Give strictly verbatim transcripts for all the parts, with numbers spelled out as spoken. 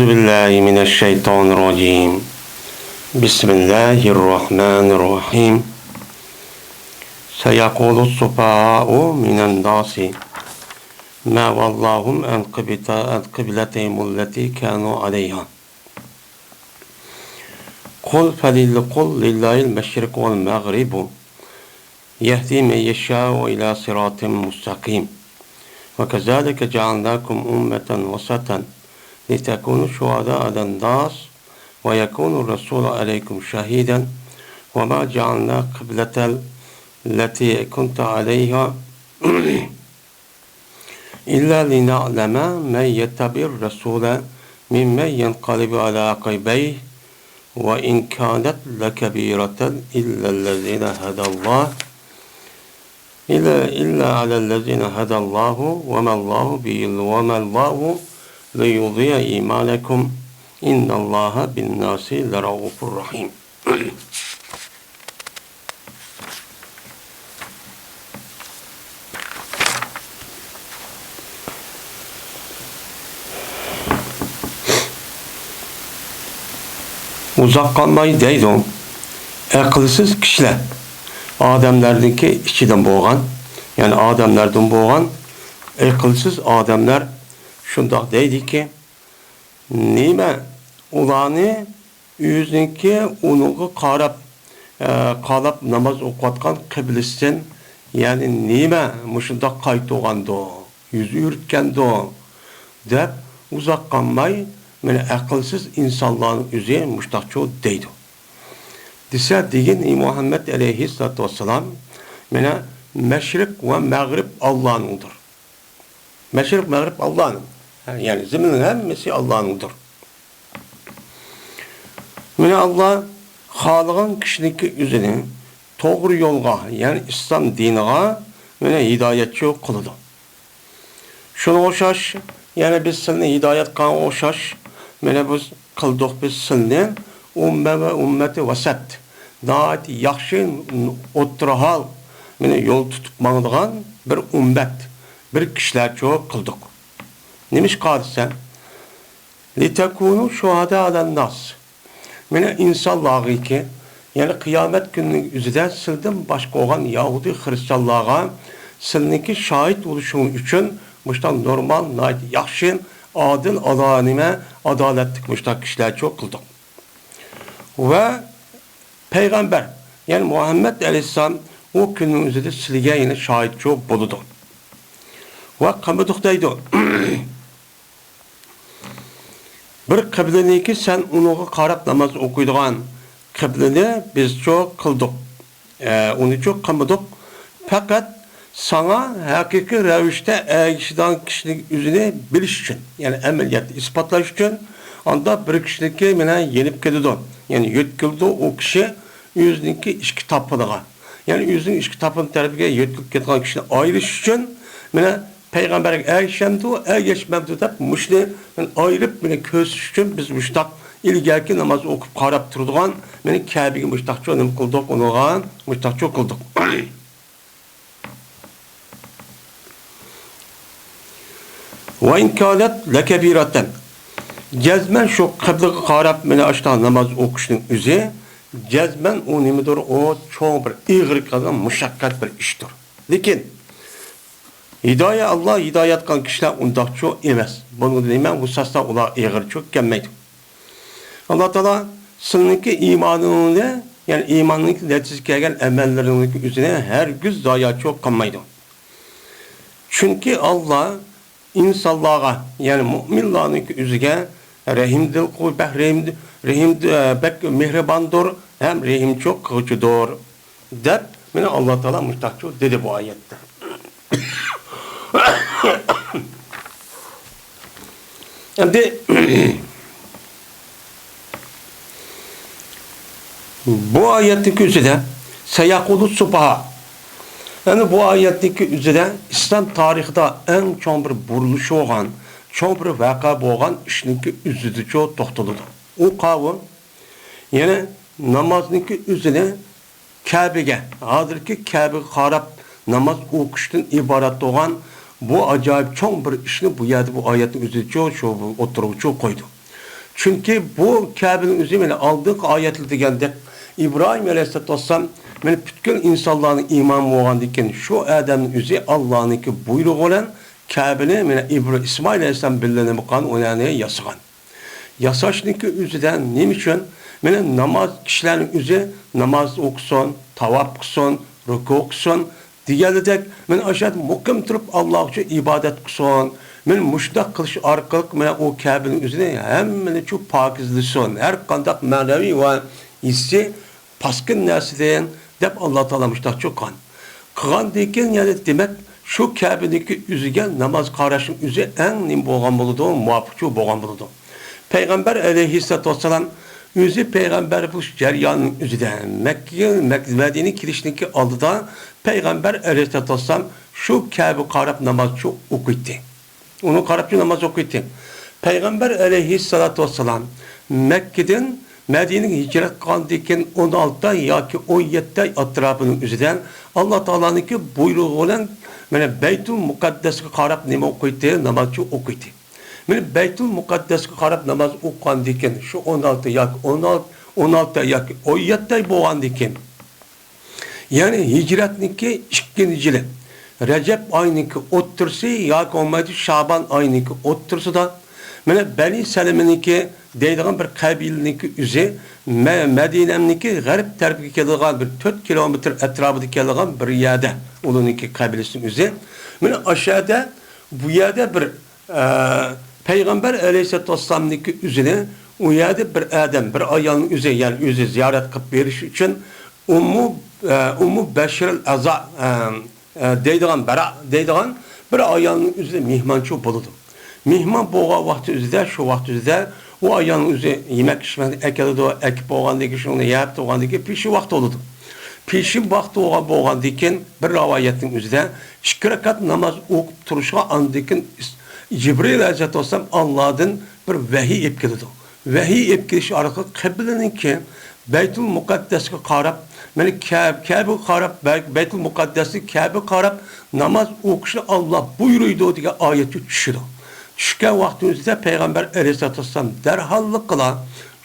أعوذ بالله من الشيطان الرجيم. بسم الله الرحمن الرحيم. سيقول السفهاء من الناس ما ولاهم عن قبلة-، عن قبلتهم التي كانوا عليها. قل فلل-، قل لله المشرق والمغرب يهدي من يشاء إلى صراط مستقيم. وكذلك جعلناكم أمة وسطا لتكونوا شهداء على الناس ويكون الرسول عليكم شهيدا وما جعلنا قبلة التي كنت عليها إلا لنعلم من يتبع الرسول ممن ينقلب على عقبيه وإن كانت لكبيرة إلا الذين هدى الله، إلا، إلا على الذين هدى الله وما الله بي-، وما الله ليضيع إيمانكم إن الله بالناس لرءوف رحيم. ئۇزاق قالماي دەيدۇ، ئەقىلسىز كىشىلەر ئادەملەرنىڭكى ئىچىدىن بولغان، يەنى ئادەملەردىن بولغان ئەقىلسىز ئادەملەر شۇنداق دەيدىكى، نېمە ئۇلارنى ئۆزىنىڭكى ئۇنىڭغا قاراپ، ئە، قاراپ ناماز ئوقۇۋاتقان قىبلىسىدىن، يەنى نېمە مۇشۇنداق قايتۇرغاندۇ، يۈز ئۆرۈتكەندۇ دەپ ئۇزاق قالماي، مانا ئەقىلسىز ئىنسانلارنىڭ ئۆزى مۇشۇنداقچۇ دەيدۇ. دېسە دېگىن، ئى مۇھەممەد ئەلەيھىسسالاتۇ ۋەسسالام، مانا مەشرىق ۋە مەغرىب ئاللانىڭدۇر. مەشرىق، مەغرىب ئاللانىڭ. يەنى زېمىننىڭ ھەممىسى ئاللانىڭدۇر. مانا ئاللا خالىغان كىشىنىڭكى ئۆزىنى توغرا يولغا، يەنى ئىسلام دىنىغا، مانا ھىدايەتچى قىلىدۇ. شۇنىڭغا ئوخشاش، يەنە بىز سىلنى ھىدايەت قىلغانغا ئوخشاش، مانا بىز قىلدۇق بىز سىلنى ئۇممە ۋە ئۇممەتى ۋەسەت، ناھايىتى ياخشى ئوتتۇرا ھال، مانا يول تۇتۇپ ماڭىدىغان بىر ئۈممەت، بىر كىشىلەرچۇ قىلدۇق. نېمىشقا دېسە، لىتەكۇنۇ شۇھەداء ئەلەنناس. مانا ئىنسانلارغىكى، يەنى قىيامەت كۈنىنىڭ ئۆزىدە سىلدىن باشقا بولغان يەھۇدىي خىرىستىيانلارغا سىلنىڭكى شاھىت بولۇشۇڭ ئۈچۈن مۇشۇنداق نورمال، ناھايىتى ياخشى، ئادىل، ئادا-، نېمە، ئادالەتلىك مۇشۇنداق كىشىلەرچۇ قىلدۇق. ۋە پەيغەمبەر، يەنى مۇھەممەد ئەلەيھىسسالام ئۇ كۈننىڭ ئۆزىدە سىلىگە يەنە شاھىتچۇ بولىدۇ. ۋە قىلمىدۇق دەيدۇ. بىر قىبلىنىكى سەن ئۇنىڭغا قاراپ ناماز ئوقۇيدىغان قىبلىنى بىزچۇ قىلدۇق. ئە، ئۇنىچۇ قىلمىدۇق. پەقەت ساڭا ھەقىقىي رەۋىشتە ئەگىشىدىغان كىشىنىڭ ئۆزىنى بىلىش ئۈچۈن، يەنى ئەمەلىيەتتە ئىسپاتلاش ئۈچۈن، ئاندا بىر كىشىنىڭكى مانا يېنىپ كېلىدۇ. يەنى يۆتكىلىدۇ ئۇ كىشى ئۆزىنىڭكى ئىچكى تاپىنىغا. يەنى ئۆزىنىڭ ئىچكى تاپىنى تەرىپىگە يۆتكىلىپ كېتىدىغان كىشىنى ئايرىش ئۈچۈن مانا پەيغەمبەرگە ئەگىشەمدۇ، ئەگەشمەمدۇ دەپ مۇشۇنى مەن ئايرىپ مېنى كۆرسىتىش ئۈچۈن بىز مۇشتاق ئىلگەركى ناماز ئوقۇپ قاراپ تۇرىدىغان مېنى كەبىگە مۇشتاقچۇ نېمە قىلدۇق، ئۇنىڭغا مۇشتاقچۇ قىلدۇق. ۋە ئىن كانەت لەكەبىرەتەن. جەزمەن شۇ قىبلىغا قاراپ مېنى ئاشتاق ناماز ئوقۇشنىڭ ئۆزى جەزمەن ئۇ نېمىدۇر، ئۇ چوڭ بىر ئېغىر قىلغان مۇشەققەت بىر ئىشتۇر. لېكىن ھىدايە، ئاللا ھىدايەت قىلغان كىشىلەر ئۇنداقچۇ ئەمەس. بۇنىڭدا نېمە؟ بۇ ساستا ئۇلار ئېغىرچۇ كەلمەيدۇ. ئاللا تائالا سىلىنىڭكى ئىمانىڭنى، يەنى ئىماننىڭكى نەتىجىسى كەلگەن ئەمەللىرىڭنىڭكى ئۆزىنى ھەرگىز زاياچۇ قىلمايدۇ. چۈنكى ئاللا ئىنسانلارغا، يەنى مۇئمىنلارنىڭكى ئۆزىگە رەھىمدىل قۇ-، بەك رەھىم-، رەھىم-، بەك مېھرىباندۇر ھەم رەھىمچۇ قىلغۇچىدۇر، دەپ، مانا، ئاللا تائالا مۇشتاقچۇ دېدى بۇ ئايەتتە. ئەمدى بۇ ئايەتنىڭكى ئۆزىدە سەيەقۇلۇ سۇپاھا. يەنى بۇ ئايەتنىڭكى ئۆزىدە ئىسلام تارىخىدا ئەڭ چوڭ بىر بۇرۇلۇش بولغان، چوڭ بىر ۋەقە بولغان ئىشنىڭكى ئۆزىدىچۇ توختىلىدۇ. ئۇ قاۋۇ، يەنى نامازنىڭكى ئۆزىنى كەبىگە، ھازىرقى كەبىگە قاراپ ناماز ئوقۇشتىن ئىبارەت بولغان بۇ ئاجايىپ چوڭ بىر ئىشنى بۇ يەردە بۇ ئايەتنىڭ ئۆزىچۇ شۇ ئوتتۇرىغىچۇ قويدى. چۈنكى بۇ كەبىنىڭ ئۆزى، مانا، ئالدىنقى ئايەتتە دېگەندەك، ئىبراھىم ئەلەيھىسسالام، مانا، پۈتكۈل ئىنسانلارنىڭ ئىمامى بولغاندىن كېيىن، شۇ ئادەمنىڭ ئۆزى ئاللانىڭكى بۇيرۇقى بىلەن كەبىنى، مانا، ئىبرا-، ئىسمائىل ئەلەيھىسسالام بىللە نېمە قىلغان، ئۇلارنى ياسىغان. ياساشنىڭكى ئۆزىدە نېمە ئۈچۈن؟ مانا، ناماز، كىشىلەرنىڭ ئۆزى ناماز ئوقۇسۇن، تاۋاپ قىلسۇن، رۇكۇ قىلسۇن، دېگەنلىدەك، مانا ئاشۇ يەردە مۇقىم تۇرۇپ ئاللا ئۈچۈن ئىبادەت قىلسۇن. مانا مۇشۇنداق قىلىش ئارقىلىق مانا ئۇ كەبىنىڭ ئۆزىنى ھەممىنى شۇ پاكىزلىسۇن. ھەر قانداق مەنىۋى ۋە ھېسسىي پاسكىن نەرسىدىن دەپ ئاللا تائالا مۇشۇنداق چوققان. قىلغاندىن كېيىن يەنە دېمەك، شۇ كەبىنىڭكى ئۆزىگە ناماز قاراشنىڭ ئۆزى ئەڭ نېمە بولغان بولىدۇ؟ مۇۋاپىقچۇ بولغان بولىدۇ. پەيغەمبەر ئەلەيھىسسالاتۇ ۋەسسالام ئۆزى پەيغەمبەر بولۇش جەريانىنىڭ ئۆزىدە، مەككىگە، مەك-، مەدىنىگە كېلىشنىڭكى ئالدىدا پەيغەمبەر ئەلەيھىسسالاتۇ ۋەسسالام شۇ كەبىگە قاراپ ناماز چۇ-، ئوقۇيتتى. ئۇنىڭغا قاراپ چۇ ناماز ئوقۇيتتى. پەيغەمبەر ئەلەيھىسسالاتۇ ۋەسسالام مەككىدىن مەدىنىگە ھىجرەت قىلغاندىن كېيىن ئون ئالتە ئاي ياكى ئون يەتتە ئاي ئەتراپىنىڭ ئۆزىدە ئاللا تائالانىڭكى بۇيرۇقى بىلەن، مانا، بەيتۇل مۇقەددەسكە قاراپ نېمە ئوقۇيتتى؟ ناماز چۇ ئوقۇيتتى. مانا بەيتۇل مۇقەددەسكە قاراپ ناماز ئوقۇغاندىن كېيىن، شۇ ئون ئالتە ياكى ئون ئالتە، ئون ئالتە ياكى ئون يەتتە ئاي بولغاندىن كېيىن، يەنى ھىجرەتنىڭكى ئىككىنچى يىلى، رەجەب ئاينىڭكى ئوتتۇرىسى ياكى بولمايدۇ شابان ئاينىڭكى ئوتتۇرىسىدا، مانا بەنى سەلىمىنىڭكى دەيدىغان بىر قەبىلىنىڭكى ئۆزى، مە-، مەدىنەمنىڭكى غەرب تەرىپىگە كېلىدىغان بىر تۆت كىلومېتىر ئەتراپىدا كېلىدىغان بىر يەردە، ئۇلارنىڭكى قەبىلىسىنىڭ ئۆزى. مانا ئاشۇ يەردە، بۇ يەردە بىر ئە، پەيغەمبەر ئەلەيھىسسالاتۇ ۋەسسالامنىڭكى ئۆزىنى ئۇ يەردە بىر ئادەم، بىر ئايالنىڭ ئۆزى، يەنى ئۆزى زىيارەت قىلىپ بېرىش ئۈچۈن ئۇممۇ، ئە، ئۇممۇ بەشىرىل ئەزا، ئە، ئە، دەيدىغان، بەرا دەيدىغان بىر ئايالنىڭ ئۆزىدە مېھمانچى بولىدۇ. مېھمان بولغان ۋاقتى ئۆزىدە، شۇ ۋاقتى ئۆزىدە ئۇ ئايالنىڭ ئۆزى يېمەك ئىچمەكنى ئەكېلىدۇ، ئەكىپ بولغاندىن كېيىن شۇنى يەپ تۇرغاندىن كېيىن پېشىن ۋاقتى بولىدۇ. پېشىن ۋاقتى بولغان، بولغاندىن كېيىن بىر رىۋايەتنىڭ ئۆزىدە ئىككى رەكەت ناماز ئوقۇپ تۇرۇشقا، ئاندىن كېيىن جىبرىئىل ئەلەيھىسسالام ئاللادىن بىر ۋەھىي ئېلىپ كېلىدۇ. ۋەھىي ئېلىپ كېلىش ئارقىلىق قىبلىنىڭكى بەيتۇل مۇقەددەسكە قاراپ، مانا كە-، كەبىگە قاراپ، بەي-، بەيتۇل مۇقەددەسنى كەبىگە قاراپ ناماز ئوقۇشنى ئاللا بۇيرۇيدۇ دېگەن ئايەت چۈشىدۇ. چۈشكەن ۋاقتىمىزدا پەيغەمبەر ئەلەيھىسسالاتۇ ۋەسسالام دەرھاللىقلا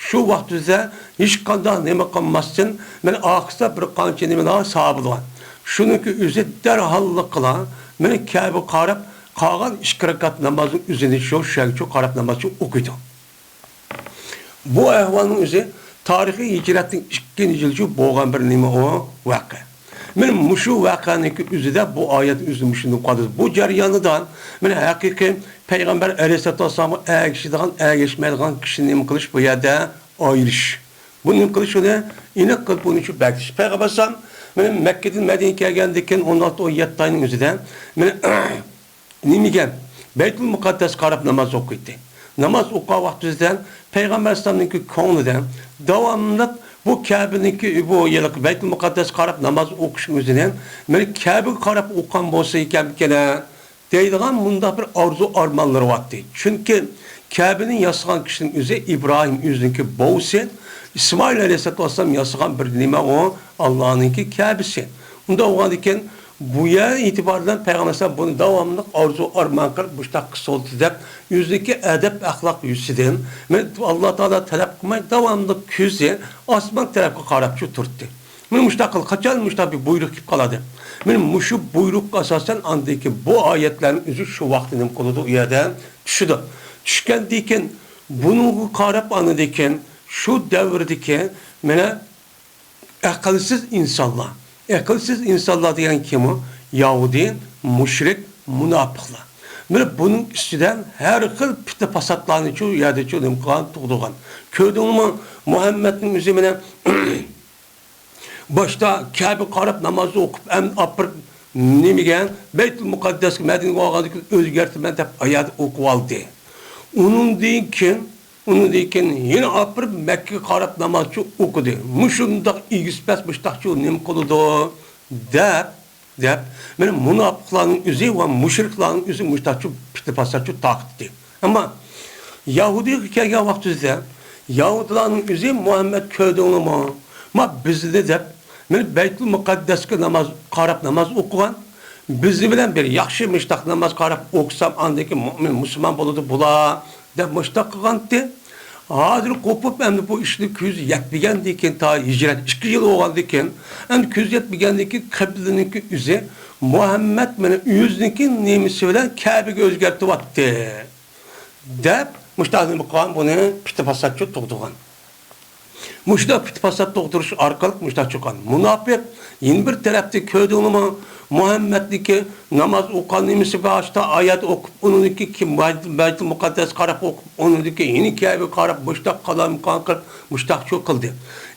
شۇ ۋاقتىمىزدا ھېچقانداق نېمە قىلماستىن، مانا ئارقىسىدا بىر قانچە نېمىلەر سابىلغان. شۇنىڭكى ئۆزى دەرھاللىقلا مانا كەبىگە قاراپ قالغان ئىككى رەكەت نامازنىڭ ئۆزىنى شۇ، شۇ يەرگىچە قاراپ نامازچۇ ئوقۇيدۇ. بۇ ئەھۋالنىڭ ئۆزى تارىخىي ھىجرەتنىڭ ئىككىنچى يىلىچۇ بولغان بىر نېمە ئۇ ۋەقە. مانا مۇشۇ ۋەقەنىڭكى ئۆزىدە بۇ ئايەت ئۆزى مۇشۇنداق قالدى. بۇ جەريانىدا مانا ھەقىقىي پەيغەمبەر ئەلەيھىسسالاتۇ ۋەسسالامغا ئەگىشىدىغان، ئەگەشمەيدىغان كىشىنى نېمە قىلىش بۇ يەردە ئايرىش. بۇ نېمە قىلىش ئۇنى ئېنىق قىلىپ بۇنى شۇ بەگىش. پەيغەمبەر ئەلەيھىسسالام مانا مەككىدىن مەدىنىگە كەلگەندىن كېيىن ئون ئالتە، ئون يەتتە ئاينىڭ ئۆزىدە مانا نېمىگە؟ بەيتۇل مۇقەددەسكە قاراپ ناماز ئوقۇيتتى. ناماز ئوقۇغان ۋاقتىدا پەيغەمبەر ئەلەيھىسسالامنىڭكى كۆڭلىدە داۋاملىق بۇ كەبىنىڭكى، بۇ ھېلىقى بەيتۇل مۇقەددەسكە قاراپ ناماز ئوقۇشنىڭ ئۆزىنى مانا كەبىگە قاراپ ئوقۇغان بولسا ئىكەنمىكىن دەيدىغان مۇنداق بىر ئارزۇ ئارمانلىرى بارتتى. چۈنكى كەبىنى ياسىغان كىشىنىڭ ئۆزى ئىبراھىم، ئۆزىنىڭكى بوۋىسى، ئىسمائىل ئەلەيھىسسالاتۇ ۋەسسالام ياسىغان بىر نېمە ئۇ؟ ئاللانىڭكى كەبىسى. ئۇنداق بولغاندىكىن، بۇ يەر ئېتىبارى بىلەن پەيغەمبەر ئەلەيھىسسالام بۇنى داۋاملىق ئارزۇ ئارمان قىلىپ مۇشۇنداق قىلسا بولدى دەپ، ئۆزىنىڭكى ئەدەپ ئەخلاق يۈزىسىدىن، مانا ئاللا تائالا تەلەپ قىلماي، داۋاملىق كۆزى ئاسمان تەرەپكە قاراپچۇ تۇرتتى. مانا مۇشۇنداق قىل، قاچان مۇشۇنداق بىر بۇيرۇق كېلىپ قالىدۇ؟ مانا مۇشۇ بۇيرۇققا ئاساسەن ئاندىن كېيىن بۇ ئايەتلەرنىڭ ئۆزى شۇ ۋاقىتتا نېمە قىلىدۇ، ئۇ يەردە چۈشىدۇ. چۈشكەندىن كېيىن بۇنىڭغا قاراپ ئاندىن كېيىن شۇ دەۋردىكى مانا ئەقىلسىز ئىنسانلار. ئەقىلسىز ئىنسانلار دېگەن كىم ئۇ؟ يەھۇدىي، مۇشرىك، مۇناپىقلار. مانا بۇنىڭ ئۈستىدە ھەر خىل پىتنە-پاساتلارنى شۇ يەردە شۇ نېمە قىلغان، تۇغدۇرغان. كۆردۈڭمۇ؟ مۇھەممەدنىڭ ئۆزى مانا باشتا كەبە قاراپ ناماز ئوقۇپ، ئەمدى ئاپىرىپ نېمىگە؟ بەيتۇل مۇقەددەسكە، مەدىنىگە بارغاندىن كېيىن ئۆزگەرتىمەن دەپ ئايەت ئوقۇۋالدى. ئۇنىڭدىن كېيىن، ئۇنىڭدىن كېيىن يەنە ئاپىرىپ مەككىگە قاراپ نامازچۇ ئوقۇدى. مۇشۇنداق ئېگىز-پەس مۇشتاقچۇ نېمە قىلىدۇ؟ دەپ، دەپ، مانا مۇناپىقلارنىڭ ئۆزى ۋە مۇشرىكلارنىڭ ئۆزى مۇشتاقچۇ پىتنە-پاساتچۇ تارقىتتى. ئەمما يەھۇدىيغا كەلگەن ۋاقتىمىزدا يەھۇدىيلارنىڭ ئۆزى، مۇھەممەد، كۆردۈڭلارمۇ؟ ما بىزنى دەپ، مانا بەيتۇل مۇقەددەسكە ناماز قاراپ ناماز ئوقۇغان. بىزنى بىلەن بىر ياخشى مۇشتاق ناماز قاراپ ئوقۇسام، ئاندىن كېيىن مۇئمىن، مۇسۇلمان بولىدۇ بۇلار، دەپ مۇشتاق قىلغانتى. ھازىر قوپۇپ، ئەمدى بۇ ئىشنى كۆزى يەتمىگەندىن كېيىن، تا ھىجرەت ئىككى يىل بولغاندىن كېيىن، ئەمدى كۆزى يەتمىگەندىن كېيىن قىبلىنىڭكى ئۆزى مۇھەممەد مانا ئۆزىنىڭكى نېمىسى بىلەن كەبىگە ئۆزگەرتىۋاتتى، دەپ مۇشۇنداق نېمە قىلغان، بۇنى پىتى پاساتچۇ تۇغدۇرغان. مۇشۇنداق پىتى پاسات تۇغدۇرۇش ئارقىلىق مۇشۇنداق چىققان. مۇناپىق يەنە بىر تەرەپتىن كۆردۈڭلارمۇ؟ مۇھەممەدنىڭكى ناماز ئوقۇغان نېمىسى بار، ئاشتا ئايەت ئوقۇپ، ئۇنىڭدىكى كېيىن بەيتۇل مۇقەددەسكە قاراپ ئوقۇپ، ئۇنىڭدىن كېيىن يەنە كەبىگە قاراپ، مۇشۇنداق قالايمىقان قىلىپ، مۇشۇنداقچۇ قىلدى.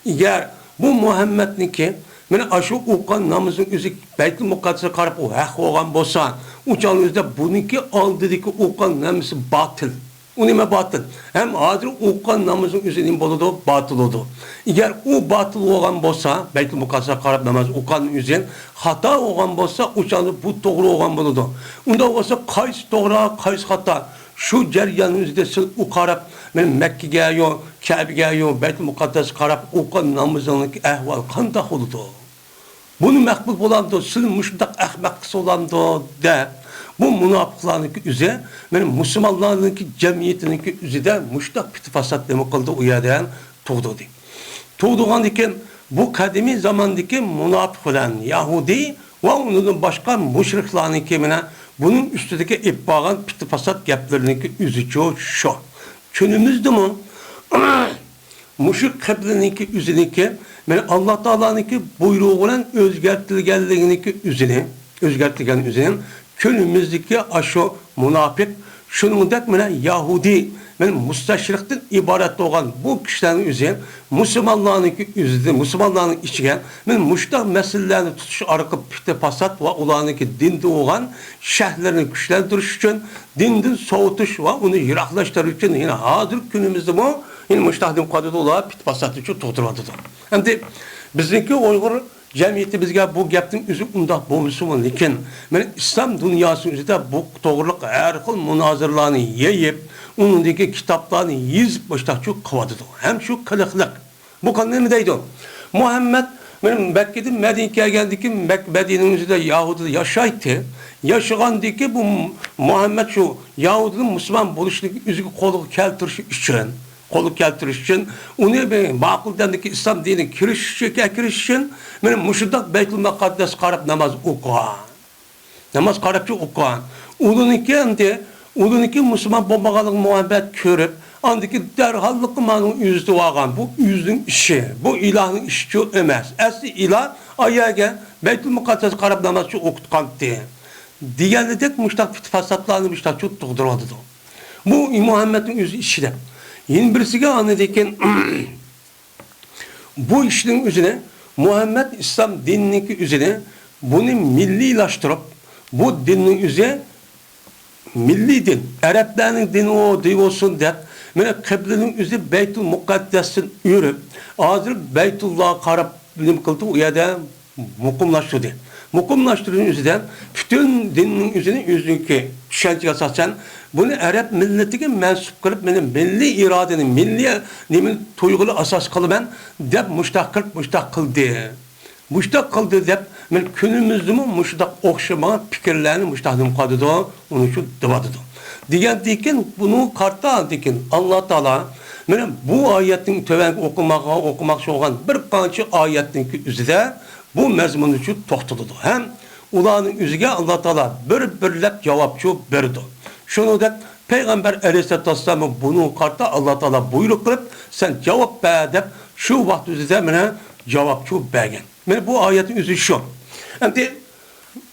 ئەگەر بۇ مۇھەممەدنىڭكى مانا ئاشۇ ئوقۇغان نامىزىنىڭ ئۆزى بەيتۇل مۇقەددەسكە قاراپ ئۇ ھەق بولغان بولسا، ئۇ چاغنىڭ ئۆزىدە بۇنىڭكى ئالدىدىكى ئوقۇغان نامىزى باتىل. ئۇ نېمە باتىل؟ ھەم ھازىر ئوقۇغان نامىزىنىڭ ئۆزى نېمە بولىدۇ؟ باتىل بولىدۇ. ئەگەر ئۇ باتىل بولغان بولسا، بەيتۇل مۇقەددەسكە قاراپ ناماز ئوقۇغان ئۆزى خاتا بولغان بولسا، ئۇ چاغدا بۇ توغرا بولغان بولىدۇ. ئۇنداق بولسا، قايسى توغرا، قايسى خاتا؟ شۇ جەرياننىڭ ئۆزىدە سىز ئۇ قاراپ، مەن مەككىگە يو، كەبىگە يو، بەيتۇل مۇقەددەسكە قاراپ ئوقۇغان نامىزىڭىزنىڭ ئەھۋالى قانداق بولىدۇ؟ بۇنى مەقبۇل بولامدۇ؟ سىلى مۇشۇنداق ئەخمەق قىلسا بولامدۇ؟ دەپ، بۇ مۇناپىقلارنىڭكى ئۆزى، مانا مۇسۇلمانلارنىڭكى جەمئىيىتىنىڭكى ئۆزىدە مۇشۇنداق پىتى پاسات نېمە قىلدى؟ ئۇ يەردە تۇغدۇردى. تۇغدۇرغاندىكىن، بۇ قەدىمىي زاماندىكى مۇناپىق بىلەن يەھۇدىي ۋە ئۇنىڭدىن باشقا مۇشرىكلارنىڭكى مانا بۇنىڭ ئۈستىدىكى ئېلىپ بارغان پىتى پاسات گەپلىرىنىڭكى ئۆزىچۇ شۇ. كۈنىمىزدىمۇ مۇشۇ قىبلىنىڭكى ئۆزىنىڭكى، مانا، ئاللا تائالانىڭكى بۇيرۇغى بىلەن ئۆزگەرتىلگەنلىكىنىڭكى ئۆزىنى، ئۆزگەرتىلگەن ئۆزىنى، كۈنىمىزدىكى ئاشۇ مۇناپىق، شۇنىڭدەك، مانا، يەھۇدىي، مانا، مۇستەشرىقتىن ئىبارەت بولغان بۇ كىشىلەرنىڭ ئۆزى مۇسۇلمانلارنىڭكى ئۆزىدە، مۇسۇلمانلارنىڭ ئىچىگە، مانا، مۇشۇنداق مەسىلىلەرنى تۇتۇش ئارقىلىق پىتى پاسات ۋە ئۇلارنىڭكى دىندا بولغان شەھلىرىنى كۈچلەندۈرۈش ئۈچۈن، دىندىن سوۋۇتۇش ۋە ئۇنى يىراقلاشتۇرۇش ئۈچۈن، يەنە ھازىرقى كۈنىمىزدىمۇ يەنە مۇشۇنداق نېمە قىلىۋاتىدۇ، ئۇلار پىتى پاساتنى چۇ تۇغدۇرۇۋاتىدۇ. ئەمدى بىزنىڭكى ئۇيغۇر جەمئىيىتىمىزگە بۇ گەپنىڭ ئۆزى ئۇنداق بولمىسىمۇ، لېكىن مانا ئىسلام دۇنياسىنىڭ ئۆزىدە بۇ توغرىلىق ھەر خىل مۇنازىرىلارنى يېيىپ، ئۇنىڭدىكى كىتابلارنى يېزىپ، مۇشۇنداق چۇ قىلىۋاتىدۇ. ھەم شۇ قىلىقلىق. بۇ قىل نېمە دەيدۇ؟ مۇھەممەد مانا مەككىدىن مەدىنىگە كەلگەندىن كېيىن، مەك-، مەدىنىنىڭ ئۆزىدە يەھۇدىيدا ياشايتتى. ياشىغاندىن كېيىن بۇ مۇھەممەد شۇ يەھۇدىينىڭ مۇسۇلمان بولۇشلۇقى ئۆزىگە قولغا كەلتۈرۈش ئۈچۈن، قولغا كەلتۈرۈش ئۈچۈن، ئۇنى بىر ماقۇل دەمدىكى ئىسلام دىنىگە كىرىش ئۈچۈن، كىرىش ئۈچۈن، مانا مۇشۇنداق بەيتۇل مۇقەددەسكە قاراپ ناماز ئوقۇغان. ناماز قاراپچۇ ئوقۇغان. ئۇلىنىڭكى ئەمدى، ئۇلىنىڭكى مۇسۇلمان بولمىغانلىقىنى مۇھەممەد كۆرۈپ، ئاندىكى دەرھاللىققا مانا ئۆزىتىۋالغان. بۇ ئۆزىنىڭ ئىشى، بۇ ئىلاھنىڭ ئىشىچۇ ئەمەس. ئەسلى ئىلاھ ئايەگە بەيتۇل مۇقەددەسكە قاراپ نامازچۇ ئوقۇتقانتى، دېگەنىدەك مۇشۇنداق پىتى پاساتلارنى مۇشۇنداقچۇ تۇغدۇرۇۋاتىدۇ. بۇ مۇھەممەدنىڭ ئۆزى ئىشى دەپ. يەنە بىرسىگە ئاندىن كېيىن بۇ ئىشنىڭ ئۆزىنى، مۇھەممەد ئىسلام دىنىنىڭكى ئۆزىنى، بۇنى مىللىيلاشتۇرۇپ، بۇ دىننىڭ ئۆزى مىللىي دىن، ئەرەبلەرنىڭ دىنى ئۇ دىن بولسۇن دەپ، مانا قىبلىنىڭ ئۆزى بەيتۇل مۇقەددەستىن ئۆرۈپ، ھازىر بەيتۇللاغا قاراپ نېمە قىلدى؟ ئۇ يەردە مۇقىملاشتۇردى. مۇقىملاشتۇرۇشنىڭ ئۆزىدە پۈتۈن دىننىڭ ئۆزىنى ئۆزىنىڭكى چۈشەنچىگە ئاساسەن، بۇنى ئەرەب مىللىتىگە مەنسۇپ قىلىپ، مېنى مىللىي ئىرادىنى، مىللىي نېمىنى تۇيغۇنى ئاساس قىلىمەن دەپ مۇشتاق قىلىپ، مۇشتاق قىلدى. مۇشتاق قىلدى دەپ، مەن كۈنىمىزدىمۇ مۇشۇنداق ئوخشىمىغان پىكىرلەرنى مۇشتاق نېمە قىلىدۇ، ئۇنى شۇ دەۋاتىدۇ. دېگەندىكىن، بۇنىڭغا قارىتا دېگىن، ئاللا تائالا مانا بۇ ئايەتنىڭ تۆۋەنكى ئوقۇماققا، ئوقۇماقچى بولغان بىر قانچە ئايەتنىڭكى ئۆزىدە بۇ مەزمۇننى شۇ توختىتىدۇ ھەم ئۇلارنىڭ ئۆزىگە ئاللا تائالا بىر-بىرلەپ جاۋابچۇ بېرىدۇ. شۇنىڭدەك پەيغەمبەر ئەلەيھىسسالاتۇ ۋەسسالاممۇ بۇنىڭغا قارىتا ئاللا تائالا بۇيرۇق قىلىپ، سەن جاۋاب بەر دەپ شۇ ۋاقىت ئۆزىدە مانا جاۋابچۇ بەرگەن. مانا بۇ ئايەتنىڭ ئۆزى شۇ. ئەمدى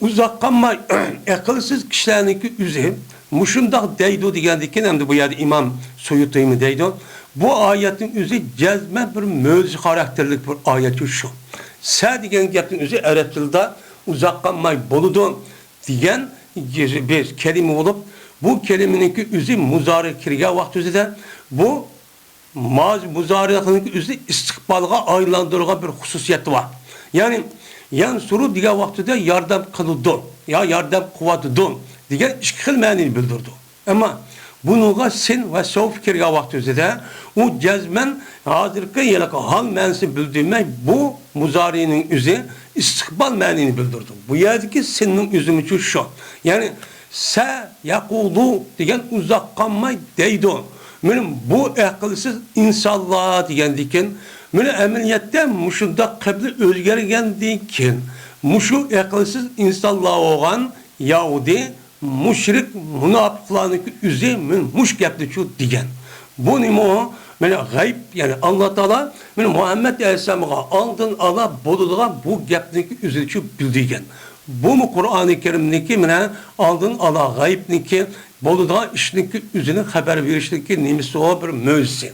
ئۇزاق قالماي، ئەقىلسىز كىشىلەرنىڭكى ئۆزى مۇشۇنداق دەيدۇ دېگەندىكىن، ئەمدى بۇ يەردە ئىمام سۇيۇتىيمۇ دەيدۇ، بۇ ئايەتنىڭ ئۆزى جەزمەن بىر مۆجىزە خاراكتېرلىك بىر ئايەت شۇ. سە دېگەن گەپنىڭ ئۆزى ئەرەب تىلىدا ئۇزاق قالماي بولىدۇ دېگەن بىر كەلىمە بولۇپ، بۇ كەلىمىنىڭكى ئۆزى مۇزارىغا كىرگەن ۋاقىت ئۆزىدە بۇ ماز-، مۇزارىئنىڭ ئۆزى ئىستىقبالغا ئايلاندۇرغان بىر خۇسۇسىيىتى بار. يەنى، يەنسۇرۇ دېگەن ۋاقتىدا ياردەم قىلىدۇ، يا ياردەم قىلىۋاتىدۇ دېگەن ئىككى خىل مەنىنى بىلدۈرىدۇ. ئەمما بۇنىڭغا سىن ۋە سەۋف كىرگەن ۋاقتىمىزدا ئۇ جەزمەن ھازىرقى ھېلىقى ھال مەنىسىنى بىلدۈرمەي، بۇ مۇزارىئنىڭ ئۆزى ئىستىقبال مەنىنى بىلدۈرىدۇ. بۇ يەردىكى سىننىڭ ئۆزىمۇ شۇ. يەنى سە يەقۇلۇ دېگەن ئۇزاق قالماي دەيدۇ. مانا بۇ ئەقىلسىز ئىنسانلار دېگەندىكىن، مانا ئەمەلىيەتتە مۇشۇنداق قىبلە ئۆزگەرگەندىن كېيىن، مۇشۇ ئەقىلسىز ئىنسانلار بولغان يەھۇدىي، مۇشرىك، مۇناپىقلارنىڭكى ئۆزى مانا مۇشۇ گەپنىچۇ دېگەن. بۇ نېمە ئۇ؟ مانا غەيب، يەنى ئاللا تائالا مانا مۇھەممەد ئەلەيھىسسالامغا ئالدىن ئالا بولىدىغان بۇ گەپنىڭكى ئۆزىنىچۇ بىلدۈرگەن. بۇمۇ قۇرئانى كەرىمنىڭكى مانا ئالدىن ئالا غەيبنىڭكى بولىدىغان ئىشنىڭكى ئۆزىنى خەۋەر بېرىشنىڭكى نېمىسى ئۇ؟ بىر مۆجىزىسى.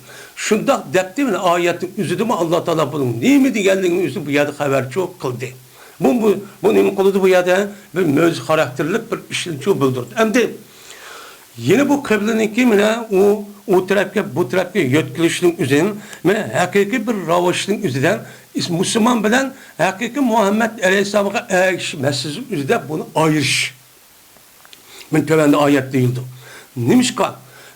شۇنداق دەپتۇ، مانا ئايەتنىڭ ئۆزىدىمۇ ئاللا تائالا بۇنىڭ نېمە دېگەنلىكىنى ئۆزى بۇ يەردە خەۋەرچۇ قىلدى. بۇ، بۇ، بۇ نېمە قىلىدۇ بۇ يەردە؟ بىر مۆجىزە خاراكتېرلىك بىر ئىشنىچۇ بىلدۈردى. ئەمدى يەنە بۇ قىبلىنىڭكى مانا ئۇ، ئۇ تەرەپكە، بۇ تەرەپكە يۆتكىلىشنىڭ ئۆزى، مانا ھەقىقىي بىر راۋۇشنىڭ ئۆزىدە مۇسۇلمان بىلەن ھەقىقىي مۇھەممەد ئەلەيھىسسالامغا ئەگىشىش مەسىلىسى ئۆزىدە بۇنى ئايرىش. مانا تۆۋەندە ئايەت دېيىلدى. نېمىشقا؟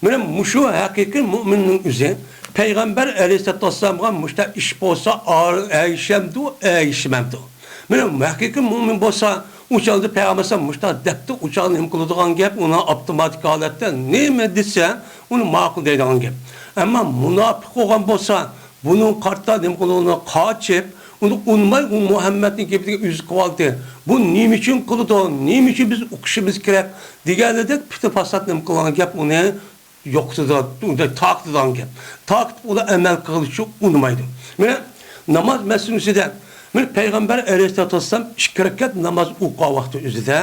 مانا مۇشۇ ھەقىقىي مۇئمىننىڭ ئۆزى پەيغەمبەر ئەلەيھىسسالاتۇ ۋەسسالامغا مۇشۇنداق ئىش بولسا ئا-، ئەگىشەمدۇ، ئەگىشمەمدۇ؟ مانا ھەقىقىي مۇئمىن بولسا، ئۇ چاغدا پەيغەمبەر ئەلەيھىسسالام مۇشۇنداق دەپتۇ، ئۇ چاغدا نېمە قىلىدىغان گەپ؟ ئۇنىڭ ئاپتوماتىك ھالەتتە نېمە دېسە، ئۇنى ماقۇل دەيدىغان گەپ. ئەمما مۇناپىق بولغان بولسا، بۇنىڭغا قارىتا نېمە قىلىدۇ؟ قاچىپ، ئۇنى ئۇنىماي، ئۇ مۇھەممەدنىڭ گېپىگە ئۆزى قىلىۋالدى. بۇ نېمە ئۈچۈن قىلىدۇ؟ نېمە ئۈچۈن بىز ئۇقۇشىمىز كېرەك؟ دېگەنلىرىدەك پىتنە-پاسات نېمە قىلغان گەپ ئۇنى يوقىتىدۇ، تارقىتىدىغان گەپ. تارقىتىپ ئۇلار ئەمەل قىلىشى ئۇنىمايدۇ. مانا ناماز مەسىلىسىدە، مانا پەيغەمبەر ئەلەيھىسسالاتۇ ۋەسسالام ئىككى رەكەت ناماز ئوقۇغان ۋاقتى ئۆزىدە،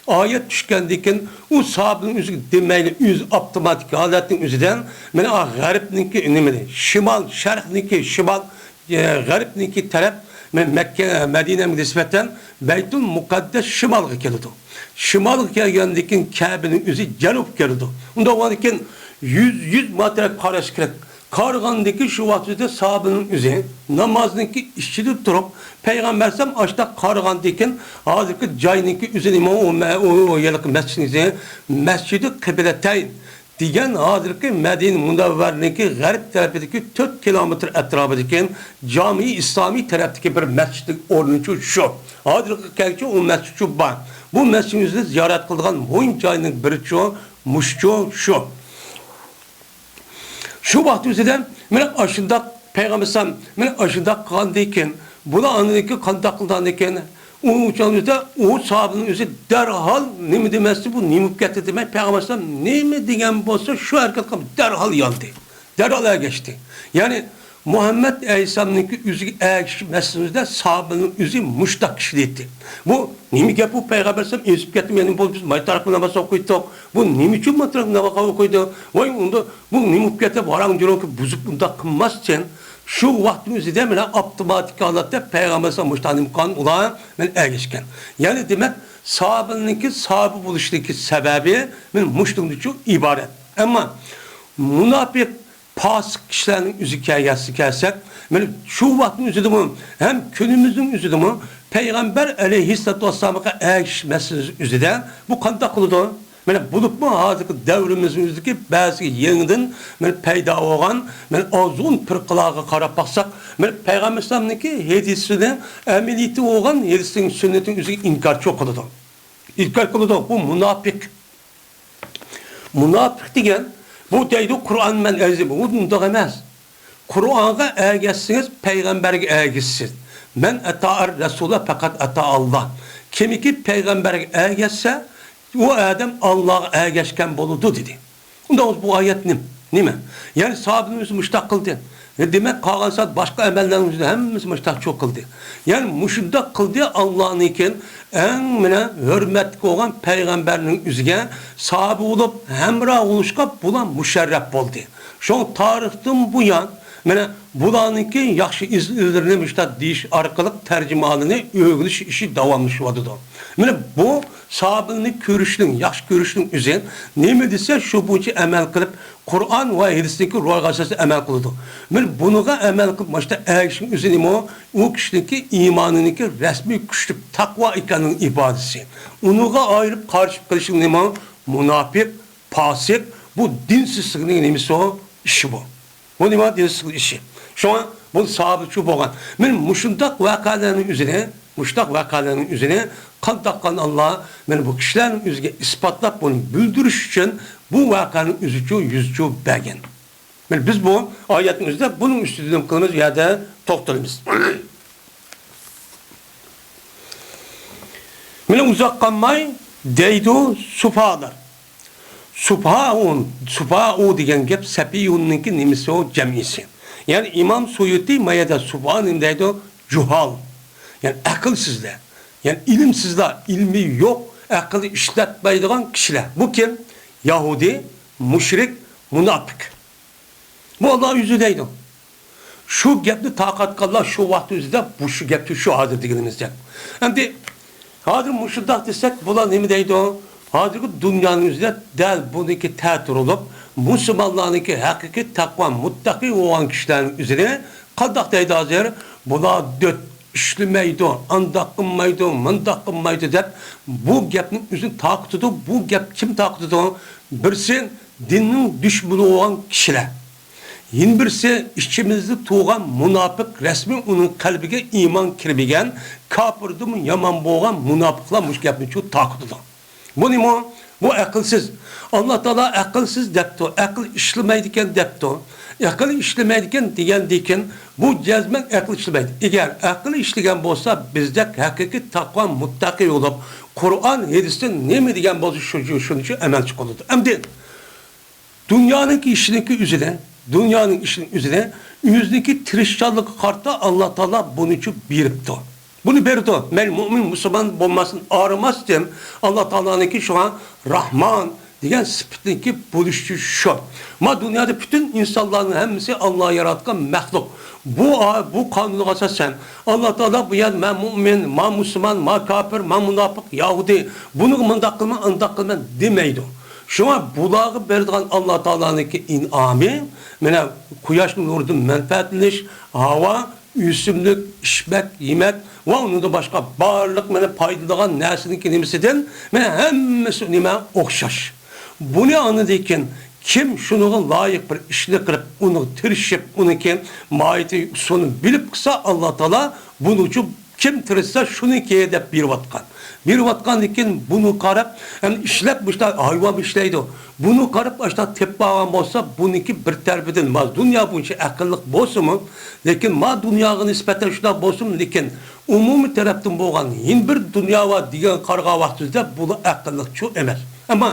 ئايەت چۈشكەندىن كېيىن ئۇ ساھابىنىڭ ئۆزىگە دېمەيلى، ئۆزى ئاپتوماتىك ھالەتنىڭ ئۆزىدە، مانا غەربنىڭكى نېمىنى، شىمال، شەرقنىڭكى شىمال، ئە، غەربنىڭكى تەرەپ، مە-، مەككە، مەدىنەگە نىسبەتەن بەيتۇل مۇقەددەس شىمالغا كېلىدۇ. شىمالغا كەلگەندىن كېيىن كەبىنىڭ ئۆزى جەنۇبقا كېلىدۇ. ئۇنداق بولغاندىن كېيىن يۈز، يۈز ما تەرەپكە قاراش كېرەك. قارىغاندىن كېيىن شۇ ۋاقىت ئۆزىدە ساھابىنىڭ ئۆزى نامازنىڭكى ئىچىدە تۇرۇپ، پەيغەمبەر ئەلەيھىسسالام ئاشۇنداق قارىغاندىن كېيىن ھازىرقى جاينىڭكى ئۆزى نېمە ئۇ مە-، ئۇ، ئۇ ھېلىقى مەسچىتنىڭ ئۆزى مەسچىدى قىبلەتەين دېگەن ھازىرقى مەدىنە مۇنەۋۋەرىنىڭكى غەرب تەرىپىدىكى تۆت كىلومېتىر ئەتراپىدىكى جامىئە ئىسلامىي تەرەپتىكى بىر مەسچىتنىڭ ئورنىچۇ شۇ. ھازىرغا كەلگۈچە ئۇ مەسچىتچۇ بار. بۇ مەسچىتنىڭ ئۆزىدە زىيارەت قىلىدىغان مۇھىم جاينىڭ بىرىچۇ مۇشۇچۇ شۇ. شۇ ۋاقىت ئۆزىدە مانا ئاشۇنداق پەيغەمبەر ئەلەيھىسسالام مانا ئاشۇنداق قىلغاندىن كېيىن، بۇلار ئاندىن كېيىن قانداق قىلغاندىن كېيىن، ئۇ چاغدا ئۇ ساھابىنىڭ ئۆزى دەرھال نېمە دېمەستىن، بۇ نېمە بولۇپ كەتتى دېمەي، پەيغەمبەر ئەلەيھىسسالام نېمە دېگەن بولسا، شۇ ھەرىكەت قىلىپ دەرھال ياندى. دەرھال ئەگەشتى. يەنى مۇھەممەد ئەلەيھىسسالامنىڭكى ئۆزىگە ئەگىشىش مەسىلىسىدە ساھابىنىڭ ئۆزى مۇشتاق كىشى دېيتتى. بۇ نېمە گەپ ئۇ؟ پەيغەمبەر ئەلەيھىسسالام ئېزىپ كەتتى، يەنى بۇ بىز ماي تارىقى ناماز ئوقۇيتتۇق. بۇ نېمە ئۈچۈن ماي تارىقى ناماز ئوقۇيدۇ؟ ۋاي، ئۇندا بۇ نېمە بولۇپ كەتتى؟ ۋاراڭ-جۇرۇڭ بۇزۇپ ئۇنداق قىلماستىن، شۇ ۋاقىتنىڭ ئۆزىدە مانا ئاپتوماتىك ھالەتتە پەيغەمبەر ئەلەيھىسسالام مۇشتاق نېمە قىلغان، ئۇلار مانا ئەگەشكەن. يەنى دېمەك، ساھابىنىڭكى ساھابە بولۇشىدىكى سەۋەبى مانا مۇشۇنىڭدىنچۇ ئىبارەت. ئەمما مۇناپىق، پاسىق كىشىلەرنىڭ ئۆزىگە كەلگەنسە كەلسەك، مانا شۇ ۋاقىتنىڭ ئۆزىدىمۇ ھەم كۈنىمىزنىڭ ئۆزىدىمۇ پەيغەمبەر ئەلەيھىسسالاتۇ ۋەسسالامغا ئەگىشىش مەسىلىسى ئۆزىدە بۇ قانداق قىلىدۇ؟ مانا بولۇپمۇ ھازىرقى دەۋرىمىزنىڭ ئۆزىدىكى بەزى يېڭىدىن مانا پەيدا بولغان مانا ئازغۇن پىرقىلارغا قاراپ باقساق، مانا پەيغەمبەر ئەلەيھىسسالامنىڭكى ھەدىسىنى، ئەمەلىيىتى بولغان ھەدىسنىڭ، سۈننىتىنىڭ ئۆزىگە ئىنكارچۇ قىلىدۇ. ئىنكار قىلىدۇ. بۇ مۇناپىق. مۇناپىق دېگەن، بۇ دەيدۇ، قۇرئان مەن ئەگىشىمەن. ئۇ ئۇنداق ئەمەس. قۇرئانغا ئەگەشسىڭىز، پەيغەمبەرگە ئەگىشىسىز. مەن ئەتائەر رەسۇلە پەقەت ئەتائاللا. كىمكى پەيغەمبەرگە ئەگەشسە، ئۇ ئادەم ئاللاغا ئەگەشكەن بولىدۇ، دېدى. ئۇنداق بولسا بۇ ئايەت نېمە؟ نېمە؟ يەنى ساھابىنىڭ ئۆزى مۇشتاق قىلدى. دېمەك، قالغان سائەت باشقا ئەمەللەرنىڭ ئۆزىدە ھەممىسى مۇشتاق چوقۇلدى. يەنى مۇشۇنداق قىلدى، ئاللانىڭكى ئەڭ مانا ھۆرمەتلىك بولغان پەيغەمبەرنىڭ ئۆزىگە ساھابە بولۇپ، ھەمراھ بولۇشقا بۇلار مۇشەررەپ بولدى. شۇڭا تارىختىن بۇيان مانا بۇلارنىڭكى ياخشى ئىز-، ئىزلىرىنى مۇشۇنداق دېيىش ئارقىلىق تەرجىمىھالىنى ئۆگىنىش ئىشى داۋاملىشىۋاتىدۇ. مانا بۇ ساھابىنى كۆرۈشنىڭ، ياخشى كۆرۈشنىڭ ئۆزى، نېمە دېسە شۇ بويىچە ئەمەل قىلىپ، قۇرئان ۋە ھەدىستىكى روھىغا ئاساسەن ئەمەل قىلىدۇ. مانا بۇنىڭغا ئەمەل قىلىپ، مۇشۇنداق ئەگىشىشنىڭ ئۆزى نېمە؟ ئۇ كىشىنىڭكى ئىمانىنىڭكى رەسمىي كۈچلۈك تەقۋا ئىكەنلىكىنىڭ ئىپادىسى. ئۇنىڭغا ئايرىپ قارشى قىلىشنىڭ نېمە؟ مۇناپىق، پاسىق، بۇ دىنسىزلىكنىڭ نېمىسى ئۇ؟ ئىشى بۇ. بۇ نېمە؟ دىنسىزلىق ئىشى. شۇڭا بۇ ساھابىچۇ بولغان. مانا مۇشۇنداق ۋەقەلەرنىڭ ئۆزىنى، مۇشۇنداق ۋەقەلەرنىڭ ئۆزىنى قانداق قىلغان ئاللا مانا بۇ كىشىلەرنىڭ ئۆزىگە ئىسپاتلاپ، بۇنى بىلدۈرۈش ئۈچۈن بۇ ۋەقەنىڭ ئۆزىچۇ، يۈزىچۇ بەرگەن. مانا بىز بۇ ئايەتنىڭ ئۆزىدە بۇنىڭ ئۈستىدە نېمە قىلىمىز، ئۇ يەردە توختىلىمىز. مانا ئۇزاق قالماي دەيدۇ سۇپھالار. سۇپھاۇن، سۇپھاۇ دېگەن گەپ سەپىھۇننىڭكى نېمىسى ئۇ جەمئىسى. يەنى ئىمام سۇيۇتى ما يەردە سۇپھا نېمە دەيدۇ؟ جۇھال. يەنى ئەقىلسىزلەر. يەنى ئىلىمسىزلەر، ئىلمى يوق، ئەقىل ئىشلەتمەيدىغان كىشىلەر. بۇ كىم؟ يەھۇدىي، مۇشرىك، مۇناپىق. بۇ ئاللا ئۆزى دەيدۇ. شۇ گەپنى تارقاتقانلار شۇ ۋاقىت ئۆزىدە بۇ شۇ گەپتۇ، شۇ ھازىر دېگىنىمىزدەك. ئەمدى ھازىر مۇشۇنداق دېسەك، بۇلار نېمە دەيدۇ؟ ھازىرقى دۇنيانىڭ ئۆزىدە دەل بۇنىڭكى تەتۈر بولۇپ، مۇسۇلمانلارنىڭكى ھەقىقىي تەقۋا مۇتتەقى بولغان كىشىلەرنىڭ ئۆزىنى قانداق دەيدۇ ھازىر؟ بۇلار دۆت ئىشلىمەيدۇ، ئانداق قىلمايدۇ، مۇنداق قىلمايدۇ دەپ، بۇ گەپنىڭ ئۆزىنى تارقىتىدۇ. بۇ گەپ كىم تارقىتىدۇ؟ بىرسى دىننىڭ دۈشمىنى بولغان كىشىلەر. يەنە بىرسى ئىچىمىزدە تۇرغان مۇناپىق، رەسمىي ئۇنىڭ قەلبىگە ئىمان كىرمىگەن، كاپىردىنمۇ يامان بولغان مۇناپىقلار مۇشۇ گەپنى شۇ تارقىتىدۇ. بۇ نېمە؟ بۇ ئەقىلسىز. ئاللا تائالا ئەقىلسىز دەپتۇ، ئەقىل ئىشلىمەيدىكەن دەپتۇ. ئەقىل ئىشلىمەيدىكەن دېگەندىكىن، بۇ جەزمەن ئەقىل ئىشلىمەيدۇ. ئەگەر ئەقىل ئىشلىگەن بولسا، بىزدەك ھەقىقىي تەقۋا مۇتتەقى بولۇپ، قۇرئان، ھەدىستە نېمە دېگەن بولسا، شۇ، شۇنىڭ ئۈچۈن ئەمەلچى قىلىدۇ. ئەمدى دۇنيانىڭكى ئىشىنىڭكى ئۆزىدە، دۇنيانىڭ ئىشىنىڭ ئۆزىدە ئۆزىنىڭكى تىرىشچانلىقىغا قارىتا ئاللا تائالا بۇنى ئۈچۈن بېرىپتۇ. بۇنى بېرىدۇ. مەن مۆمىن، مۇسۇلمان بولماستىن، ئارىماستىن، ئاللا تائالانىڭكى شۇڭا راھمان دېگەن سۈپىتىنىڭكى بولۇشى شۇ. ما دۇنيادا پۈتۈن ئىنسانلارنىڭ ھەممىسى ئاللا ياراتقان مەخلۇق. بۇ، بۇ قانۇنغا ئاساسەن، ئاللا تائالا بۇ يەردە مەن مۆمىن، ما مۇسۇلمان، ما كاپىر، ما مۇناپىق، يەھۇدىي، بۇنىڭغا مۇنداق قىلماڭ، ئانداق قىلماڭ دېمەيدۇ. شۇڭا بۇلارغا بېرىدىغان ئاللا تائالانىڭكى ئىنئامى، مانا، قۇياشنىڭ نۇرىدىن مەنپەئەتلىنىش، ھاۋا، ئۆسۈملۈك، ئىچمەك، يېمەك ۋە ئۇنىڭدىن باشقا بارلىق، مانا، پايدىلىنىدىغان نەرسىنىڭكى نېمىسىدىن، مانا، ھەممىسى نېمە؟ ئوخشاش. بۇنى ئاندىن كېيىن كىم شۇنىڭغا لايىق بىر ئىشنى قىلىپ، ئۇنىڭغا تىرىشىپ، ئۇنىڭكى ماھىيىتى، ئۇسۇلىنى بىلىپ قىلسا، ئاللا تائالا بۇنىڭ ئۈچۈن كىم تىرىشسا، شۇنىڭكى دەپ بېرىۋاتقان. بېرىۋاتقاندىن كېيىن بۇنى قاراپ، ئەمدى ئىشلەپ، مۇشۇنداق ھايۋان ئىشلەيدۇ. بۇنى قاراپ، ئاشۇنداق تېپىپ ئالغان بولسا، بۇنىڭكى بىر تەرىپىدىن، ما دۇنيا بويىچە ئەقىللىق بولسىمۇ، لېكىن ما دۇنياغا نىسبەتەن شۇنداق بولسىمۇ، لېكىن ئومۇمىي تەرەپتىن بولغان يەنە بىر دۇنيا بار دېگەن قارىغان ۋاقتىمىزدا، بۇلار ئەقىللىقچۇ ئەمەس. ئەمما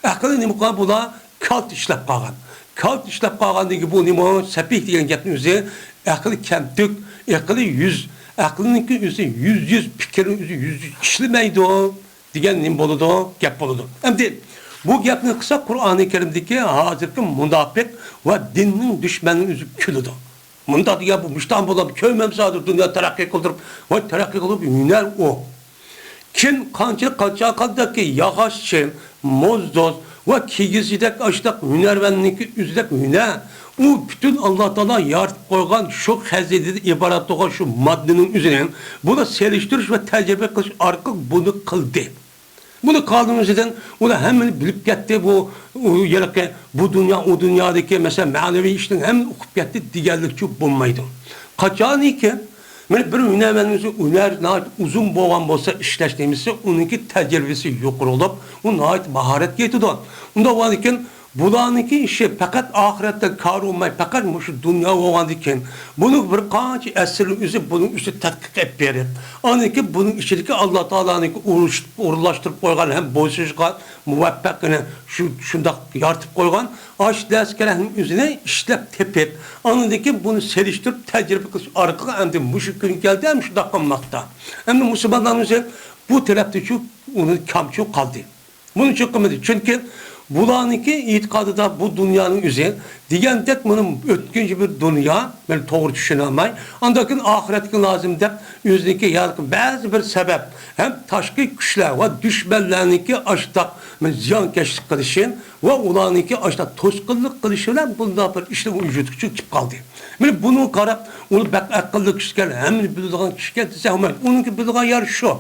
ئەقىلى نېمە قىلغان؟ بۇلار كالتە ئىشلەپ قالغان. كالتە ئىشلەپ قالغاندىن كېيىن بۇ نېمە؟ سەپىھ دېگەن گەپنىڭ ئۆزى ئەقلى كەمتۈك، ئەقلى يۈز، ئەقلىنىڭكى ئۆزى يۈز يۈز، پىكىرنىڭ ئۆزى يۈز يۈز ئىشلىمەيدۇ دېگەن نېمە بولىدۇ؟ گەپ بولىدۇ. ئەمدى بۇ گەپنى قىلساق، قۇرئانى كەرىمدىكى ھازىرقى مۇناپىق ۋە دىننىڭ دۈشمەننىڭ ئۆزى كۈلىدۇ. مۇنداق دېگەن بۇ مۇشتان بولۇپ كۆرمەمسىز ھازىر دۇنيا تەرەققىي قىلدۇرۇپ، ۋاي تەرەققىي قىلىپ ھۈنەر ئۇ. كىم قانچە، قاچان، قانداقكى ياغاچچى، موزدوز ۋە كىگىزچىدەك ئاشتاق ھۈنەرۋەننىڭكى ئۆزىدەك ھۈنەر، ئۇ پۈتۈن ئاللا تائالا يارىتىپ قويغان شۇ خەزىنىدىن ئىبارەت بولغان شۇ ماددىنىڭ ئۆزىنى بۇنى سېلىشتۇرۇش ۋە تەجرىبە قىلىش ئارقىلىق بۇنى قىلدى. بۇنى قالدىمىزدىن ئۇلار ھەممىنى بىلىپ كەتتى. بۇ، ئۇ ھېلىقى بۇ دۇنيا، ئۇ دۇنيادىكى، مەسىلەن، مەنىۋى ئىشنىڭ ھەممىنى ئۇقۇپ كەتتى دېگەنلىكچۇ بولمايدۇ. قاچانكى، مانا، بىر ھۈنەرۋەننىڭ ھۈنەر ناھايىتى ئۇزۇن بولغان بولسا، ئىشلەش نېمىسى، ئۇنىڭكى تەجرىبىسى يۇقىرى بولۇپ، ئۇ ناھايىتى ماھارەتكە يېتىدۇ. ئۇنداق بولغاندىكىن، بۇلارنىڭكى ئىشى پەقەت ئاخىرەتتە كار بولماي، پەقەت مۇشۇ دۇنيا بولغاندىن كېيىن، بۇنىڭ بىر قانچە ئەسىرنىڭ ئۆزى بۇنىڭ ئۈستىدە تەتقىق ئېلىپ بېرىپ، ئاندىن كېيىن بۇنىڭ ئىچىدىكى ئاللا تائالانىڭكى ئورۇنلىشىپ-، ئورۇنلاشتۇرۇپ قويغان ھەم بويسۇنۇشقا مۇۋەپپەق، يەنى شۇ، شۇنداق يارىتىپ قويغان ئاشۇ دەرس-كەرەكنىڭ ئۆزىنى ئىشلەپ تېپىپ، ئاندىن كېيىن بۇنى سېلىشتۇرۇپ تەجرىبە قىلىش ئارقىلىق ئەمدى مۇشۇ كۈنگە كەلدى ھەم شۇنداق قىلماقتا. ئەمدى مۇسۇلمانلارنىڭ ئۆزى بۇ تەرەپتىچۇ ئۇنى كامچۇ قالدى. بۇنى چىقمىدى. چۈنكى بۇلارنىڭكى ئېتىقادىدا بۇ دۇنيانىڭ ئۆزى دېگەندەك مانا ئۆتكۈنچى بىر دۇنيا، مەن توغرا چۈشىنەلمەي، ئاندىن كېيىن ئاخىرەتكە لازىم دەپ ئۆزىنىڭكى يا بەزى بىر سەۋەب ھەم تاشقى كۈچلەر ۋە دۈشمەنلەرنىڭكى ئاشتاق مانا زىيانكەشلىك قىلىشى ۋە ئۇلارنىڭكى ئاشتاق توسقۇنلۇق قىلىشى بىلەن بۇنداق بىر ئىشنىڭ ۋۇجۇدىغا چۈشۈپ قالدى. مانا بۇنىڭغا قاراپ، ئۇنى بەك ئەقىللىك كىشىكەن، ھەممىنى بىلىدىغان كىشىكەن دېسە، ئۇنىڭكى بىلىدىغان يەر شۇ.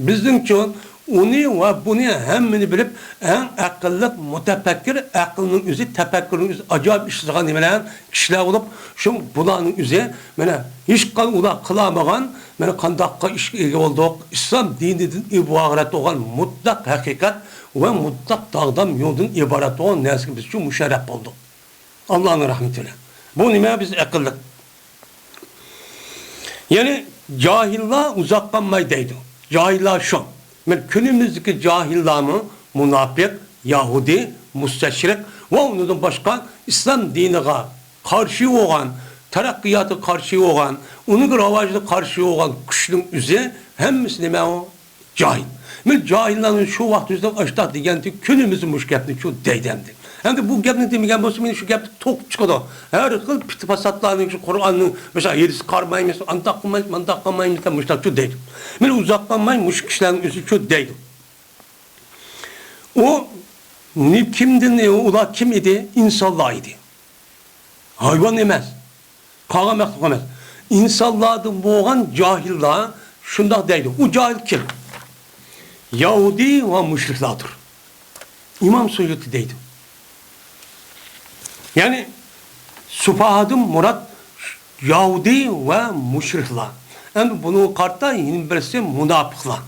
بىزنىڭچۇ ئۇنى ۋە بۇنى ھەممىنى بىلىپ، ئەڭ ئەقىللىق مۇتەپەككىر، ئەقىلنىڭ ئۆزى، تەپەككۇرنىڭ ئۆزى ئاجايىپ ئىشلىتىدىغان نېمىلەر، كىشىلەر بولۇپ، شۇ بۇلارنىڭ ئۆزى، مانا، ھېچقانداق ئۇلار قىلالمىغان، مانا، قانداققا ئىشقا ئىگە بولدۇق؟ ئىسلام دىنىدىن ئىبارەت بولغان مۇتلەق ھەقىقەت ۋە مۇتلەق داغدام يولدىن ئىبارەت بولغان نەرسىگە بىز شۇ مۇشەررەپ بولدۇق. ئاللانىڭ رەھمىتى بىلەن. بۇ نېمە؟ بىز ئەقىللىق. يەنى جاھىللار ئۇزاق قالماي دەيدۇ. جاھىللار شۇ. مەن كۈنىمىزدىكى جاھىللارمۇ مۇناپىق، يەھۇدىي، مۇستەشرىق ۋە ئۇنىڭدىن باشقا ئىسلام دىنىغا قارشى بولغان، تەرەققىياتىغا قارشى بولغان، ئۇنىڭ راۋاجىغا قارشى بولغان كۈچنىڭ ئۆزى ھەممىسى نېمە ئۇ؟ جاھىل. مەن جاھىللارنى شۇ ۋاقىت ئۆزىدە ئاشتاق دېگەنتى كۈنىمىزدە مۇشۇ گەپنى شۇ دەيدۇ ئەمدى. ئەمدى بۇ گەپنى دېمىگەن بولسا، مېنى شۇ گەپتە توقۇپ چىقىدۇ. ھەر خىل پىتى پاساتلارنى شۇ قۇرئاننىڭ مۇشۇ ھەدىسى قارىمايمىز، ئانداق قىلمايمىز، مانداق قىلمايمىز دەپ مۇشۇنداق شۇ دەيدۇ. مەن ئۇزاق قالماي مۇشۇ كىشىلەرنىڭ ئۆزى شۇ دەيدۇ. ئۇ نى-، كىمدىن، ئۇلار كىم ئىدى؟ ئىنسانلار ئىدى. ھايۋان ئەمەس. قالغان مەخلۇق ئەمەس. ئىنسانلاردىن بولغان جاھىللار شۇنداق دەيدۇ. ئۇ جاھىل كىم؟ يەھۇدىي ۋە مۇشرىكلاردۇر. ئىمام سۇيۇتى دەيدۇ. يەنى سۇپاھادىن مۇراد يەھۇدىي ۋە مۇشرىكلار. ئەمدى بۇنىڭغا قارىتا يەنە بىرسى مۇناپىقلار.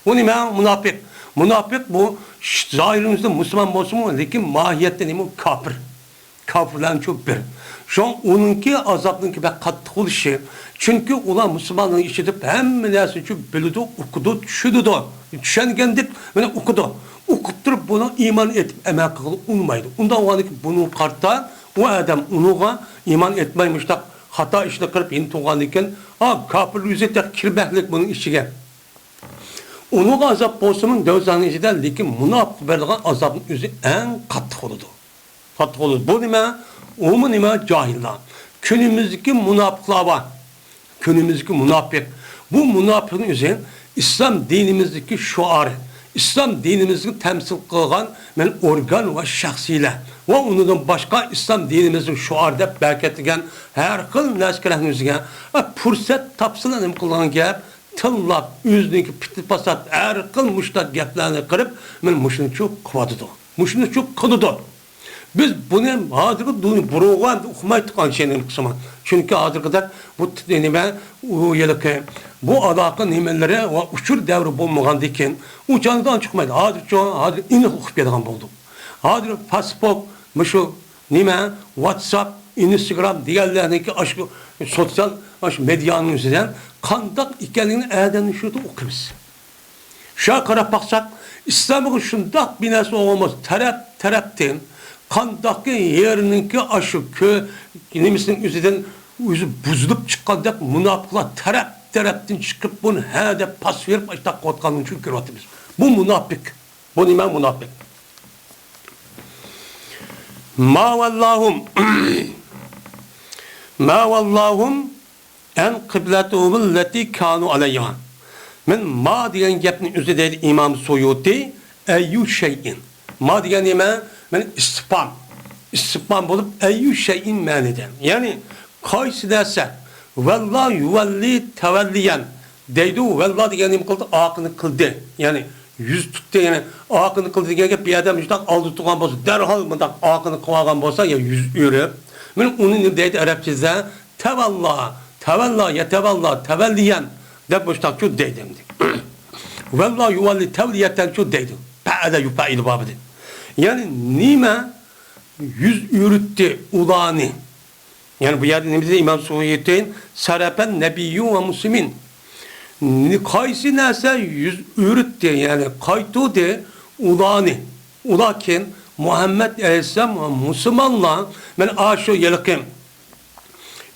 ئۇ نېمە؟ مۇناپىق. مۇناپىق بۇ ش-، زاھىرىمىزدە مۇسۇلمان بولسىمۇ، لېكىن ماھىيەتتە نېمە؟ كاپىر. كاپىرلارنىڭ شۇ بىر. شۇڭا ئۇنىڭكى ئازابنىڭكى بەك قاتتىق بولۇشى. چۈنكى ئۇلار مۇسۇلمانلارنىڭ ئىچىدە ھەممە نەرسىنى شۇ بىلىدۇ، ئۇقىدۇ، چۈشىنىدۇ. چۈشەنگەندەك، مانا ئۇقىدۇ. ئۇقۇپ تۇرۇپ بۇنىڭ ئىمان ئېتىپ ئەمەل قىلغىلى ئۇنىمايدۇ. ئۇنداق بولغاندىكىن بۇنىڭغا قارىتا ئۇ ئادەم ئۇنىڭغا ئىمان ئېتماي مۇشۇنداق خاتا ئىشنى قىلىپ يەنە تۇرغاندىن كېيىن، ئا، كاپىرلار ئۆزى تېخى كىرمەكلىك بۇنىڭ ئىچىگە. ئۇنىڭغا ئازاب بولسىمۇ، دوزاخنىڭ ئىچىدە، لېكىن مۇناپىق بېرىدىغان ئازابنىڭ ئۆزى ئەڭ قاتتىق بولىدۇ. قاتتىق بولىدۇ. بۇ نېمە؟ ئۇمۇ نېمە؟ جاھىللار. كۈنىمىزدىكى مۇناپىقلار بار. كۈنىمىزدىكى مۇناپىق. بۇ مۇناپىقنىڭ ئۆزى ئىسلام دىنىمىزدىكى شوئارى. ئىسلام دىنىمىزنى تەمسىل قىلغان مەن ئورگان ۋە شەخسىيلەر. ۋە ئۇنىڭدىن باشقا ئىسلام دىنىمىزنىڭ شوئارى دەپ بەركەتلىگەن ھەر خىل نەرسىلەرنىڭ ئۆزىگە، ئە، پۇرسەت تاپسىلا نېمە قىلىدىغان گەپ؟ تىللاپ، ئۆزىنىڭكى پىتى پاسات ھەر خىل مۇشتاق گەپلەرنى قىلىپ، مانا مۇشۇنىچۇ قىلىۋاتىدۇ. مۇشۇنىچۇ قىلىدۇ. بىز بۇنى ھازىرقى دۇنيا بۇرۇنغۇ ئەمدى ئۇقمايتتۇق ئانچە نېمە قىلسىمۇ. چۈنكى ھازىرقىدەك بۇ ت-، نېمە، ئۇ ھېلىقى بۇ ئالاقە نېمىلىرى ۋە ئۇچۇر دەۋرى بولمىغاندىكىن ئۇ چاغدا ئانچە ئۇقمايدۇ. ھازىرچۇ، ھازىر ئېنىق ئۇقۇپ كېتىدىغان بولدۇق. ھازىر فاسبوك، مۇشۇ نېمە، ۋاتساپ، ئىنستاگرام دېگەنلەرنىڭكى ئاشۇ سوتسىيال، ئاشۇ مېدىيانىڭ ئۆزىدە قانداق ئىكەنلىكىنى ئادەمنى شۇ يەردە ئۇقىمىز. شۇڭا قاراپ باقساق، ئىسلامغا شۇنداق بىناسى بولغان بولسا، تەرەپ تەرەپتىن قانداقكى يەرنىڭكى ئاشۇ كۆ-، نېمىسىنىڭ ئۆزىدىن ئۆزى بۇزۇلۇپ چىققاندەك مۇناپىقلار تەرەپ تەرەپتىن چىقىپ، بۇنى ھە دەپ پاس بېرىپ، ئاشتاق قىلىۋاتقانلىقىنى كۆرۈۋاتىمىز. بۇ مۇناپىق. بۇ نېمە؟ مۇناپىق. ما ۋەللاھۇم. ما ۋەللاھۇم ئەن قىبلەتىھۇمۇللەتى كانۇ ئەلەيھا. مەن ما دېگەن گەپنى ئۆزى دەيدۇ ئىمام سۇيۇتى، ئەييۇ شەيئىن. ما دېگەن نېمە؟ مەن ئىستىپھام. ئىستىپھام بولۇپ، ئەييۇ شەيئىن مەنىدە. يەنى، قايسى نەرسە؟ ۋەللا يۇۋەللى تەۋەللىيەن دەيدۇ. ۋەللا دېگەن نېمە قىلدى؟ ئارقىنى قىلدى. يەنى، يۈز تۇتتى، يەنى ئارقىنى قىلدى دېگەن گەپ، بۇ ئادەم مۇشۇنداق ئالدى تۇرغان بولسا، دەرھال مۇنداق ئارقىنى قىلىۋالغان بولسا، يا يۈز ئۆرۈپ، مانا ئۇنى نېمە دەيدۇ ئەرەبچىدە؟ تەۋەللا، تەۋەللا، يەتەۋەللا، تەۋەللىيەن دەپ مۇشۇنداقچۇ دەيدۇ ئەمدى. ۋەللا يۇۋەللى تەۋلىيەتەنچۇ دەيدۇ. پەئەلە يۇپەئىلۇ بابىدىن. يەنى نېمە يۈز ئۆرۈتتى ئۇلارنى؟ يەنى بۇ يەردە نېمە دېدى ئىمام سۇيۇتى؟ سەرەپەن نەبىييۇ ۋە مۇسلىمىن. نى-، قايسى نەرسە يۈز ئۆرۈتتى، يەنى قايتۇردى ئۇلارنى؟ ئۇلار كىم؟ مۇھەممەد ئەلەيھىسسالام ۋە مۇسۇلمانلار. مانا ئاشۇ ھېلىقى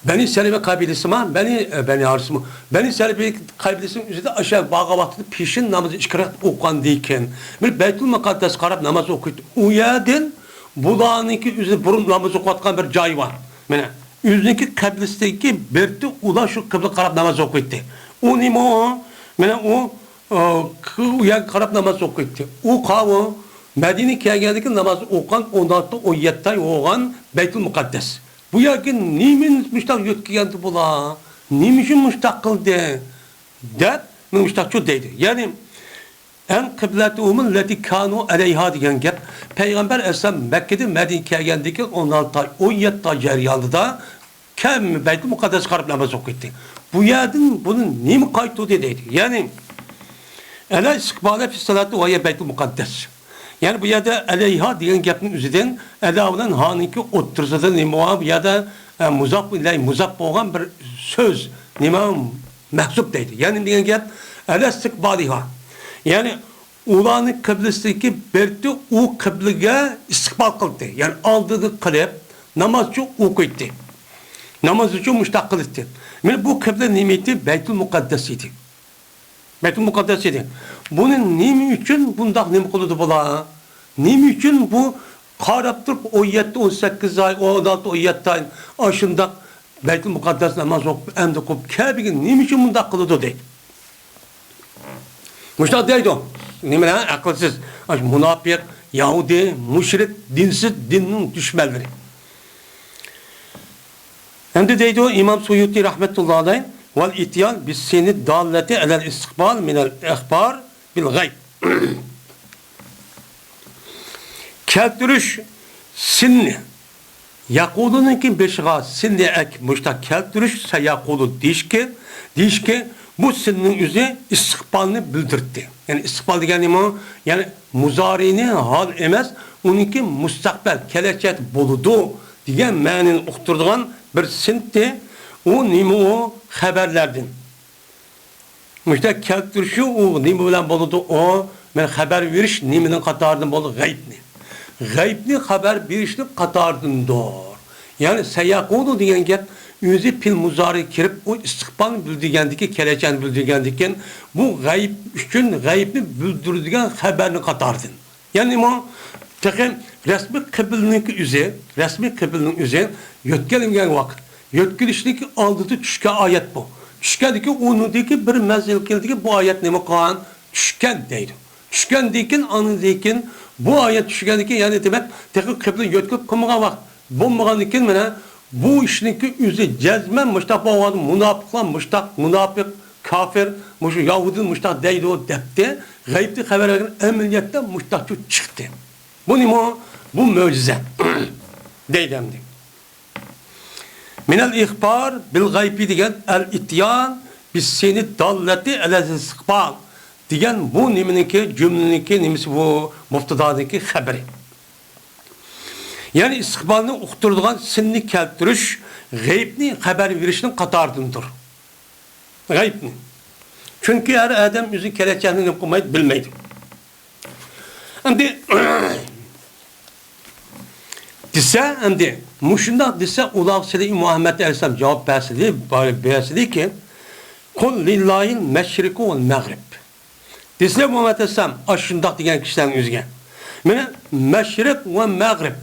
بەنى سەلىمە قەبىلىسىما، بەنى، ئە، بەنى ھارىسمۇ؟ بەنى سەلىمە قەبىلىسىنىڭ ئۆزىدە ئاشۇ بارغان ۋاقتىدا پېشىن نامىزى ئىككى رەكەت ئوقۇغاندىن كېيىن، بىر بەيتۇل مۇقەددەسكە قاراپ ناماز ئوقۇيتتى. ئۇ يەردىن بۇلارنىڭكى ئۆزى بۇرۇن ناماز ئوقۇۋاتقان بىر جايى بار. مانا، ئۆزىنىڭكى قەبلىسىدىكى بىرتى ئۇلار شۇ قىبلىگە قاراپ ناماز ئوقۇيتتى. ئۇ نېمە ئۇ؟ مانا ئۇ، ئۇ، ئۇ يەرگە قاراپ ناماز ئوقۇيتتى. ئۇ قاۋۇ مەدىنىگە كەلگەندىكىن ناماز ئوقۇغان ئون ئالتە، ئون يەتتە ئاي بولغان بەيتۇل مۇقەددەس. بۇ يەرگە نېمىنى مۇشتاق يۆتكىگەندى بۇلار؟ نېمە ئۈچۈن مۇشتاق قىلدى؟ دەپ، مۇشتاقچۇ دەيدۇ. يەنى، ئەن قىبلەتىھۇمۇللەتى كانۇ ئەلەيھا دېگەن گەپ، پەيغەمبەر ئەلەيھىسسالام مەككىدىن مەدىنىگە كەلگەندىن كېيىن ئون ئالتە ئاي، ئون يەتتە ئاي جەريانىدا كەم بەيتۇل مۇقەددەسكە قاراپ ناماز ئوقۇيتتى. بۇ يەردىن بۇنى نېمە قايتۇردى دەيدۇ. يەنى، ئەلە ئىستىقبالە فىسسالاتى ۋەيە بەيتۇل مۇقەددەس. يەنى بۇ يەردە ئەلەيھا دېگەن گەپنىڭ ئۆزىدىن ئەلا بىلەن ھانىڭكى ئوتتۇرىسىدا نېمە بار؟ بۇ يەردە، ئە، مۇزاپ ئىلەي مۇزاپ بولغان بىر سۆز، نېمە، مەھزۇپ دەيدۇ. يەنى دېگەن گەپ، ئەلە ئىستىقبالىھا. يەنى ئۇلارنىڭ قىبلىسىدىكى بىرتى ئۇ قىبلىگە ئىستىقبال قىلدى. يەنى ئالدىدا قىلىپ، ناماز ئۈچۈن ئوقۇيتتى. ناماز ئۈچۈن مۇشتاق قىلىتتى. مانا بۇ قىبلە نېمە ئىدى؟ بەيتۇل مۇقەددەس ئىدى. بەيتۇل مۇقەددەس ئىدى. بۇنى نېمە ئۈچۈن بۇنداق نېمە قىلىدۇ بۇلار؟ نېمە ئۈچۈن بۇ قاراپ تۇرۇپ ئون يەتتە، ئون سەككىز ئاي، ئون ئالتە، ئون يەتتە ئاي ئاشۇنداق بەيتۇل مۇقەددەس ناماز ئوقۇپ، ئەمدى قوپ كەبىگە نېمە ئۈچۈن بۇنداق قىلىدۇ دەيدۇ. مۇشۇنداق دەيدۇ. نېمىلەر؟ ئەقىلسىز. ئاشۇ مۇناپىق، يەھۇدىي، مۇشرىك، دىنسىز، دىننىڭ دۈشمەنلىرى. ئەمدى دەيدۇ ئىمام سۇيۇتى رەھمەتۇللا ئەلەيھ، ۋەل ئىتيان بىسسىنى داللەتى ئەلەل ئىستىقبال مىنەل ئىخبار بىل غەيب. كەلتۈرۈش سىننى، يەقۇلۇنىڭكى بېشىغا سىننى ئەك مۇشتاق كەلتۈرۈش سەيەقۇلۇ دېيىشكە، دېيىشكە بۇ سىننىڭ ئۆزى ئىستىقبالنى بىلدۈرتتى. يەنى ئىستىقبال دېگەن نېمە؟ يەنى مۇزارىنى ھال ئەمەس، ئۇنىڭكى مۇستەقبەل، كېلەچەكتە بولىدۇ دېگەن مەنىنى ئۇقتۇرىدىغان بىر سىنتى. ئۇ نېمە ئۇ؟ خەبەرلەردىن. مۇشۇنداق كەلتۈرۈشى ئۇ نېمە بىلەن بولىدۇ؟ ئۇ، مەن خەبەر بېرىش نېمىنىڭ قاتارىدىن بولىدۇ؟ غەيبنى. غەيبنى خەبەر بېرىشنىڭ قاتارىدىندۇر. يەنى سەيەقۇلۇ دېگەن گەپ ئۆزى پېئىل مۇزارىگە كىرىپ، ئۇ ئىستىقبالنى بىلدۈرگەندىكى، كېلەچەكنى بىلدۈرگەندىكىن، بۇ غەيب ئۈچۈن غەيبنى بىلدۈرىدىغان خەبەرنىڭ قاتارىدىن. يەنى مۇ-، تېخى رەسمىي قىبلىنىڭكى ئۆزى، رەسمىي قىبلىنىڭ ئۆزى يۆتكەلگەن ۋاقىت. يۆتكىلىشتىكى ئالدىدا چۈشكەن ئايەت بۇ. چۈشكەندىكى ئۇنىڭدىكى بىر مەزگىل كېلىدىكى بۇ ئايەت نېمە قىلغان؟ چۈشكەن دەيدۇ. چۈشكەندىكىن، ئاندىكىن بۇ ئايەت چۈشكەندىكىن، يەنى دېمەك، تېخى قىبلە يۆتكىلىپ قىلمىغان ۋاقىت بولمىغاندىكىن، مانا بۇ ئىشنىڭكى ئۆزى جەزمەن مۇشتاق بولغان، مۇناپىقلار مۇشتاق، مۇناپىق، كاپىر، مۇشۇ يەھۇدىي مۇشتاق دەيدۇ دەپتى. غەيبتىن خەۋەر بەرگەن ئەمەلىيەتتە مۇشتاقچۇ چىقتى. بۇ نېمە؟ بۇ مۆجىزە. دەيدۇ ئەمدى. مىنەل ئىخبار بىل غەيبى دېگەن ئەل ئىتيان بىسسىنى داللەتى ئەلەل ئىستىقبال دېگەن بۇ نېمىنىڭكى، جۈملىنىڭكى نېمىسى بۇ؟ مۇبتىدانىڭكى خەبىرى. يەنى ئىستىقبالنى ئۇقتۇرىدىغان سىننى كەلتۈرۈش غەيبنى خەۋەر بېرىشنىڭ قاتارىدىندۇر. غەيبنى. چۈنكى ھەر ئادەم ئۆزى كېلەچەكنى نېمە قىلمايدۇ، بىلمەيدۇ. ئەمدى دېسە، ئەمدى مۇشۇنداق دېسە، ئۇلارغا سىلى مۇھەممەد ئەلەيھىسسالام جاۋاب بەرسىلى، بەرسىلىكى، قۇل لىللاھىل مەشرىقۇ ۋەل مەغرىب. دېسىلە مۇھەممەد ئەلەيھىسسالام ئاشۇنداق دېگەن كىشىلەرنىڭ ئۆزىگە، مانا مەشرىق ۋە مەغرىب،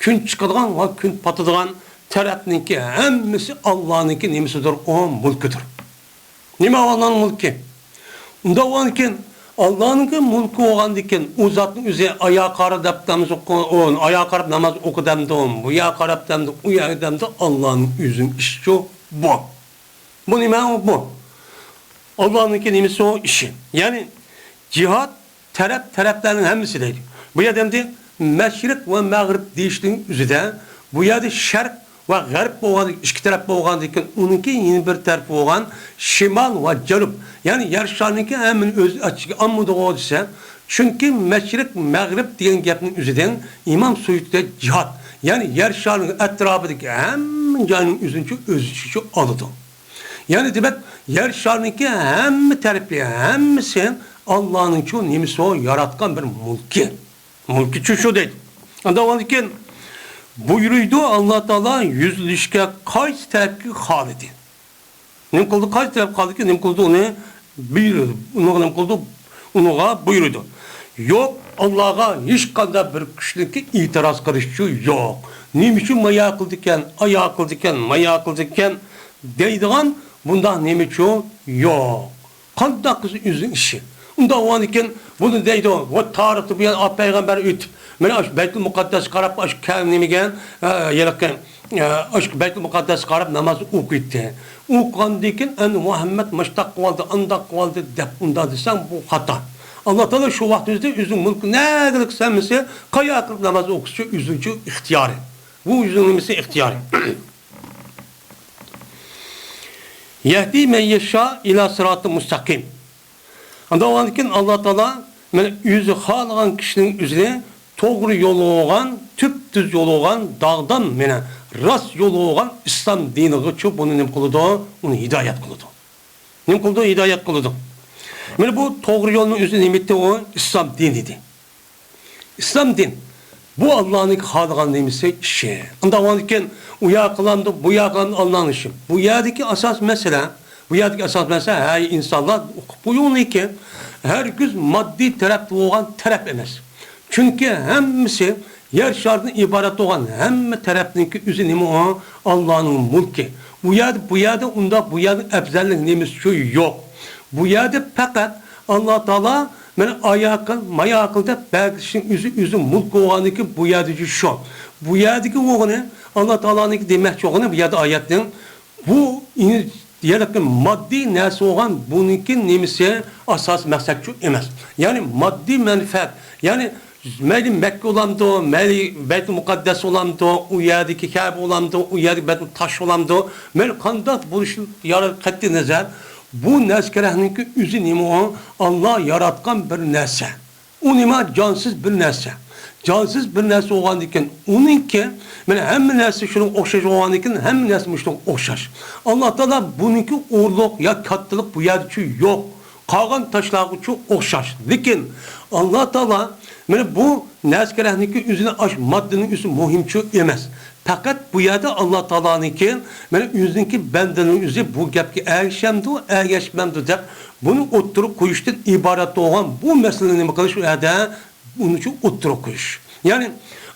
كۈن چىقىدىغان ۋە كۈن پاتىدىغان تەرەپنىڭكى ھەممىسى ئاللانىڭكى نېمىسىدۇر؟ ئۇ مۈلكىدۇر. نېمە ئاللانىڭ مۈلكى؟ ئۇنداق بولغاندىكىن، ئاللانىڭكى مۈلكى بولغاندىكىن، ئۇ زاتنىڭ ئۆزى ئاياغ قارا دەپ ناماز ئوقۇ، ئاياغ قاراپ ناماز ئوقۇ دەمدۇ، بۇ ياغ قاراپ دەمدۇ، ئۇ ياغ دەمدۇ، ئاللانىڭ ئۆزىنىڭ ئىشىچۇ بۇ. بۇ نېمە بۇ؟ ئاللانىڭكى نېمىسى ئۇ ئىشى. يەنى جىھاد تەرەپ، تەرەپلەرنىڭ ھەممىسى دەيدۇ. بۇ يەردە ئەمدى مەشرىق ۋە مەغرىب دېيىشنىڭ ئۆزىدە، بۇ يەردە شەرق ۋە غەرب بولغان ئىككى تەرەپ بولغاندىكىن، ئۇنىڭكى يەنە بىر تەرىپى بولغان شىمال ۋە جەنۇب، يەنى يەر شارىنىڭكى ھەممىنى ئۆز ئىچىگە ئالمىدىغۇ دېسە، چۈنكى مەشرىق، مەغرىب دېگەن گەپنىڭ ئۆزىدىن ئىمام سۇيۇتى جىھاد، يەنى يەر شارىنىڭ ئەتراپىدىكى ھەممە جاينىڭ ئۆزىنىچە ئۆز ئىچىگە ئالىدۇ. يەنى دېمەك، يەر شارىنىڭكى ھەممە تەرىپى، ھەممىسى ئاللانىڭچۇ نېمىسى ئۇ ياراتقان بىر مۈلكى. مۈلكىچۇ شۇ دەيدۇ. ئاندىن كېيىن بۇيرۇيدۇ، ئاللا تائالا يۈزلىنىشكە قايسى تەرەپكە خالىدى. نېمە قىلدى؟ قايسى تەرەپ خالىدىكى، نېمە قىلدى؟ ئۇنى بۇيرۇدى. ئۇنىڭغا نېمە قىلدى؟ ئۇنىڭغا بۇيرۇدى. يوق، ئاللاغا ھېچقانداق بىر كۈچنىڭكى ئېتىراز قىلىشىچۇ يوق. نېمە ئۈچۈن مايا قىلدىكەن، ئايا قىلدىكەن، مايا قىلدىكەن دەيدىغان بۇنداق نېمىچۇ يوق. قانداق قىلسا ئۆزىنىڭ ئىشى. ئۇنداق بولغاندىكىن بۇنى دەيدۇ، ۋە تارىختا بۇيان پەيغەمبەر ئۆتۈپ، مانا ئاشۇ بەيتۇل مۇقەددەسكە قاراپ، ئاشۇ كە-، نېمىگە، ئە، ھېلىقى، ئە، ئاشۇ بەيتۇل مۇقەددەسكە قاراپ ناماز ئوقۇيتتى. ئوقۇغاندىن كېيىن، ئەمدى مۇھەممەد مۇشتاق قىلىۋالدى، ئانداق قىلىۋالدى دەپ ئۇنداق دېسەڭ، بۇ خاتا. ئاللا تائالا شۇ ۋاقىتنىڭ ئۆزىدە ئۆزىنىڭ مۈلكى نەدىلىك سەممىسى، قايا قىلىپ ناماز ئوقۇشى ئۆزىنىڭچۇ ئىختىيارى. بۇ ئۆزىنىڭ نېمىسى ئىختىيارى. يەھدى مەن يەشا ئىلا سىراتى مۇستەقىم. ئاندىن كېيىن ئاللا تائالا مانا ئۆزى خالىغان كىشىنىڭ ئۆزىنى توغرا يول بولغان، تۈپتۈز يول بولغان، داغدام، مانا راست يول بولغان ئىسلام دىنىغىچۇ بۇنى نېمە قىلىدۇ؟ ئۇنى ھىدايەت قىلىدۇ. نېمە قىلىدۇ؟ ھىدايەت قىلىدۇ. مانا بۇ توغرا يولنىڭ ئۆزى نېمە ئىدى؟ ئۇ ئىسلام دىنى ئىدى. ئىسلام دىن. بۇ ئاللانىڭ خالىغان نېمىسى، ئىشى. ئۇنداق بولغاندىكىن ئۇ ياق قىلامدۇ، بۇ ياق قىلامدۇ، ئاللانىڭ ئىشى. بۇ يەردىكى ئاساس مەسىلە، بۇ يەردىكى ئاساس مەسىلە، ھەي ئىنسانلار، ئۇقۇپ قويۇڭلىكى، ھەرگىز ماددىي تەرەپتە بولغان تەرەپ ئەمەس. چۈنكى ھەممىسى يەر شارىدىن ئىبارەت بولغان ھەممە تەرەپنىڭكى ئۆزى نېمە ئۇ؟ ئاللانىڭ مۈلكى. ئۇ يەردە، بۇ يەردە ئۇنداق، بۇ يەردە ئەپزەللىك نېمىسى شۇ يوق. بۇ يەردە پەقەت ئاللا تائالا مانا ئاياقىل، ماياقىل دەپ بەرگۈچىنىڭ ئۆزى، ئۆزى مۈلك بولغاندىكىن بۇ يەردىكى شۇ. بۇ يەردىكى بولغىنى، ئاللا تائالانىڭكى دېمەكچى بولغىنى بۇ يەردە ئايەتنىڭ بۇ ئىن-، يەنى ماددىي نەرسە بولغان بۇنىڭكى نېمىسى ئاساسىي مەقسەتچۇ ئەمەس. يەنى ماددىي مەنپەئەت، يەنى مەيلى مەككە بولامدۇ، مەيلى بەيتۇل مۇقەددەس بولامدۇ، ئۇ يەردىكى كەبە بولامدۇ، ئۇ يەردىكى بەيتۇل تاش بولامدۇ، مەيلى قانداق بولۇشى يارار قەتئىي نەزەر، بۇ نەرسە كېرەكنىڭكى ئۆزى نېمە ئۇ؟ ئاللا ياراتقان بىر نەرسە. ئۇ نېمە؟ جانسىز بىر نەرسە. جانسىز بىر نەرسە بولغاندىكىن ئۇنىڭكى، مانا ھەممە نەرسە شۇنىڭغا ئوخشاش بولغاندىكىن ھەممە نەرسە مۇشۇنىڭغا ئوخشاش. ئاللا تائالا بۇنىڭكى ئورۇنلۇق يا كاتتىلىق بۇ يەردىچۇ يوق. قالغان تاشلارغىچۇ ئوخشاش. لېكىن ئاللا تائالا مانا بۇ نەرسە كېرەكنىڭكى ئۆزىنى ئاش ماددىنىڭ ئۆزى مۇھىمچۇ ئەمەس. پەقەت بۇ يەردە ئاللا تائالانىڭكى، مانا ئۆزىنىڭكى بەندىنىڭ ئۆزى بۇ گەپكە ئەگىشەمدۇ، ئەگەشمەمدۇ دەپ بۇنى ئوتتۇرىغا قويۇشتىن ئىبارەت بولغان بۇ مەسىلىنى نېمە قىلىش ئۇ يەردە ئۇنىچۇ ئوتتۇرىغا قويۇش. يەنى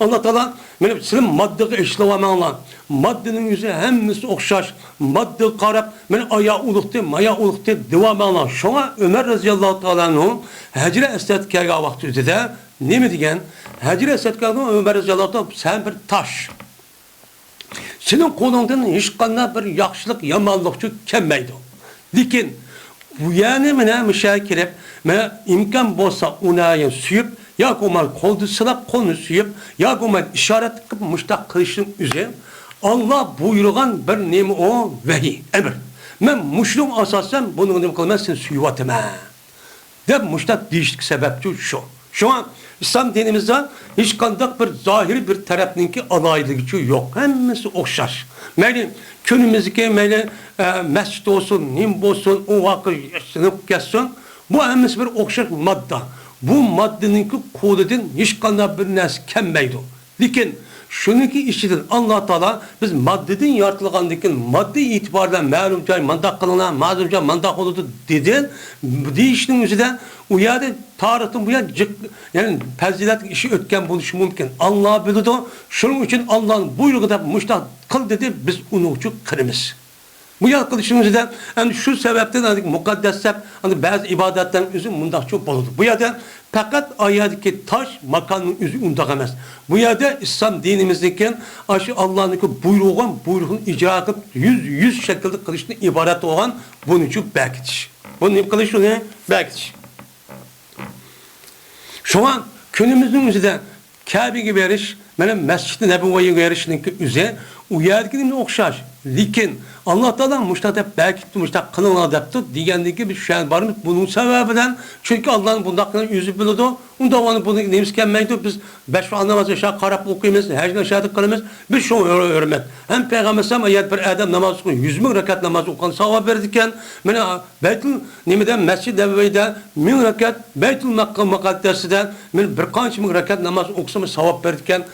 ئاللا تائالا، مانا سىلەر ماددىغا ئېچىلىۋالماڭلار. ماددىنىڭ ئۆزى ھەممىسى ئوخشاش. ماددىغا قاراپ، مانا ئايا ئۇلۇغتى، مايا ئۇلۇغتى دېۋالماڭلار. شۇڭا ئۆمەر رەزىياللاھۇ تائالا ئەنھۇ ھەجرە ئەسۋەدكە كەلگەن ۋاقتى ئۆزىدە نېمە دېگەن؟ ھەجرە ئەسۋەدكە كەلگەن ئۆمەر رەزىياللاھۇ تائالا، سەن بىر تاش. سېنىڭ قولۇڭدىن ھېچقانداق بىر ياخشىلىق، يامانلىقچۇ كەلمەيدۇ. لېكىن بۇ يەرنى مانا مۇشۇ يەرگە كىرىپ، مانا ئىمكان بولسا ئۇنى سۆيۈپ، ياكى بولمىسا قولدا سىلاپ، قولنى سۆيۈپ، ياكى بولمىسا ئىشارەت قىلىپ مۇشۇنداق قىلىشنىڭ ئۆزى ئاللا بۇيرۇغان بىر نېمە ئۇ؟ ۋەھىي، ئەمر. مەن مۇشۇنىڭغا ئاساسەن بۇنىڭغا نېمە قىلىمەن؟ سېنى سۆيۈۋاتىمەن. دەپ مۇشۇنداق دېيىشلىك سەۋەبچۇ شۇ. شۇڭا ئىسلام دىنىمىزدا ھېچقانداق بىر زاھىرىي بىر تەرەپنىڭكى ئالاھىدىلىكىچۇ يوق. ھەممىسى ئوخشاش. مەيلى كۈنىمىزدىكى، مەيلى، ئە، مەسچىت بولسۇن، نېمە بولسۇن، ئۇ ۋاقىت سىنىپ كەتسۇن. بۇ ھەممىسى بىر ئوخشاش ماددا. بۇ ماددىنىڭكى قولىدىن ھېچقانداق بىر نەرسە كەلمەيدۇ. لېكىن شۇنىڭكى ئىچىدىن ئاللا تائالا بىز ماددىدىن يارىتىلغاندىكىن، ماددىي ئېتىبار بىلەن مەلۇم جاي مانداق قىلىڭلار، مەلۇم جاي مانداق بولىدۇ دېدى، دېيىشنىڭ ئۆزىدە ئۇ يەردە تارىختىن بۇيان جىق، يەنى پەزىلەتلىك ئىشى ئۆتكەن بولۇشى مۇمكىن. ئاللا بىلىدۇ. شۇنىڭ ئۈچۈن ئاللانىڭ بۇيرۇقى دەپ مۇشۇنداق قىل دېدى، بىز ئۇنىڭ ئۈچۈن قىلىمىز. بۇ يەر قىلىشنىڭ ئۆزىدە ئەنە شۇ سەۋەبتىن ئەنە مۇقەددەس دەپ، ئەنە بەزى ئىبادەتلەرنىڭ ئۆزى مۇنداقچۇ بولىدۇ. بۇ يەردە پەقەت ئايەتتىكى تاش ماكاننىڭ ئۆزى ئۇنداق ئەمەس. بۇ يەردە ئىسلام دىنىمىزنىڭكى ئاشۇ ئاللانىڭكى بۇيرۇغان بۇيرۇقىنى ئىجرا قىلىپ، يۈز، يۈز شەكىلدە قىلىشتىن ئىبارەت بولغان بۇنىچۇ بەكىتىش. بۇنى نېمە قىلىش؟ ئۇنى بەكىتىش. شۇڭا كۈنىمىزنىڭ ئۆزىدە كەبىگە بېرىش، مانا مەسچىدى نەبەۋىيگە بېرىشنىڭكى ئۆزى ئۇ يەردىكى نېمە ئوخشاش. لېكىن ئاللا تائالا مۇشۇنداق دەپ بەكىتتى، مۇشۇنداق قىلىڭلار دەپتۇ دېگەندىن كېيىن بىز شۇ يەرگە بارىمىز. بۇنىڭ سەۋەبى بىلەن، چۈنكى ئاللانىڭ بۇنداق قىلغىنىنى ئۆزى بىلىدۇ. ئۇنداق بولغاندا بۇنىڭ نېمىسى كەلمەيدۇ؟ بىز بەش ۋاق نامازنى شۇ يەردە قاراپ ئوقۇيمىز، ھەجنى شۇ يەردە قىلىمىز. بىز شۇڭا ھۆر-، ھۆرمەت. ھەم پەيغەمبەر ئەلەيھىسسالام ئايەت بىر ئادەم ناماز ئوقۇغان يۈز مىڭ رەكەت ناماز ئوقۇغان ساۋاب بېرىدىكەن. مانا بەيتۇل نېمىدە، مەسچىد نەبەۋىيدە مىڭ رەكەت، بەيتۇل مەق-، مۇقەددەسىدە مانا بىر قانچە مىڭ رەكەت ناماز ئوقۇسىمۇ ساۋاب بېرىدىكەن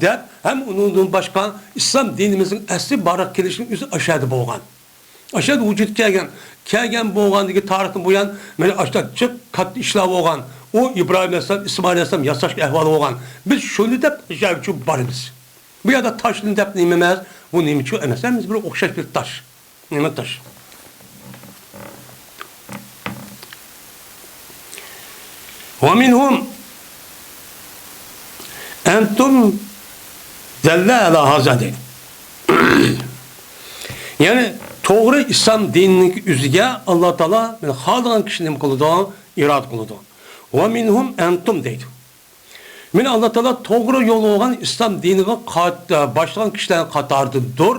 دەپ، ھەم ئۇنىڭدىن باشقا ئىسلام دىنىمىزنىڭ ئەسلى بارلىققا كېلىشىنىڭ ئۆزى ئاشۇ يەردە بولغان. ئاشۇ يەردە ۋۇجۇدقا كەلگەن، كەلگەن بولغاندىكى تارىختىن بۇيان مانا ئاشۇنداق جىق كاتتا ئىشلار بولغان. ئۇ ئىبراھىم ئەلەيھىسسالام، ئىسمائىل ئەلەيھىسسالام ياساشلىق ئەھۋالى بولغان. بىز شۇنى دەپ شۇ يەرگىچە بارىمىز. بۇ يەردە تاشنى دەپ نېمە ئەمەس، بۇ نېمىچۇ ئەمەس، ھەممىمىز بىر ئوخشاش بىر تاش. نېمە تاش؟ ۋە مىنھۇم ئەنتۇم دەللە ئەلا ھازا دەيدۇ. يەنى توغرا ئىسلام دىنىنىڭ ئۆزىگە ئاللا تائالا خالىغان كىشىنى نېمە قىلىدۇ؟ ئىرادە قىلىدۇ. ۋە مىنھۇم ئەنتۇم دەيدۇ. مانا ئاللا تائالا توغرا يول بولغان ئىسلام دىنىغا قات-، باشلىغان كىشىلەرنىڭ قاتارىدىندۇر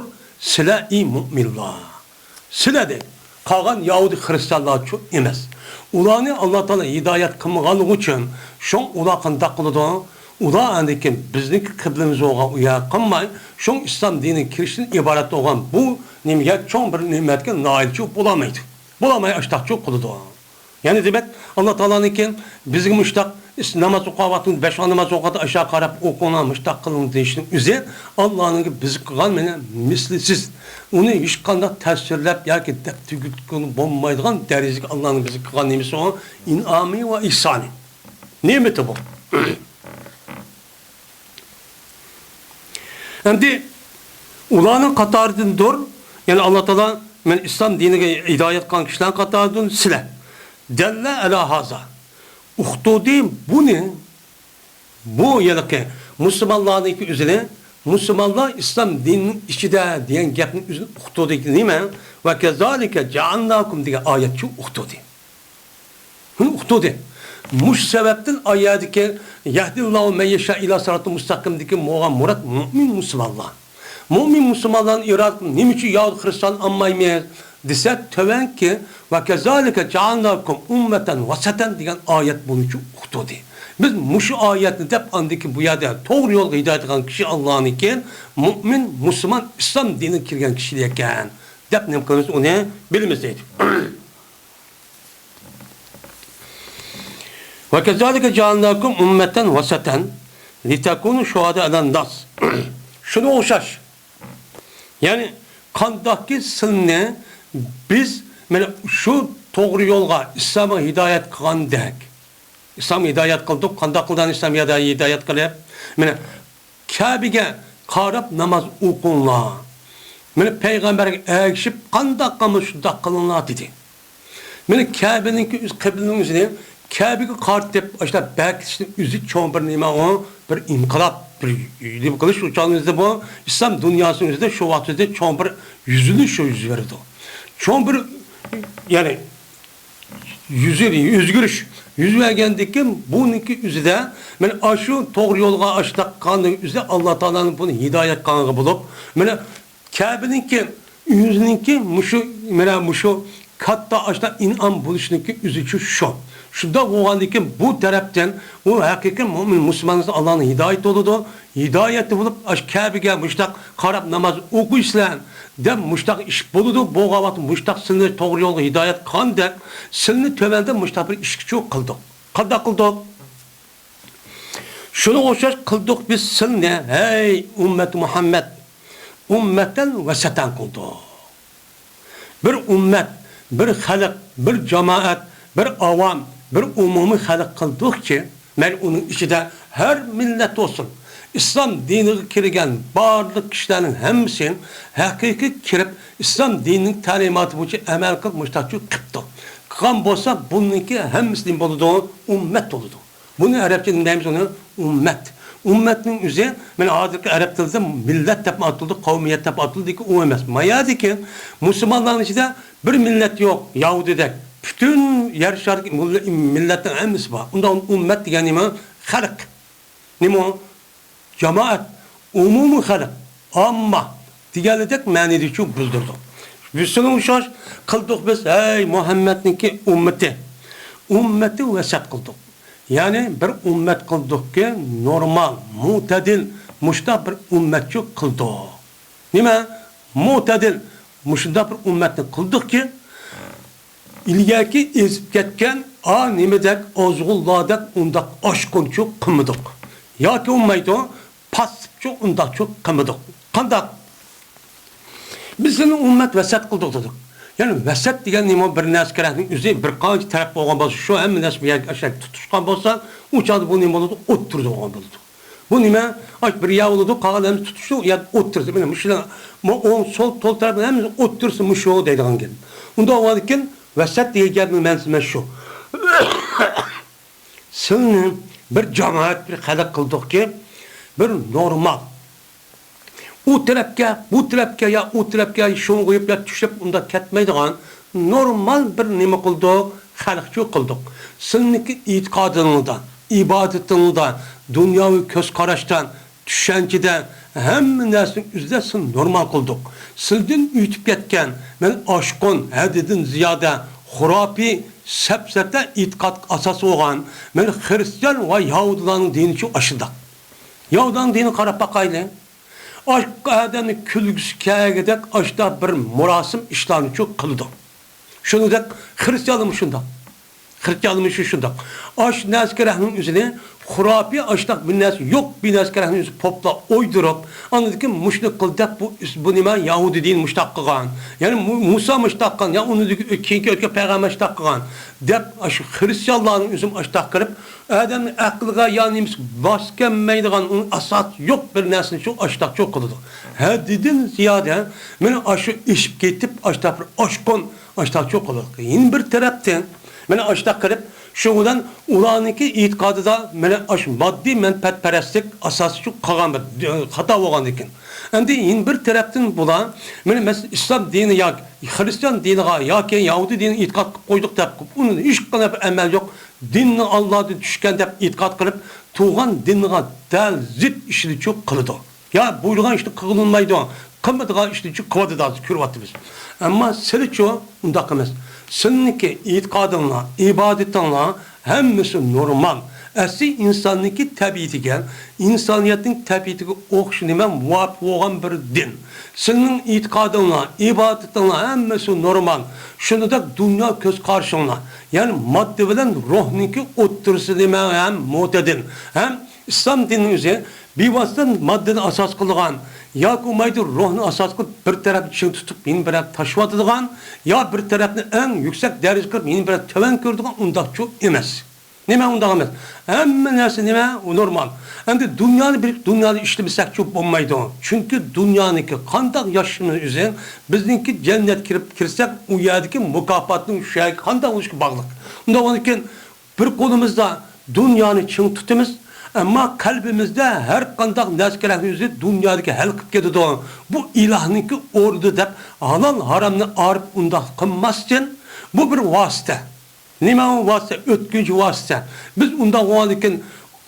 سىلەر، ئى مۇئمىنلار. سىلەر دەيدۇ. قالغان يەھۇدىي خىرىستىيانلارچۇ ئەمەس. ئۇلارنى ئاللا تائالا ھىدايەت قىلمىغانلىقى ئۈچۈن، شۇڭ ئۇلار قانداق قىلىدۇ؟ ئۇلار ئاندىكىن بىزنىڭكى قىبلىمىزغا ئۇيا قىلماي، شۇڭ ئىسلام دىنىگە كىرىشتىن ئىبارەت بولغان بۇ نېمىگە، چوڭ بىر نېمەتكە نائىلچى بولالمايدۇ. بولالماي ئاشتاقچۇ قىلىدۇ. يەنى دېمەك، ئاللا تائالانىڭكى بىزگە مۇشتاق ئىس-، ناماز ئوقۇۋاتقان، بەش ۋاق ناماز ئوقۇۋاتقان ئاشۇ قاراپ ئوقۇڭلار، مۇشتاق قىلىڭ دېيىشنىڭ ئۆزى ئاللانىڭ بىزگە قىلغان مانا مىسلىسىز، ئۇنى ھېچقانداق تەسۋىرلەپ ياكى دەپ تۈگىتكىلى بولمايدىغان دەرىجىگە ئاللانىڭ بىزگە قىلغان نېمىسى ئۇ، ئىنئامى ۋە ئېھسانى. نېمىتى بۇ؟ ئەمدى ئۇلارنىڭ قاتارىدىندۇر، يەنى ئاللا تائالا مەن ئىسلام دىنىگە ھىدايەت قىلغان كىشىلەرنىڭ قاتارىدىن سىلەر. دەللە ئەلا ھازا. ئۇقتۇردى بۇنى، بۇ ھېلىقى مۇسۇلمانلارنىڭكى ئۆزىنى، مۇسۇلمانلار ئىسلام دىنىنىڭ ئىچىدە دېگەن گەپنى ئۆزىنى ئۇقتۇردى نېمە؟ ۋە كەزالىكە جەئەلناكۇم دېگەن ئايەتچۇ ئۇقتۇردى. ھۇ، ئۇقتۇردى. مۇشۇ سەۋەبتىن ئايەتتىكى يەھدىللاھۇ مەن يەشا ئىلا سىراتىل مۇستەقىمدىكى بولغان مۇراد مۇئمىن مۇسۇلمانلار. مۇئمىن مۇسۇلمانلارنى ئىرادە قىلىپ، نېمە ئۈچۈن يەھۇدىي خىرىستان ئالمايمىز دېسە، تۆۋەنكى ۋە كەزالىكە جەئەلناكۇم ئۇممەتەن ۋەسەتەن دېگەن ئايەت بۇنىڭ ئۈچۈن ئۇقتۇردى. بىز مۇشۇ ئايەتنى دەپ، ئاندىكى بۇ يەردە توغرا يولغا ھىدايەت قىلغان كىشى ئاللانىڭكى مۇئمىن، مۇسۇلمان، ئىسلام دىنىغا كىرگەن كىشىلەر ئىكەن دەپ نېمە قىلىمىز، ئۇنى بىلىمىز دەيدۇ. ۋە كەزالىكە جەئەلناكۇم ئۇممەتەن ۋەسەتەن لىتەكۇنۇ شۇھەدائە ئەلەن ناس. شۇنىڭغا ئوخشاش. يەنى قانداقكى سىلنى بىز مانا شۇ توغرا يولغا، ئىسلامغا ھىدايەت قىلغاندەك. ئىسلامغا ھىدايەت قىلدۇق. قانداق قىلدى ئىسلامغا ھىدايەت قىلىپ؟ مانا كەبىگە قاراپ ناماز ئوقۇڭلار. مانا پەيغەمبەرگە ئەگىشىپ قانداق قىلمىسا شۇنداق قىلىڭلار دېدى. مانا كەبىنىڭكى ئۆزى، قىبلىنىڭ ئۆزىنى كەبىگە قارىتىپ ئاشۇنداق بەركىتىشنىڭ ئۆزى چوڭ بىر نېمە ئۇ، بىر ئىنقىلاب، بىر نېمە قىلىش. ئۇ چاغنىڭ ئۆزىدە بۇ ئىسلام دۇنياسىنىڭ ئۆزىدە شۇ ۋاقىت ئۆزىدە چوڭ بىر يۈزۈلۈش يۈز بېرىدۇ. چوڭ بىر، يەنى يۈزى، ئۆزگىرىش يۈز بەرگەندىن كېيىن، بۇنىڭكى ئۆزىدە مانا ئاشۇ توغرا يولغا ئاشتاق قىلغاننىڭ ئۆزىدە ئاللا تائالانىڭ بۇنى ھىدايەت قىلغانلىقى بولۇپ، مانا كەبىنىڭكى ئۆزىنىڭكى مۇشۇ، مانا مۇشۇ كاتتا ئاشتاق ئىنئام بولۇشنىڭكى ئۆزى شۇ، شۇ. شۇنداق بولغاندىن كېيىن بۇ تەرەپتىن ئۇ ھەقىقىي مۇئمىن مۇسۇلمانلار ئاللانىڭ ھىدايىتى بولىدۇ. ھىدايەتتە بولۇپ، ئاشۇ كەبىگە مۇشتاق قاراپ ناماز ئوقۇيسىلەر دەپ مۇشتاق ئىش بولىدۇ. بولغان ۋاقىتتا مۇشتاق سىلنى توغرا يولغا ھىدايەت قىلغاندەك، سىلنى تۆۋەندە مۇشتاق بىر ئىشكىچۇ قىلدۇق. قانداق قىلدۇق؟ شۇنىڭغا ئوخشاش قىلدۇق بىز سىلنى، ھەي ئۈممەت مۇھەممەد، ئۈممەتەن ۋەسەتەن قىلدۇق. بىر ئۈممەت، بىر خەلق، بىر جامائەت، بىر ئاۋام، بىر ئومۇمىي خەلق قىلدۇقكى، مەيلى ئۇنىڭ ئىچىدە ھەر مىللەت بولسۇن، ئىسلام دىنىغا كىرگەن بارلىق كىشىلەرنىڭ ھەممىسى ھەقىقىي كىرىپ، ئىسلام دىنىنىڭ تەلىماتى بويىچە ئەمەل قىلىپ، مۇشتاقچۇ قىپتۇ. قىلغان بولسا، بۇنىڭكى ھەممىسى نېمە بولىدۇ؟ ئۈممەت بولىدۇ. بۇنى ئەرەبچە نېمە دەيمىز ئۇنى؟ ئۈممەت. ئۈممەتنىڭ ئۆزى، مانا ھازىرقى ئەرەب تىلىدا مىللەت دەپ ئاتىلىدۇ، قەۋمىيەت دەپ ئاتىلىدۇكى ئۇ ئەمەس. مايادىكى مۇسۇلمانلارنىڭ ئىچىدە بىر مىللەت يوق، يەھۇدىيدەك. پۈتۈن يەر شارىدىكى مىللە-، مىللەتنىڭ ھەممىسى بار. ئۇنداق ئۈممەت دېگەن نېمە؟ خەلق. نېمە ئۇ؟ جامائەت، ئومۇمىي خەلق، ئامما دېگەنلىدەك مەنىدىچۇ بىلدۈردۇق. بىز شۇنىڭغا ئوخشاش قىلدۇق بىز، ھەي مۇھەممەدنىڭكى ئۈممىتى. ئۈممەتى ۋەسەت قىلدۇق. يەنى بىر ئۈممەت قىلدۇقكى، نورمال، مۇتەدىل، مۇشۇنداق بىر ئۈممەتچۇ قىلدۇق. نېمە؟ مۇتەدىل، مۇشۇنداق بىر ئۈممەتنى قىلدۇقكى، ئىلگەركى ئېزىپ كەتكەن ئا نېمىدەك، ئازغۇنلاردەك ئۇنداق ئاشقۇنچۇ قىلمىدۇق. ياكى بولمايدۇ، پاسسىپچۇ ئۇنداقچۇ قىلمىدۇق. قانداق؟ بىز سېنى ئۈممەت ۋەسەت قىلدۇق دېدۇق. يەنى ۋەسەت دېگەن نېمە؟ بىر نەرسە كېرەكنىڭ ئۆزى بىر قانچە تەرەپ بولغان بولسا، شۇ ھەممە نەرسە بۇ يەرگە ئاشۇ يەرگە تۇتۇشقان بولسا، ئۇ چاغدا بۇ نېمە بولىدۇ؟ ئوتتۇرىدا بولغان بولىدۇ. بۇ نېمە؟ ئاش بىر يەر بولىدۇ، قالغان ھەممىسى تۇتۇشلۇق، يا ئوتتۇرىسى. مانا مۇشۇلار، مۇ-، ئوڭ، سول، تول تەرەپ ھەممىسى ئوتتۇرىسى مۇشۇ دەيدىغان گەپ. ئۇنداق بولغاندىكىن ۋەسەت دېگەن گەپنىڭ مەنىسى مانا شۇ. سىلنى بىر جامائەت، بىر خەلق قىلدۇقكى، بىر نورمال. ئۇ تەرەپكە، بۇ تەرەپكە، يا ئۇ تەرەپكە، شۇڭغۇيۇپ يا چۈشۈپ ئۇنداق كەتمەيدىغان نورمال بىر نېمە قىلدۇق؟ خەلقچۇ قىلدۇق. سىلنىڭكى ئېتىقادىڭدا، ئىبادىتىڭدا، دۇنياۋى كۆز قاراشتا، چۈشەنچىدە، ھەممە نەرسىنىڭ ئۆزىدە سىلنى نورمال قىلدۇق. سىلدىن ئۆتۈپ كەتكەن، مەن ئاشقۇن، ھەددىدىن زىيادە، خۇراپىي، سەپسەتە ئېتىقادقا ئاساس بولغان، مانا خىرىستىيان ۋە يەھۇدىيلارنىڭ دىنىچۇ ئاشۇنداق. يەھۇدىيلارنىڭ دىنىغا قاراپ باقايلى. ئاشۇ ئادەمنى كۈلگۈسى كەلگۈدەك ئاشۇنداق بىر مۇراسىم ئىشلارنىچۇ قىلىدۇ. شۇنىڭدەك خىرىستىيانلارمۇ شۇنداق. خىرىستىيانلارمۇ شۇ شۇنداق. ئاشۇ نەزىكرەكنىڭ ئۆزىنى خۇراپىي، ئاشۇنداق بىر نەرسە يوق، بىر نەزىكرەكنىڭ ئۆزى پوپلا ئويدۇرۇپ، ئاندىن كېيىن مۇشۇنى قىل دەپ، بۇ، بۇ نېمە، يەھۇدىي دىنى مۇشۇنداق قىلغان. يەنى مۇ-، مۇسا مۇشۇنداق قىلغان، يا ئۇنىڭدىكى ئۆ-، كېيىنكى ئۆتكەن پەيغەمبەر شۇنداق قىلغان دەپ، ئاشۇ خىرىستىيانلارنىڭ ئۆزىمۇ ئاشۇنداق قىلىپ، ئادەمنىڭ ئەقلىگە يا نېمىسىگە باس كەلمەيدىغان، ئۇنىڭ ئاساسى يوق بىر نەرسىنى شۇ ئاشۇنداقچۇ قىلىدۇ. ھەددىدىن زىيادە، مانا ئاشۇ ئېشىپ كېتىپ، ئاشۇنداق بىر ئاشقۇن، ئاشۇنداقچۇ قىلىدۇ. يەنە بىر تەرەپتىن، مانا ئاشۇنداق قىلىپ، شۇ بىلەن ئۇلارنىڭكى ئېتىقادىدا، مانا ئاشۇ ماددىي مەنپەئەتپەرەسلىك ئاساسىي قىلغان بىر، ئە، خاتا بولغاندىكىن. ئەمدى يەنە بىر تەرەپتىن بۇلار، مانا مەسىلەن، ئىسلام دىنى ياكى خىرىستىيان دىنىغا ياكى يەھۇدىي دىنىغا ئېتىقاد قىلىپ قويدۇق دەپ، ئۇنى ھېچقانداق بىر ئەمەل يوق، دىننى ئاللادىن چۈشكەن دەپ ئېتىقاد قىلىپ، تۇغان دىنىغا دەل زىت ئىشلىچۇ قىلىدۇ. يا بۇيرۇغان ئىشنى قىلغىلىمايدۇ، قىلمىدىغان ئىشنىچۇ قىلىۋاتىدۇ، ھازىر كۆرۈۋاتىمىز. ئەمما سىلىچۇ ئۇنداق ئەمەس. سىلنىڭكى ئېتىقادىڭلار، ئىبادىتىڭلار ھەممىسى نورمال. ئەسلى ئىنساننىڭكى تەبىئىتىگە، ئىنسانىيەتنىڭ تەبىئىتىگە ئوخشاش نېمە مۇۋاپىق بولغان بىر دىن. سىلنىڭ ئېتىقادىڭلار، ئىبادىتىڭلار ھەممىسى نورمال. شۇنىڭدەك دۇنيا كۆز قارىشىڭلار، يەنى ماددا بىلەن روھنىڭكى ئوتتۇرىسى نېمە ھەم مۆتەدىل. ھەم ئىسلام دىنىنىڭ ئۆزى بىۋاسىتە ماددىنى ئاساس قىلىدىغان ياكى بولمايدۇ روھنى ئاساس قىلىپ بىر تەرەپنى چىڭ تۇتۇپ يەنە بىر تەرەپنى تاشلىۋاتىدىغان، يا بىر تەرەپنى ئەڭ يۈكسەك دەرىجە قىلىپ يەنە بىر تەرەپنى تۆۋەن كۆرىدىغان ئۇنداقچۇ ئەمەس. نېمە ئۇنداق ئەمەس؟ ھەممە نەرسە نېمە؟ ئۇ نورمال. ئەمدى دۇنيانى بىلىپ دۇنيانى ئىشلىمىسەكچۇ بولمايدۇ. چۈنكى دۇنيانىڭكى قانداق ياشىشىمىز ئۆزى بىزنىڭكى جەننەتكە كىرىپ كىرسەك ئۇ يەردىكى مۇكاپاتنىڭ شۇ يەرگە قانداق بولۇشىغا باغلىق. ئۇنداق بولغاندىكىن بىر قولىمىزدا دۇنيانى چىڭ تۇتىمىز، ئەمما قەلبىمىزدە ھەر قانداق نەرسە كېرەكلىكنى ئۆزى دۇنيادىكى ھەل قىلىپ كېتىدۇ. بۇ ئىلاھنىڭكى ئورنىدا دەپ ھالال ھارامنى ئايرىپ ئۇنداق قىلماستىن، بۇ بىر ۋاسىتە. نېمە ئۇ ۋاسىتە؟ ئۆتكۈنچى ۋاسىتە. بىز ئۇنداق بولغاندىكىن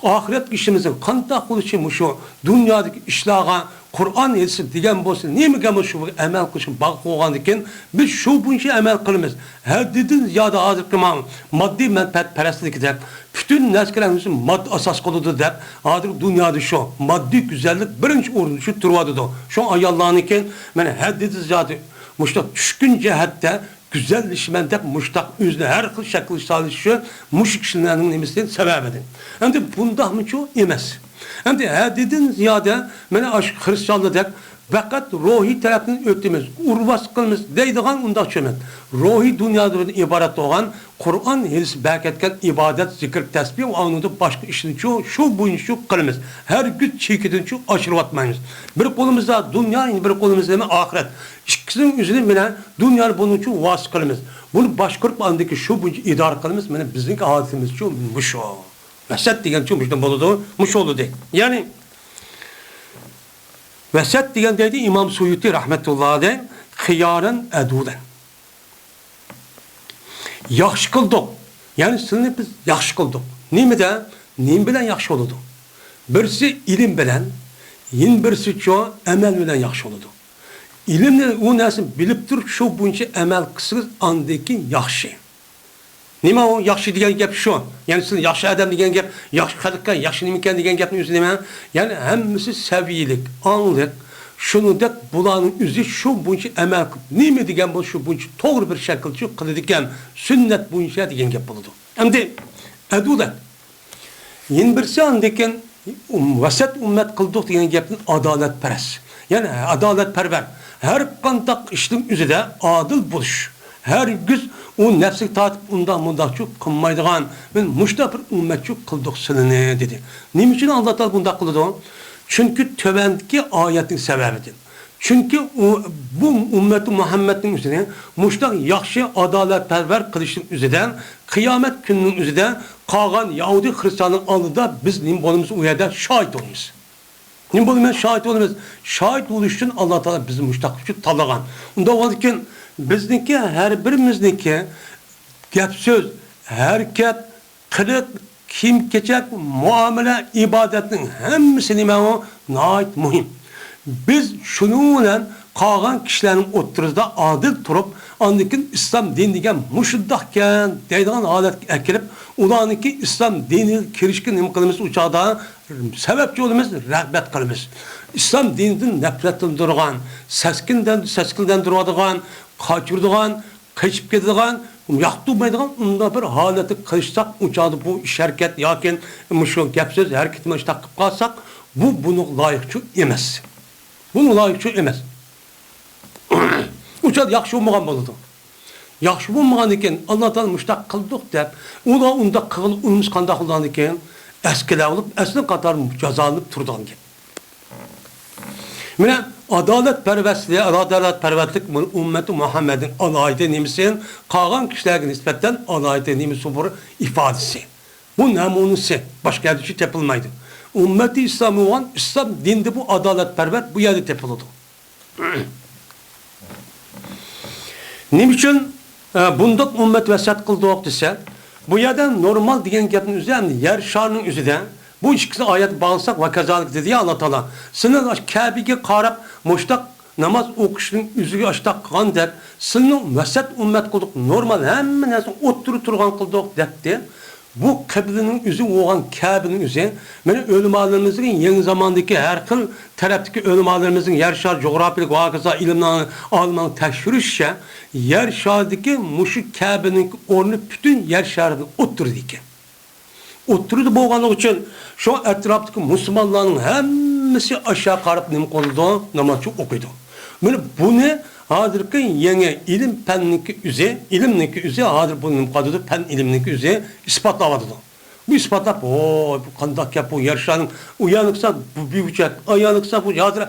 ئاخىرەتكە ئىشىمىزنىڭ قانداق بولۇشى مۇشۇ دۇنيادىكى ئىشلارغا قۇرئان ھەدىس دېگەن بولسا، نېمىگە بولسا شۇ ئەمەل قىلىشقا باغلىق بولغاندىكىن، بىز شۇ بويىچە ئەمەل قىلىمىز. ھەددىدىن زىيادە ھازىرقى ماڭ ماددىي مەنپەئەتپەرەسلىكىدەك پۈتۈن نەرسىلەرنى ماددا ئاساس قىلىدۇ دەپ، ھازىر دۇنيادا شۇ ماددىي گۈزەللىك بىرىنچى ئورۇندا شۇ تۇرۇۋاتىدۇ. شۇ ئاياللارنىڭكى مانا ھەددىدىن زىيادە مۇشۇنداق چۈشكۈن جەھەتتە گۈزەللىشىمەن دەپ مۇشتاق ئۆزىنى ھەر خىل شەكىل سالىشى مۇشۇ كىشىلەرنىڭ نېمىسىدىن سەۋەبىدىن. ئەمدى بۇنداقمىچۇ ئەمەس. ئەمدى ھەددىدىن زىيادە مانا ئاشۇ خىرىستىيانلاردەك پەقەت روھىي تەرەپتىن ئۆتىمىز، ئۇرۇۋاس قىلىمىز دەيدىغان ئۇنداق چۆمەت. روھىي دۇنيادىن ئىبارەت بولغان قۇرئان ھەدىس بەركەتكەن ئىبادەت، زىكىر، تەسبىھ ۋە ئۇنىڭدىن باشقا ئىشنىچۇ شۇ بويىچە قىلىمىز. ھەرگىز چېكىدىنچۇ ئاشۇرۇۋاتمايمىز. بىر قولىمىزدا دۇنيا، بىر قولىمىزدا نېمە؟ ئاخىرەت. ئىككىسىنىڭ ئۆزىنى مانا دۇنيانى بۇنىڭچۇ ۋاسىتە قىلىمىز. بۇنى باشقۇرۇپ، ئاندىن كېيىن شۇ بويىچە ئىدارە قىلىمىز. مانا بىزنىڭكى ھالىتىمىزچۇ مۇشۇ. مەقسەت دېگەنچۇ مۇشۇنداق بولىدۇ، مۇشۇ بولىدۇ. يەنى، ۋەسەت دېگەن دەيدۇ ئىمام سۇيۇتى رەھمەتۇللا ئەلەيھ، خىيارەن ئەدۇلەن. ياخشى قىلدۇق. يەنى سىلىنى بىز ياخشى قىلدۇق. نېمىدە؟ نېمە بىلەن ياخشى بولىدۇ؟ بىرسى ئىلىم بىلەن، يەنە بىرسىچۇ ئەمەل بىلەن ياخشى بولىدۇ. ئىلىمنى، ئۇ نەرسىنى بىلىپ تۇرۇپ، شۇ بويىچە ئەمەل قىلسىڭىز، ئاندىن كېيىن ياخشى. نېمە ئۇ ياخشى دېگەن گەپ؟ شۇ. يەنى سىز ياخشى ئادەم دېگەن گەپ، ياخشى خەلققە ياخشى نېمىكەن دېگەن گەپنىڭ ئۆزى نېمە؟ يەنى ھەممىسى سەۋىيەلىك، ئاڭلىق. شۇنىڭدەك بۇلارنىڭ ئۆزى شۇ بويىچە ئەمەل قىلىپ، نېمە دېگەن بولسا شۇ بويىچە توغرا بىر شەكىلچە قىلىدىكەن، سۈننەت بويىچە دېگەن گەپ بولىدۇ. ئەمدى ئەدۇلەت. يەنە بىرسى ئاندىن كېيىن ۋەسەت ئۈممەت قىلدۇق دېگەن گەپتىن ئادالەتپەرەس. يەنى ئادالەتپەرۋەر. ھەر قانداق ئىشنىڭ ئۆزىدە ئادىل بولۇش. ھەرگىز ئۇ نەپسىگە تارتىپ ئۇنداق مۇنداقچۇ قىلمايدىغان، مەن مۇشۇنداق بىر ئۈممەتچۇ قىلدۇق سىلىنى دېدى. نېمە ئۈچۈن ئاللا تائالا بۇنداق قىلىدۇ؟ چۈنكى تۆۋەندىكى ئايەتنىڭ سەۋەبىدىن. چۈنكى ئۇ، بۇ ئۈممەتى مۇھەممەدنىڭ ئۆزىنى مۇشۇنداق ياخشى، ئادالەتپەرۋەر قىلىشنىڭ ئۆزىدە، قىيامەت كۈنىنىڭ ئۆزىدە قالغان يەھۇدىي خىرىستاننىڭ ئالدىدا بىز نېمە بولىمىز؟ ئۇ يەردە شاھىت بولىمىز. نېمە بولىمىز؟ شاھىت بولىمىز. شاھىت بولۇش ئۈچۈن ئاللا تائالا بىزنى مۇشۇنداق ئۈچۈن تاللىغان. ئۇنداق بولغاندىكىن بىزنىڭكى، ھەر بىرىمىزنىڭكى گەپ-سۆز، ھەرىكەت، قىلىق، كىيىم-كېچەك، مۇئامىلە، ئىبادەتنىڭ ھەممىسى نېمە ئۇ؟ ناھايىتى مۇھىم. بىز شۇنىڭ بىلەن قالغان كىشىلەرنىڭ ئوتتۇرىسىدا ئادىل تۇرۇپ، ئاندىن كېيىن ئىسلام دىنى دېگەن مۇشۇنداقكەن دەيدىغان ھالەتكە ئەكىرىپ، ئۇلارنىڭكى ئىسلام دىنىغا كىرىشكە نېمە قىلىمىز ئۇ چاغدا؟ سەۋەبچى بولىمىز، رىغبەت قىلىمىز. ئىسلام دىنىدىن نەپرەتلەندۈرىدىغان، سەسكىندەن-، سەسكىندەندۈرىدىغان، قاچۇرىدىغان، قېچىپ كېتىدىغان، ياقتۇرمايدىغان ئۇنداق بىر ھالەتتە قىلىشساق، ئۇ چاغدا بۇ ئىش ھەرىكەت ياكى مۇشۇ گەپ سۆز ھەرىكىتىنى مۇشۇنداق قىلىپ قالساق، بۇ بۇنىڭغا لايىقچۇ ئەمەس. بۇنىڭغا لايىقچۇ ئەمەس. ئۇ چاغدا ياخشى بولمىغان بولىدۇ. ياخشى بولمىغاندىكىن، ئاللا تائالا مۇشۇنداق قىلدۇق دەپ، ئۇلار ئۇنداق قىلغىلى ئۇنىمىز قانداق بولىدىكىن؟ ئەسكىلەر بولۇپ، ئەسلى قاتاردا جازالىنىپ تۇرىدىغان گەپ. مانا، ئادالەتپەرۋەرلىك، ئادالەتپەرۋەرلىك ئۈممىتى مۇھەممەدنىڭ ئالاھىدە نېمىسى، قالغان كىشىلەرگە نىسبەتەن ئالاھىدە نېمىسى بىر ئىپادىسى. بۇ نەمۇنىسى باشقا يەردە تېپىلمايدۇ. ئۈممەتى ئىسلامى بولغان ئىسلام دىنىدا بۇ ئادالەتپەرۋەر بۇ يەردە تېپىلىدۇ. نېمە ئۈچۈن، ئە، بۇنداق ئۈممەت ۋەسىيەت قىلدۇق دېسە، بۇ يەردە نورمال دېگەن گەپنىڭ ئۆزى، يەنى يەر شارىنىڭ ئۆزىدە بۇ ئىككىسى ئايەت باغلىساق، ۋە كازالىك دېدى يا ئاللا تائالا، سىلەر كەبىگە قاراپ مۇشتاق ناماز ئوقۇشنىڭ ئۆزىگە ئاشتاق قىلغان دەپ، سىلىنىڭ ۋەسەت ئۈممەت قىلدۇق، نورمال ھەممە نەرسە ئوتتۇرا تۇرغان قىلدۇق دەپتى. بۇ قىبلىنىڭ ئۆزى بولغان كەبىنىڭ ئۆزى، مانا ئۆلىمالىرىمىزنىڭ يېڭى زاماندىكى ھەر خىل تەرەپتىكى ئۆلىمالىرىمىزنىڭ يەر شارى جۇغراپىيىلىك ۋاقىزا ئىلىمنىڭ ئالىملارنىڭ تەكشۈرۈشىچە، يەر شارىدىكى مۇشۇ كەبىنىڭ ئورنى پۈتۈن يەر شارىدىن ئوتتۇرىدا ئىكەن. ئوتتۇرىدا بولغانلىقى ئۈچۈن، شۇ ئەتراپتىكى مۇسۇلمانلارنىڭ ھەممىسى ئاشۇ قاراپ نېمە قىلىدۇ؟ ناماز ئوقۇيدۇ. مانا بۇنى ھازىرقى يېڭى ئىلىم پەننىڭكى ئۆزى، ئىلىمنىڭكى ئۆزى ھازىر بۇ نېمە قىلىدۇ؟ پەن ئىلىمنىڭكى ئۆزى ئىسپاتلاۋاتىدۇ. بۇ ئىسپاتلاپ، ۋوي، بۇ قانداق گەپ بۇ؟ يەر شارىنىڭ ئۇ يانىقسا، بۇ بىۋىچەك، ئايانىقسا، بۇ ھازىر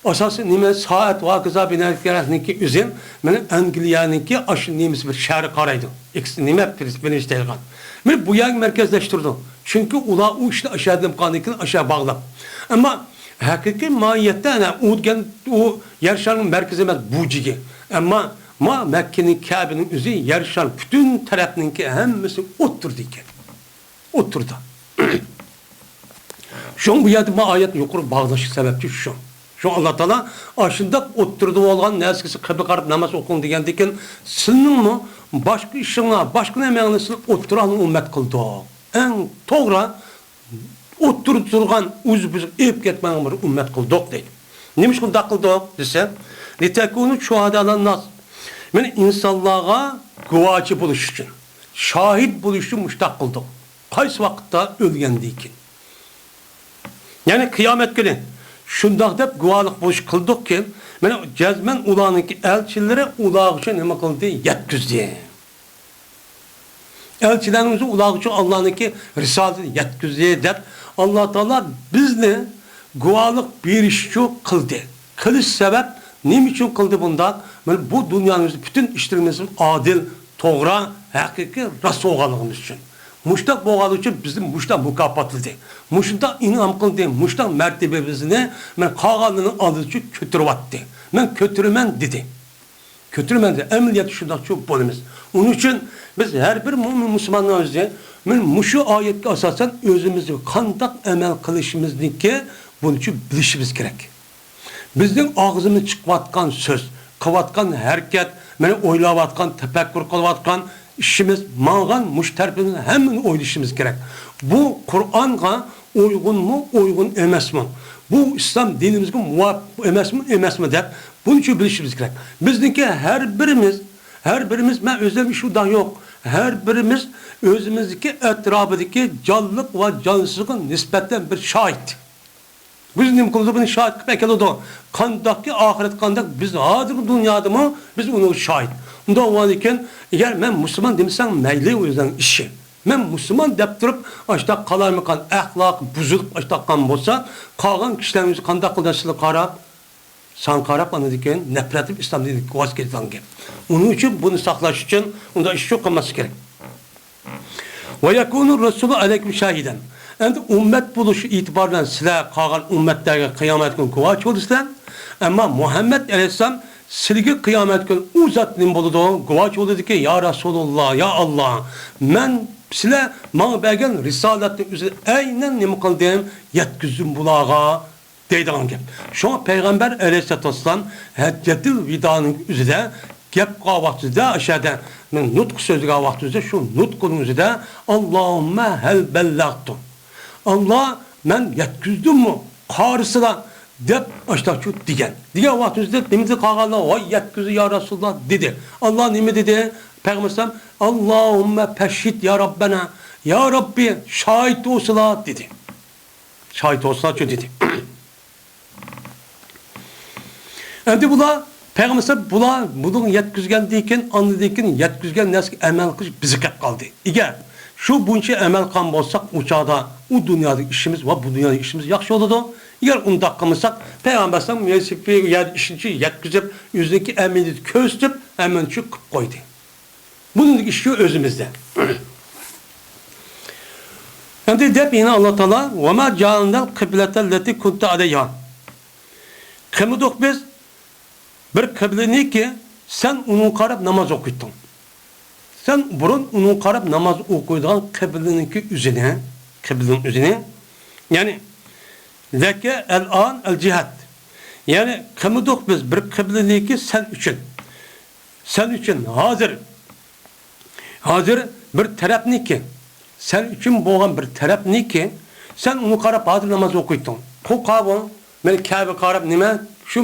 ئاساسىي نېمە، سائەت ۋاكىزا بىنەگەرەكنىڭكى ئۆزى، مانا ئەنگلىيەنىڭكى ئاشۇ نېمىسى بىر شەھەرگە قارايدۇ. ئېكس-، نېمە، پرېس-، پرېستىژ دەيدىغان. مانا بۇ يەرگە مەركەزلەشتۈرىدۇ. چۈنكى ئۇلار ئۇ ئىشنى ئاشۇ يەردىن قىلغاندىن كېيىن ئاشۇ باغلاپ. ئەمما ھەقىقىي ماھىيەتتە ئەنە ئۇ دېگەن ئۇ يەر شارىنىڭ مەركىزى ئەمەس، بۇجىگى. ئەمما ما مەككىنىڭ كەبىنىڭ ئۆزى يەر شار پۈتۈن تەرەپنىڭكى ھەممىسى ئوتتۇرىدا ئىكەن. ئوتتۇرىدا. شۇڭا بۇ يەردە بۇ ئايەت يۇقىرى باغلاشلىق سەۋەبچى شۇ. شۇڭا ئاللا تائالا ئاشۇنداق ئوتتۇرىدا بولغان نەرسىگە قىبلە قاراپ ناماز ئوقۇڭ دېگەندىكىن، سىلىنىڭمۇ باشقا ئىشىڭلار، باشقا نېمەڭلار سىلى ئوتتۇرانى ئۈممەت قىلدۇق. ئەڭ توغرا ئوتتۇرىدا تۇرغان ئۈزۈپ-ئۈزۈپ ئېلىپ كەتمەڭ بىر ئۈممەت قىلدۇق دەيدۇ. نېمە ئۈچۈن بۇنداق قىلدۇق دېسە، لىتەكۇنۇ شۇھەدائەلەنناس. مانا ئىنسانلارغا گۇۋاچى بولۇش ئۈچۈن، شاھىت بولۇش ئۈچۈن مۇشۇنداق قىلدۇق. قايسى ۋاقىتتا؟ ئۆلگەندىن كېيىن. يەنى قىيامەت كۈنى شۇنداق دەپ گۇۋاھلىق بولۇش قىلدۇقكى، مانا جەزمەن ئۇلارنىڭكى ئەلچىلىرى ئۇلارغىچە نېمە قىلدى؟ يەتكۈزدى. ئەلچىلەرنىڭ ئۆزى ئۇلارغىچە ئاللانىڭكى رىسالىتىنى يەتكۈزدى دەپ، ئاللا تائالا بىزنى گۇۋاھلىق بېرىشچۇ قىلدى. قىلىش سەۋەب، نېمە ئۈچۈن قىلدى بۇنداق؟ مانا بۇ دۇنيانىڭ ئۆزى پۈتۈن ئىشلىرىمىز ئادىل، توغرا، ھەقىقىي، راست بولغانلىقىمىز ئۈچۈن. مۇشۇنداق بولغانلىقى ئۈچۈن بىزنى مۇشۇنداق مۇكاپاتلىدى. مۇشۇنداق ئىنئام قىلدى، مۇشۇنداق مەرتىۋە بىزنى، مانا قالغانلىرىنىڭ ئالدىدا كۆتۈرۈۋەتتى. مەن كۆتۈرىمەن دېدى. كۆتۈرمەيدۇ. ئەمەلىيەتتە شۇنداقچۇ بولىمىز. ئۇنىڭ ئۈچۈن بىز ھەر بىر مۆمىن مۇسۇلماننىڭ ئۆزى، مانا مۇشۇ ئايەتكە ئاساسەن ئۆزىمىزگە قانداق ئەمەل قىلىشىمىزنىڭكى بۇنچە بىلىشىمىز كېرەك. بىزنىڭ ئاغزىمىز چىقىۋاتقان سۆز، قىلىۋاتقان ھەرىكەت، مانا ئويلاۋاتقان، تەپەككۇر قىلىۋاتقان ئىشىمىز، ماڭغان مۇشۇ تەرىپىمىزنى ھەممىنى ئويلىشىمىز كېرەك. بۇ قۇرئانغا ئۇيغۇنمۇ، ئۇيغۇن ئەمەسمۇ؟ بۇ ئىسلام دىنىمىزگە مۇۋاپىق ئەمەسمۇ، ئەمەسمۇ دەپ، بۇنى چۈشىنىپ بىلىشىمىز كېرەك. بىزنىڭكى ھەر بىرىمىز، ھەر بىرىمىز، مەن ئۆزۈم شۇنداق يوق، ھەر بىرىمىز ئۆزىمىزدىكى ئەتراپىدىكى جانلىق ۋە جانسىزغا نىسبەتەن بىر شاھىت. بىز نېمە قىلىدۇ؟ بۇنى شاھىت قىلىپ ئەكېلىدۇ. قانداقكى ئاخىرەت قانداق؟ بىز ھازىرقى دۇنيادىمۇ بىز ئۇنىڭغا شاھىت. ئۇنداق بولغاندىكىن، ئەگەر مەن مۇسۇلمان دېمىسەڭ، مەيلى، ئۆزۈڭ ئىشى. مەن مۇسۇلمان دەپ تۇرۇپ، ئاشتاق قالايمىقان، ئەخلاقى بۇزۇلۇپ، ئاشتاق قالغان بولسا، قالغان كىشىلەرنىڭ ئۆزى قانداق قىلىدۇ سىلەرگە قاراپ؟ ساڭا قاراپ، ئاندىن كېيىن نەپرەتلىنىپ ئىسلام دىنىدىن ۋاز كېچىدىغان گەپ. ئۇنىڭ ئۈچۈن بۇنى ساقلاش ئۈچۈن ئۇنداق ئىش يوق قىلماسلىق كېرەك. ۋە يەكۇنۇر رەسۇلۇ ئەلەيكۇم شاھىدەن. ئەمدى ئۈممەت بولۇش ئېتىبارى بىلەن سىلەر قالغان ئۈممەتلەرگە قىيامەت كۈنى گۇۋاھچى بولىسىلەر. ئەمما مۇھەممەد ئەلەيھىسسالام سىلىگە قىيامەت كۈنى ئۇ زات نېمە بولىدۇ؟ گۇۋاھچى بولىدىكى، يا رەسۇلۇللا، يا ئاللا، مەن سىلەر ماڭا بەرگەن رىسالەتنى ئۆزىنى ئەينەن نېمە قىلدىم؟ يەتكۈزدۈم بۇلارغا. دەيدىغان گەپ. شۇڭا پەيغەمبەر ئەلەيھىسسالاتۇ ۋەسسالام ھەججەتۇل ۋىدانىڭ ئۆزىدە گەپ قىلغان ۋاقتىدا، ئاشۇ يەردە نۇتق سۆزلىگەن ۋاقتىدا، شۇ نۇتقىنىڭ ئۆزىدە، «ئاللاھۇممە ھەل بەللەغتۇ»، «ئاللا، مەن يەتكۈزدۈممۇ؟ قارىسىلا» دەپ ئاشۇنداق دېگەن. دېگەن ۋاقتىدا نېمە دېدى قالغانلار؟ «ۋاي، يەتكۈزدى يا رەسۇلاللا» دېدى. ئاللا نېمە دېدى؟ پەيغەمبەر ئەلەيھىسسالام، «ئاللاھۇممە فەشھىد يا رەببەنا»، «يا رەببى، شاھىت بولسىلا» دېدى. «شاھىت بولسىلاچۇ» دېدى. ئەمدى بۇلار، پەيغەمبەر ئەلەيھىسسالام، بۇلار بۇنىڭ يەتكۈزگەندىن كېيىن، ئاندىن كېيىن يەتكۈزگەن نەرسىگە ئەمەل قىلىش بىزگە قېلىپ قالدى. ئەگەر شۇ بويىچە ئەمەل قىلغان بولساق، ئۇ چاغدا ئۇ دۇنيادىكى ئىشىمىز ۋە بۇ دۇنيادىكى ئىشىمىز ياخشى بولىدۇ. ئەگەر ئۇنداق قىلمىساق، پەيغەمبەر ئەلەيھىسسالام ۋېلىسىپىتى يەتكۈزۈپ، ئۆزىنىڭكى ئەمەلىيىتى كۆرسىتىپ، ھەممىنى شۇ قىلىپ قويدى. بۇنىڭ ئىشى ئۆزىمىزدە. ئەمدى دەپ يەنە ئاللا تائالا، «ۋەما جەئەلنەل قىبلەتەللەتى كۇنتە ئەلەيھا»، قىلمىدۇق بىز بىر قىبلىنىكى سەن ئۇنىڭغا قاراپ ناماز ئوقۇيتتۇڭ. سەن بۇرۇن ئۇنىڭغا قاراپ ناماز ئوقۇيدىغان قىبلىنىڭكى ئۆزىنى، قىبلىنىڭ ئۆزىنى، يەنى، لەكە ئەلئان ئەلجىھەت. يەنى قىلمىدۇق بىز بىر قىبلىنىكى سەن ئۈچۈن. سەن ئۈچۈن ھازىر، ھازىر بىر تەرەپنىكى، سەن ئۈچۈن بولغان بىر تەرەپنىكى، سەن ئۇنى قاراپ ھازىر ناماز ئوقۇيتتۇڭ. قو قاۋۇڭ، مەن كەبە قاراپ نېمە؟ شۇ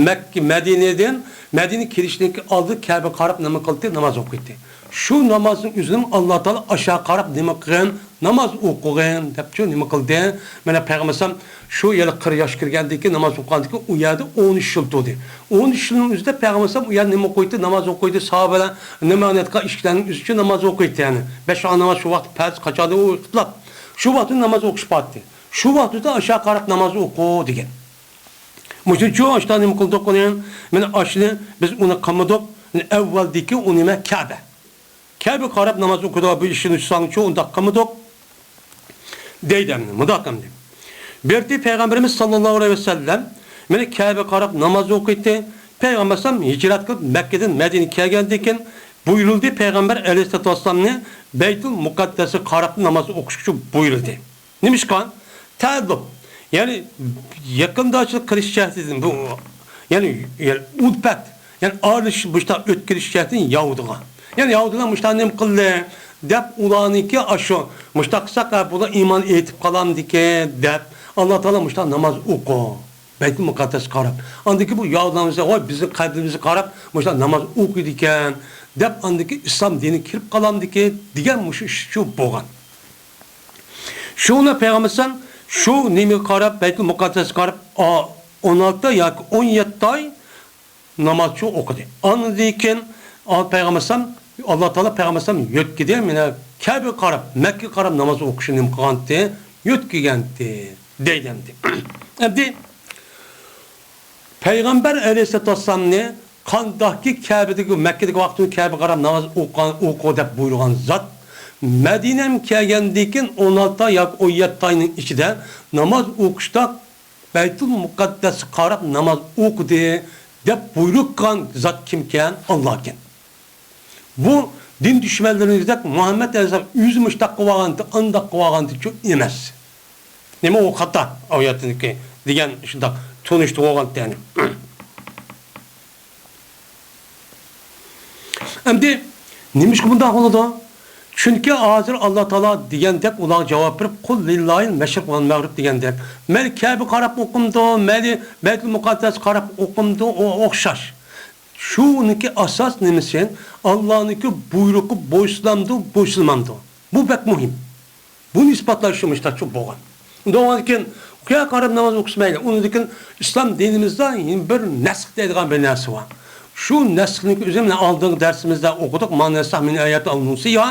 مەككە، مەدىنىدىن، مەدىنە كېلىشنىڭكى ئالدى كەبە قاراپ نېمە قىلدى؟ ناماز ئوقۇيتتى. شۇ نامازنىڭ ئۆزىنىمۇ ئاللا تائالا ئاشا قاراپ نېمە قىلغىن؟ ناماز ئوقۇغىن دەپچۇ نېمە قىلدى؟ مانا پەيغەمبەر ئەلەيھىسسالام شۇ يەردە قىرىق ياشقا كىرگەندىن كېيىن ناماز ئوقۇغاندىن كېيىن ئۇ يەردە ئون ئۈچ يىل تۇردى. ئون ئۈچ يىلنىڭ ئۆزىدە پەيغەمبەر ئەلەيھىسسالام ئۇ يەردە نېمە ئوقۇيتتى؟ ناماز ئوقۇيتتى. ساھابىلەر نېمە ئېيتقان ئىشىكلەرنىڭ ئۆزىچۇ ناماز ئوقۇيتتى يەنى. بەش ۋاق ناماز شۇ ۋاقىت پەرز قاچاندا ئوقۇتۇلۇپ، شۇ ۋاقىتتا ناماز ئوقۇش بارتتى. شۇ ۋاقىتتا ئاشا قاراپ ناماز ئوقۇ دېگەن. مۇشۇنچۇ ئاشتا نېمە قىلدۇق ئۇنى؟ مانا ئاشۇنى بىز ئۇنى قىلمىدۇق. ئەۋۋەلدىكى ئۇ نېمە؟ كەبە. كەبە قاراپ ناماز ئوقۇيدۇ، بۇ ئىشنى ساڭچۇ ئۇنداق قىلمىدۇق. دەيدۇ ئەمدى، مۇنداق ئەمدى. بىرتى پەيغەمبىرىمىز ساللاللاھۇ ئەلەيھى ۋەسەللەم مانا كەبە قاراپ ناماز ئوقۇيتتى. پەيغەمبەر ئەلەيھىسسالام ھىجرەت قىلىپ مەككىدىن مەدىنىگە كەلگەندىن كېيىن بۇيرۇلدى، پەيغەمبەر ئەلەيھىسسالاتۇ ۋەسسالامنى بەيتۇل مۇقەددەسكە قاراپ ناماز ئوقۇش ئۈچۈن بۇيرۇلدى. نېمىشقا؟ تەئەددۇب. يەنى يېقىنداشلىق قىلىش جەھەتتىن بۇ، يەنى، يەنى ئۇلپەت، يەنى ئارىلىشىش مۇشۇنداق ئۆتكۈزۈش جەھەتتىن يەھۇدىيلار. يەنى يەھۇدىيلار مۇشۇنداق نېمە قىلدى دەپ ئۇلارنىڭكى ئاشۇ مۇشۇنداق قىلساق، ھە، بۇلار ئىمان ئېيتىپ قالامدىكى دەپ ئاللا تائالا مۇشۇنداق ناماز ئوقۇ. بەيتۇل مۇقەددەسكە قاراپ. ئاندىن كېيىن بۇ يەھۇدىيلار ۋاي بىزنىڭ قەبرىمىزگە قاراپ مۇشۇنداق ناماز ئوقۇيدىكەن دەپ ئاندىن كېيىن ئىسلام دىنىگە كىرىپ قالامدىكى دېگەن مۇشۇ ئىشچۇ بولغان. شۇڭا پەيغەمبەر ئەلەيھىسسالام شۇ نېمىگە قاراپ، بەيتۇل مۇقەددەسكە قاراپ، ئا، ئون ئالتە ياكى ئون يەتتە ئاي نامازچۇ ئوقۇدى. ئاندىن كېيىن، ئا، پەيغەمبەر ئەلەيھىسسالام، ئاللا تائالا پەيغەمبەر ئەلەيھىسسالام يۆتكىدى، مانا كەبىگە قاراپ، مەككىگە قاراپ ناماز ئوقۇشنى نېمە قىلغانتى؟ يۆتكىگەنتى، دەيدۇ ئەمدى. ئەمدى پەيغەمبەر ئەلەيھىسسالاتۇ ۋەسسالامنى قانداقكى كەبىدىكى، مەككىدىكى ۋاقتىدا كەبىگە قاراپ ناماز ئوقۇغان، ئوقۇ دەپ بۇيرۇغان زات، مەدىنەگە كەلگەندىن كېيىن ئون ئالتە ئاي ياكى ئون يەتتە ئاينىڭ ئىچىدە ناماز ئوقۇشتا بەيتۇل مۇقەددەسكە قاراپ ناماز ئوقۇدى دەپ بۇيرۇق قىلغان زات كىمكەن؟ ئاللاكەن. بۇ دىن دۈشمەنلىرىمىزدەك مۇھەممەد ئەلەيھىسسالام ئۆزى مۇشۇنداق قىلىۋالغانتى، ئانداق قىلىۋالغانتىچۇ ئەمەس. نېمە ئۇ خاتا ئايەتنىڭكى دېگەن شۇنداق تونۇشتۇرۇۋالغانتى يەنى. ئەمدى نېمىشقا بۇنداق بولىدۇ؟ چۈنكى ھازىر ئاللا تائالا دېگەندەك ئۇلارغا جاۋاب بېرىپ، «قۇل لىللاھىل مەشرىق ۋەل مەغرىب» دېگەندەك، مەيلى كەبە قاراپ ئوقۇمدۇ، مەيلى بەيتۇل مۇقەددەس قاراپ ئوقۇمدۇ، ئۇ ئوخشاش. شۇنىڭكى ئاساس نېمىسى؟ ئاللانىڭكى بۇيرۇقى بويسۇنامدۇ، بويسۇنمامدۇ؟ بۇ بەك مۇھىم. بۇنى ئىسپاتلاش شۇ مۇشتاق چوپ بولغان. ئۇنداق بولغاندىكىن، ئۇكىيا قاراپ ناماز ئوقۇسا مەيلى. ئۇنىڭدىن كېيىن ئىسلام دىنىمىزدا يەنە بىر نەسخ دەيدىغان بىر نەرسە بار. شۇ نەسخنىڭكى ئۆزى مەن ئالدىنقى دەرسىمىزدە ئوقۇدۇق. ما نەنسەخ مىن ئايەتىن ئەۋ نۇنسىھا،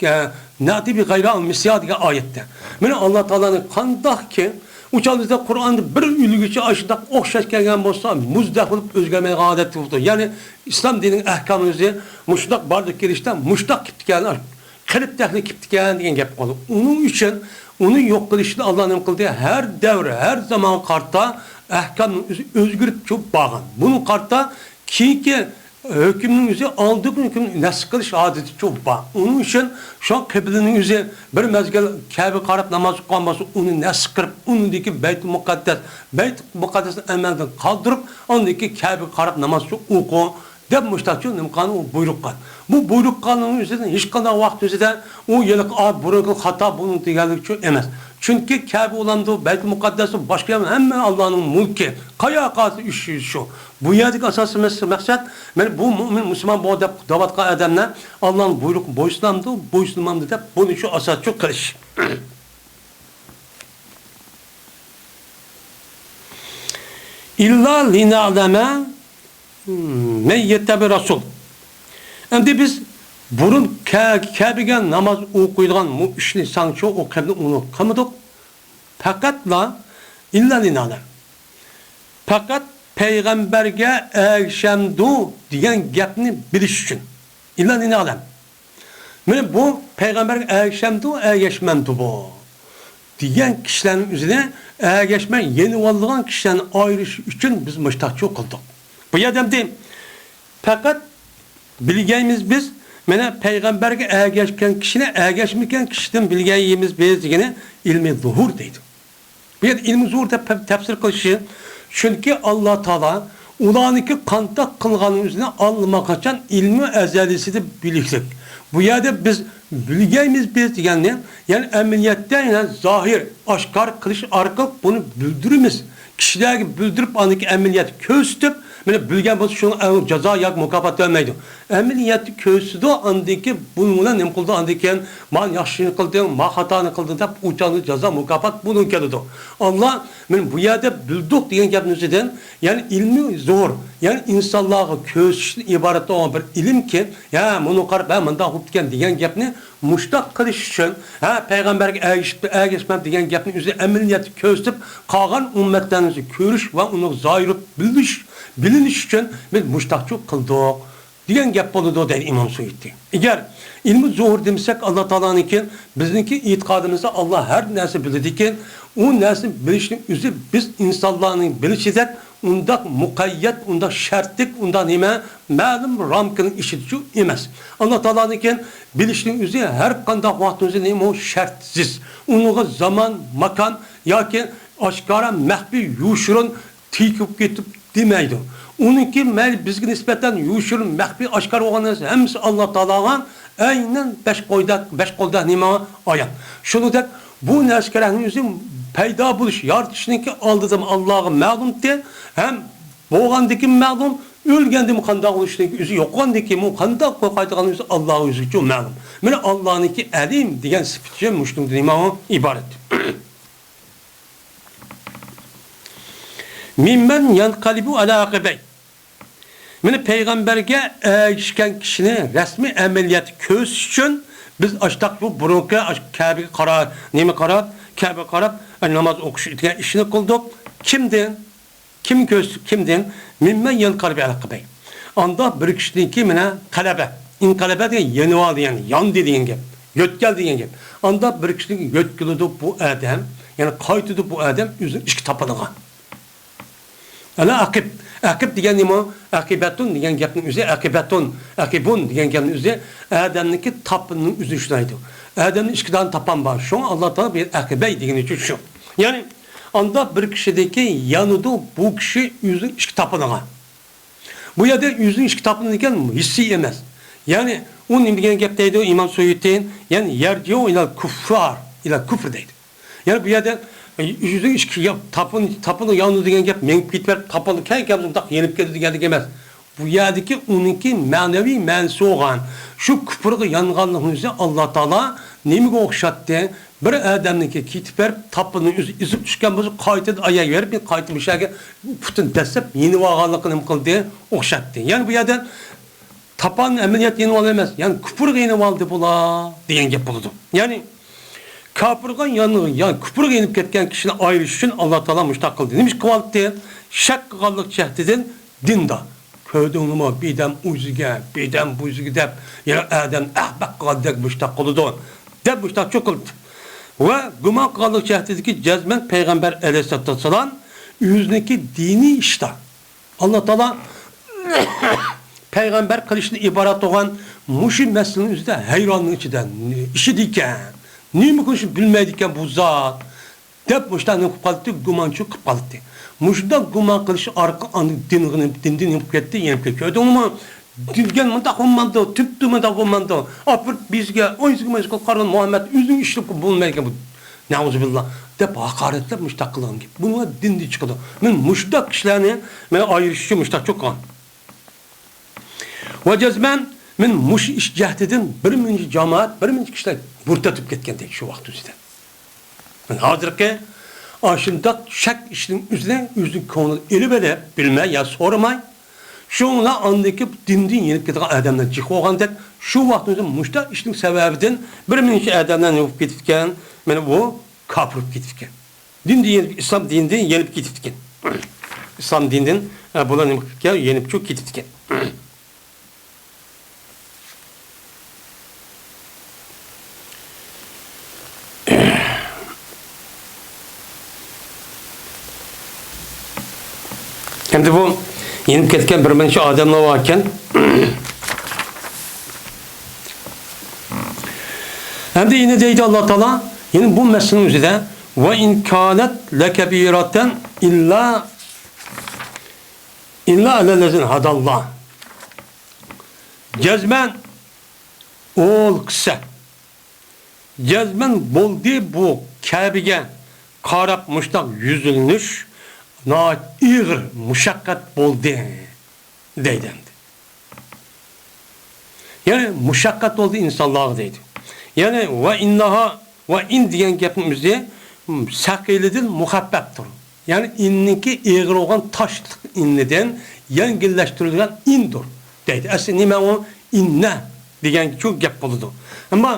ئە، نەئتى بىغەيرىھا ئەۋ مىسلىھا دېگەن ئايەتتە. مانا ئاللا تائالانىڭ قانداقكى، ئۇ چاغدا بىزدە قۇرئاندا بىر ئۈلگىچە ئاشۇنداق ئوخشاش كەلگەن بولسا، مۇزدەك بولۇپ ئۆزگەرمەيدىغان ئادەتتە بولۇپتۇ. يەنى ئىسلام دىنىنىڭ ئەھكامى ئۆزى مۇشۇنداق باردۇق كېلىشتە، مۇشۇنداق كېلىپتىكەن. قىلىپ تەھلىل كېتىپتىكەن دېگەن گەپ قالدى. ئۇنىڭ ئۈچۈن ئۇنى يوق قىلىشنى ئاللا نېمە قىلدى؟ ھەر دەۋر، ھەر زامان قارىتا ئەھكامنى ئۆزى ئۆزگىرىپ چوپ بارغان. بۇنىڭ قارىتا كېيىنكى ھۆكۈمنىڭ ئۆزى ئالدىكى ھۆكۈمنى نەسخ قىلىش ئادىتىچۇ بار. ئۇنىڭ ئۈچۈن شۇ قىبلىنىڭ ئۆزى بىر مەزگىل كەبىگە قاراپ ناماز ئوقۇغان بولسا، ئۇنى نەسخ قىلىپ، ئۇنىڭدىكى بەيتۇل مۇقەددەس، بەيتۇل مۇقەددەسنى ئەمەلدىن قالدۇرۇپ، ئاندىن كېيىن كەبىگە قاراپ ناماز ئوقۇ، دەپ مۇشتاقچۇ نېمە قىلغان، ئۇ بۇيرۇق قىلغان. بۇ بۇيرۇق قىلغاننىڭ ئۆزىدىن ھېچقانداق ۋاقىت ئۆزىدە ئۇ ھېلىقى، ئا، بۇرۇنقى خاتا بۇنىڭ دېگەنلىكچۇ ئەمەس. چۈنكى كەبە بولامدۇ، بەيتۇل مۇقەددەس، باشقا يەر ھەممە ئاللانىڭ مۇلكى. قايا قالسا ئىش شۇ. بۇ يەردىكى ئاساسىي مەس-، مەقسەت، مەن بۇ مۇئمىن مۇسۇلمان بۇ دەپ دەۋاتقان ئادەملەر ئاللانىڭ بۇيرۇقىغا بويسۇنامدۇ، بويسۇنمامدۇ دەپ بۇنى شۇ ئاساسچۇ قىلىش. ئىللا لىنەلەمە مەن يەتتەبىئ رەسۇل. ئەمدى بىز بۇرۇن كە-، كەبىگە ناماز ئوقۇيدىغان مۇ ئىشنى ساڭچۇ ئوقۇيدۇ، ئۇنى قىلمىدۇق. پەقەتلا ئىللا لىنەلەم. پەقەت پەيغەمبەرگە ئەگىشەمدۇ دېگەن گەپنى بىلىش ئۈچۈن. ئىللا لىنەلەم. مانا بۇ پەيغەمبەرگە ئەگىشەمدۇ، ئەگەشمەمدۇ بۇ دېگەن كىشىلەرنىڭ ئۆزىنى ئەگەشمەي يېنىۋالىدىغان كىشىلەرنى ئايرىش ئۈچۈن بىز مۇشتاقچۇ قىلدۇق. بۇ يەردە ئەمدى پەقەت بىلگەيمىز بىز، مانا پەيغەمبەرگە ئەگەشكەن كىشىنى، ئەگەشمىگەن كىشىدىن بىلگەيمىز بىز دېگىنى ئىلمى زۇھۇر دەيدۇ. بۇ يەردە ئىلمى زۇھۇر دەپ تەپسىر قىلىشى، چۈنكى ئاللا تائالا ئۇلارنىڭكى قانداق قىلغاننىڭ ئۆزىنى ئاللىماقاچان ئىلمى ئەزەلىسىدە بىلىشلىك. بۇ يەردە بىز بىلگەيمىز بىز دېگەننى، يەنى ئەمەلىيەتتە يەنە زاھىر، ئاشكارا قىلىش ئارقىلىق بۇنى بىلدۈرىمىز. كىشىلەرگە بىلدۈرۈپ، ئاندىن كېيىن ئەمەلىيەتتە كۆرسىتىپ، مانا بىلگەن بولسا شۇنىڭ جازا ياكى مۇكاپات بەرمەيدۇ. ئەمەلىيەتتە كۆرسىتىدۇ، ئاندىن كېيىن بۇنىڭ بىلەن نېمە قىلىدۇ، ئاندىن كېيىن مانا ياخشىنى قىلدىڭ، ما خاتانى قىلدىڭ دەپ ئۇ چاغدا جازا مۇكاپات بۇنىڭ كېلىدۇ. ئاللا، مانا بۇ يەردە بىلدۇق دېگەن گەپنىڭ ئۆزىدىن، يەنى ئىلمى زۇھۇر، يەنى ئىنسانلارغا كۆرسىتىشتىن ئىبارەت بولغان بىر ئىلىمكى، يا مۇنى قاراپ، ھە مۇنداق بوپتىكەن دېگەن گەپنى مۇشتاق قىلىش ئۈچۈن، ھە، پەيغەمبەرگە ئەگىشىپ، ئەگەشمەم دېگەن گەپنى ئۆزى ئەمەلىيەتتە كۆرسىتىپ، قالغان ئۈممەتلەرنى كۆرۈش ۋە ئۇنىڭ زاھىرى بىلىش، بىلىنىش ئۈچۈن بىز مۇشتاقچۇ قىلدۇق دېگەن گەپ بولىدۇ، دەيدۇ ئىمام سۇيۇتى. ئەگەر ئىلمى زۇھۇر دېمىسەك، ئاللا تائالانىڭكى، بىزنىڭكى ئېتىقادىمىزدا ئاللا ھەر نەرسە بىلىدىكەن، ئۇ نەرسىنى بىلىشنىڭ ئۆزى بىز ئىنسانلارنىڭ بىلىشىدەك ئۇنداق مۇقەييەت، ئۇنداق شەرتلىك، ئۇنداق نېمە، مەلۇم رامكىنىڭ ئىچىدىچۇ ئەمەس. ئاللا تائالانىڭكى بىلىشنىڭ ئۆزى ھەر قانداق ۋاقىتنىڭ ئۆزى نېمە، ئۇ شەرتسىز. ئۇنىڭغا زامان، ماكان ياكى ئاشكارا، مەخپىي، يوشۇرۇن، تېگىپ كېتىپ دېمەيدۇ. ئۇنىڭكى مەيلى بىزگە نىسبەتەن يوشۇرۇن، مەخپىي، ئاشكارا بولغان نەرسە ھەممىسى ئاللا تائالاغا ئەينەن بەش قولدەك، بەش قولدەك نېمە ئايان. شۇنىڭدەك بۇ نەرسە كېرەكنىڭ ئۆزى پەيدا بولۇش، يارىتىشنىڭكى ئالدىدىمۇ ئاللاغا مەلۇمتى، ھەم بولغاندىكىن مەلۇم، ئۆلگەندىمۇ قانداق بولۇشنىڭكى ئۆزى، يوقىغاندىكىنمۇ قانداق قايتىدىغان ئۆزى ئاللاغا ئۆزىچۇ مەلۇم. مانا ئاللانىڭكى ئەلىم دېگەن سۈپىتى مۇشۇنىڭدىن نېمە ئىبارەت. مىممەن يەنقەلىبۇ ئەلا ئەقىبەي. مانا پەيغەمبەرگە ئەگىشكەن كىشىنى رەسمىي ئەمەلىيەتتە كۆرسىتىش ئۈچۈن بىز ئاشتاق بۇ بۇرۇنقى ئاش-، كەبىگە قارا-، نېمە قاراپ، كەبىگە قاراپ ناماز ئوقۇش دېگەن ئىشنى قىلدۇق. كىمدىن؟ كىم كۆرسىتىپ، كىمدىن؟ مىممەن يەنقەلىبۇ ئەلا ئەقىبەي. ئانداق بىر كىشىدىنكى مانا قەلەبە. ئىنقەلەبە دېگەن يېنىۋالدى، يەنى ياندى دېگەن گەپ. يۆتكەلدى دېگەن گەپ. ئانداق بىر كىشىدىن يۆتكىلىدۇ بۇ ئادەم، يەنى قايتىدۇ بۇ ئادەم ئۆزىنىڭ ئىچكى تاپىنىغا. ئەلا ئەقىب. ئەقىب دېگەن نېمە؟ ئەقىبەتۇن دېگەن گەپنىڭ ئۆزى، ئەقىبەتۇن، ئەقىبۇن دېگەن گەپنىڭ ئۆزى ئادەمنىڭكى تاپىنىنىڭ ئۆزىنى ئۇچرايدۇ. ئادەمنىڭ ئىچكىدە تاپان بار. شۇڭا ئاللا تائالا بۇ يەردە ئەقىبەي دېگىنى ئۈچۈن شۇ. يەنى ئانداق بىر كىشىدىنكى يانىدۇ بۇ كىشى ئۆزىنىڭ ئىچكى تاپىنىغا. بۇ يەردە ئۆزىنىڭ ئىچكى تاپىنى دېگەن ھېسسىي ئەمەس. يەنى ئۇ نېمە دېگەن گەپ دەيدۇ ئىمام سۇيۇتى؟ يەنى يەرجىئۇ ئىلەل كۇففار، ئىلەل كۇفر دەيدۇ. يەنى بۇ يەردە، ئە، يۈزىنىڭ ئىچكى يا-، تاپىن-، تاپىنى يانىدۇ دېگەن گەپ مېڭىپ كېتىۋېرىپ، تاپىنى كەينىگە كەلگەندە مۇنداق يېنىپ كېتىدۇ دېگەنلىك ئەمەس. بۇ يەردىكى ئۇنىڭكى مەنىۋى مەنىسى بولغان شۇ كۇپۇرغا يانغانلىقنىڭ ئۆزى ئاللا تائالا نېمىگە ئوخشاتتى؟ بىر ئادەمنىڭكى كېتىپ بېرىپ، تاپىنى ئۆزى ئېزىپ چۈشكەن بولسا، قايتىدىن ئاياغ بېرىپ، قايتا مۇشۇ يەرگە پۇتىنى دەسسەپ يېنىۋالغانلىقىنى نېمە قىلدى؟ ئوخشاتتى. يەنى بۇ يەردە تاپان ئەمەلىيەت يېنىۋالما ئەمەس، يەنى كۇپۇرغا يېنىۋالدى بۇلار دېگەن گەپ بولىدۇ. يەنى كاپىرغا يان-، يا كۇپۇرغا يېنىپ كەتكەن كىشىنى ئايرىش ئۈچۈن ئاللا تائالا مۇشۇنداق قىلدى. نېمە ئىش قىلىۋالدى؟ شەك قىلغانلىق جەھىتىدىن دىندا. كۆردۈڭلىمۇ، بىردەم ئۇ يۈزىگە، بىردەم بۇ يۈزىگە دەپ، يەنە ئادەمنى ئەخمەق قىلغاندەك مۇشۇنداق قىلىدۇ، دەپ مۇشۇنداق چوقۇلدى. ۋە گۇمان قىلغانلىق جەھىتىدىكى جەزمەن پەيغەمبەر ئەلەيھىسسالاتۇ ۋەسسالام ئۆزىنىڭكى دىنىي ئىشتا ئاللا تائالا پەيغەمبەر قىلىشتىن ئىبارەت بولغان مۇشۇ مەسىلىنىڭ ئۆزىدە ھەيراننىڭ ئىچىدە ئىشىدىكەن. نېمە قىلىشنى بىلمەيدىكەن بۇ زات، دەپ مۇشۇنداق نېمە قىلىپ قالدى، گۇمانچىلىق قىلىپ قالدى. مۇشۇنداق گۇمان قىلىش ئارقىلىق ئاندىن دىنغا نېمە، دىندىن نېمە قىلىپ كەتتى، يېنىپ كەتتى. كۆردۈڭمۇ؟ دېگەن مۇنداق بولمامدۇ، تۈپتە مۇنداق بولمامدۇ. ئاپىرىپ بىزگە، ئويسىزگە مەشغۇل قارىغان مۇھەممەد ئۆزۈڭ ئىشلىپ بولمايدىكەن بۇ. نەئۇزۇبىللا دەپ ھاقارەتلەپ مۇشۇنداق قىلغان گەپ. بۇنىڭ دىندىن چىقىدۇ. مەن مۇشۇنداق كىشىلەرنى مەن ئايرىش ئۈچۈن مۇشۇنداق چوققان. ۋە جەزمەن مەن مۇشۇ ئىش جەھىتىدىن بىر مۇنچە جامائەت، بىر مۇنچە كىشىلەر مۇرتەت بولۇپ كەتكەن دەيدۇ شۇ ۋاقىت ئۆزىدە. مەن ھازىرقى ئاشۇنداق شەك ئىشنىڭ ئۆزىنى ئۆزىنىڭ كۆڭلىگە ئېلىۋېلىپ، بىلمەي يا سورىماي، شۇڭلا ئاندىكى دىندىن يېنىپ كېتىدىغان ئادەملەر جىق بولغاندەك، شۇ ۋاقىتتا مۇشۇنداق ئىشنىڭ سەۋەبىدىن بىر مۇنچە ئادەملەر نېمە بولۇپ كېتىدىكەن؟ مانا بۇ كاپىر بولۇپ كېتىدىكەن. دىندىن يېنىپ، ئىسلام دىنىدىن يېنىپ كېتىپتىكەن. ئىسلام دىنىدىن، ئە، بۇلار نېمە قىپتىكەن؟ يېنىپچۇ كېتىپتىكەن. ئەمدى بۇ يېنىپ كەتكەن بىر مۇنچە ئادەملەر بار ئىكەن. ئەمدى يەنە دەيدۇ ئاللا تائالا، يەنە بۇ مەسىلىنىڭ ئۆزىدە، ۋە ئىن كانەت لەكەبىرەتەن ئىللا، ئىللا ئەلەللەزىنە ھەدەللا. جەزمەن ئول قىسسە. جەزمەن بولدى بۇ كەبىگە قاراپ مۇشتاق يۈزلىنىش ناھايىتى ئېغىر مۇشەققەت بولدى، دەيدۇ ئەمدى. يەنى مۇشەققەت بولدى ئىنسانلارغا دەيدۇ. يەنى ۋە ئىنناھا، ۋە ئىن دېگەن گەپنىڭ ئۆزى سەقىلىدىن مۇخەپپەپتۇر. يەنى ئىننىڭكى ئېغىر بولغان تاشلىق ئىننىدىن يەڭگىللەشتۈرۈلگەن ئىندۇر دەيدۇ. ئەسلى نېمە ئۇ؟ ئىننە دېگەنچۇ گەپ بولىدۇ. ئەمما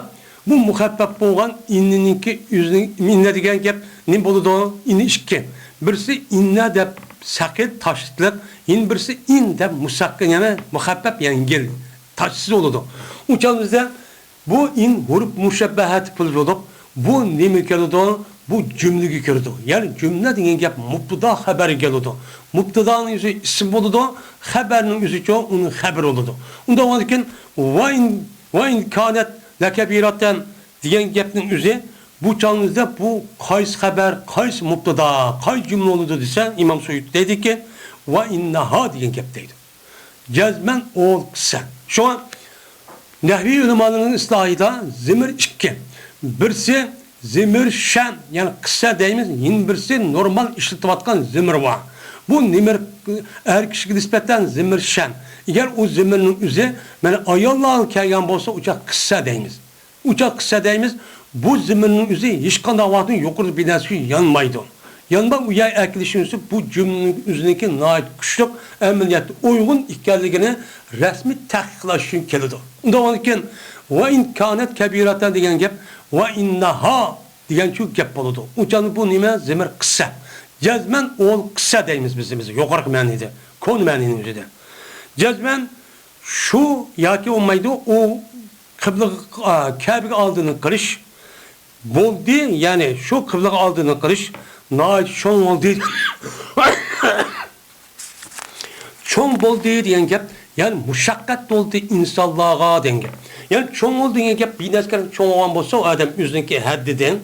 بۇ مۇخەپپەپ بولغان ئىننىنىڭكى ئۆزىنىڭ، ئىننە دېگەن گەپ نېمە بولىدۇ؟ ئىننە ئىككى. بىرسى ئىننە دەپ سەقىل تاشلىق، يەنە بىرسى ئىن دەپ مۇسەققىل، يەنى مۇخەپپەپ يەڭگىل، تاشسىز بولىدۇ. ئۇ چاغدا بىزدە بۇ ئىن ھۇرۇپ مۇشەببەھەتى پۈل بولۇپ، بۇ نېمە كېلىدۇ؟ بۇ جۈملىگە كىرىدۇ. يەنى جۈملە دېگەن گەپ مۇبتىدا خەبەرگە كېلىدۇ. مۇبتىدانىڭ ئۆزى ئىسىم بولىدۇ، خەبەرنىڭ ئۆزىچۇ ئۇنىڭ خەبىرى بولىدۇ. ئۇنداق بولغاندىكىن، ۋە ئىن، ۋە ئىن كانەت لەكەبىرەتەن دېگەن گەپنىڭ ئۆزى بۇ چاغنىڭىزدا بۇ قايسى خەبەر، قايسى مۇبتىدا، قايسى جۈملە بولىدۇ دېسە، ئىمام سۇيۇتى دەيدىكى، ۋە ئىننەھا دېگەن گەپ دەيدۇ. جەزمەن ئول قىسسە. شۇڭا نەھۋىي ئۆلىمالىرىنىڭ ئىستىلاھىدا زىمىر ئىككى. بىرسى زىمىر شەن، يەنى قىسسە دەيمىز، يەنە بىرسى نورمال ئىشلىتىۋاتقان زىمىر بار. بۇ نېمىر ئەر كىشىگە نىسبەتەن زىمىر شەن. ئەگەر ئۇ زىمىرنىڭ ئۆزى مانا ئاياللارغا كەلگەن بولسا، ئۇچاق قىسسە دەيمىز. ئۇچاق قىسسە دەيمىز، بۇ زىمىرنىڭ ئۆزى ھېچقانداق ۋاقىتتا يۇقىرىدا بىر نەرسە يانمايدۇ. يانماي ئۇ يەرگە ئەكېلىشنىڭ ئۆزى بۇ جۈملىنىڭ ئۆزىنىڭكى ناھايىتى كۈچلۈك، ئەمەلىيەتتە ئۇيغۇن ئىكەنلىكىنى رەسمىي تەھقىقلەش ئۈچۈن كېلىدۇ. ئۇنداق بولغاندىكىن، ۋە ئىن كانەت كەبىرەتەن دېگەن گەپ، ۋە ئىننەھا دېگەنچۇ گەپ بولىدۇ. ئۇ چاغدا بۇ نېمە؟ زىمىر قىسسە. جەزمەن ئول قىسسە دەيمىز بىز، بىز يۇقىرىقى مەنىدە، كونا مەنىنىڭ ئۆزىدە. جەزمەن شۇ ياكى بولمايدۇ، ئۇ قىبلىغا، ئا، كەبىگە ئالدىنى قىلىش بولدى، يەنى شۇ قىبلىغا ئالدىنى قىلىش ناھايىتى چوڭ بولدى. چوڭ بولدى دېگەن گەپ، يەنى مۇشەققەت بولدى ئىنسانلارغا دېگەن گەپ. يەنى چوڭ بولدى دېگەن گەپ، بىر نەرسە چوڭ بولغان بولسا، ئۇ ئادەم ئۆزىنىڭكى ھەددىدىن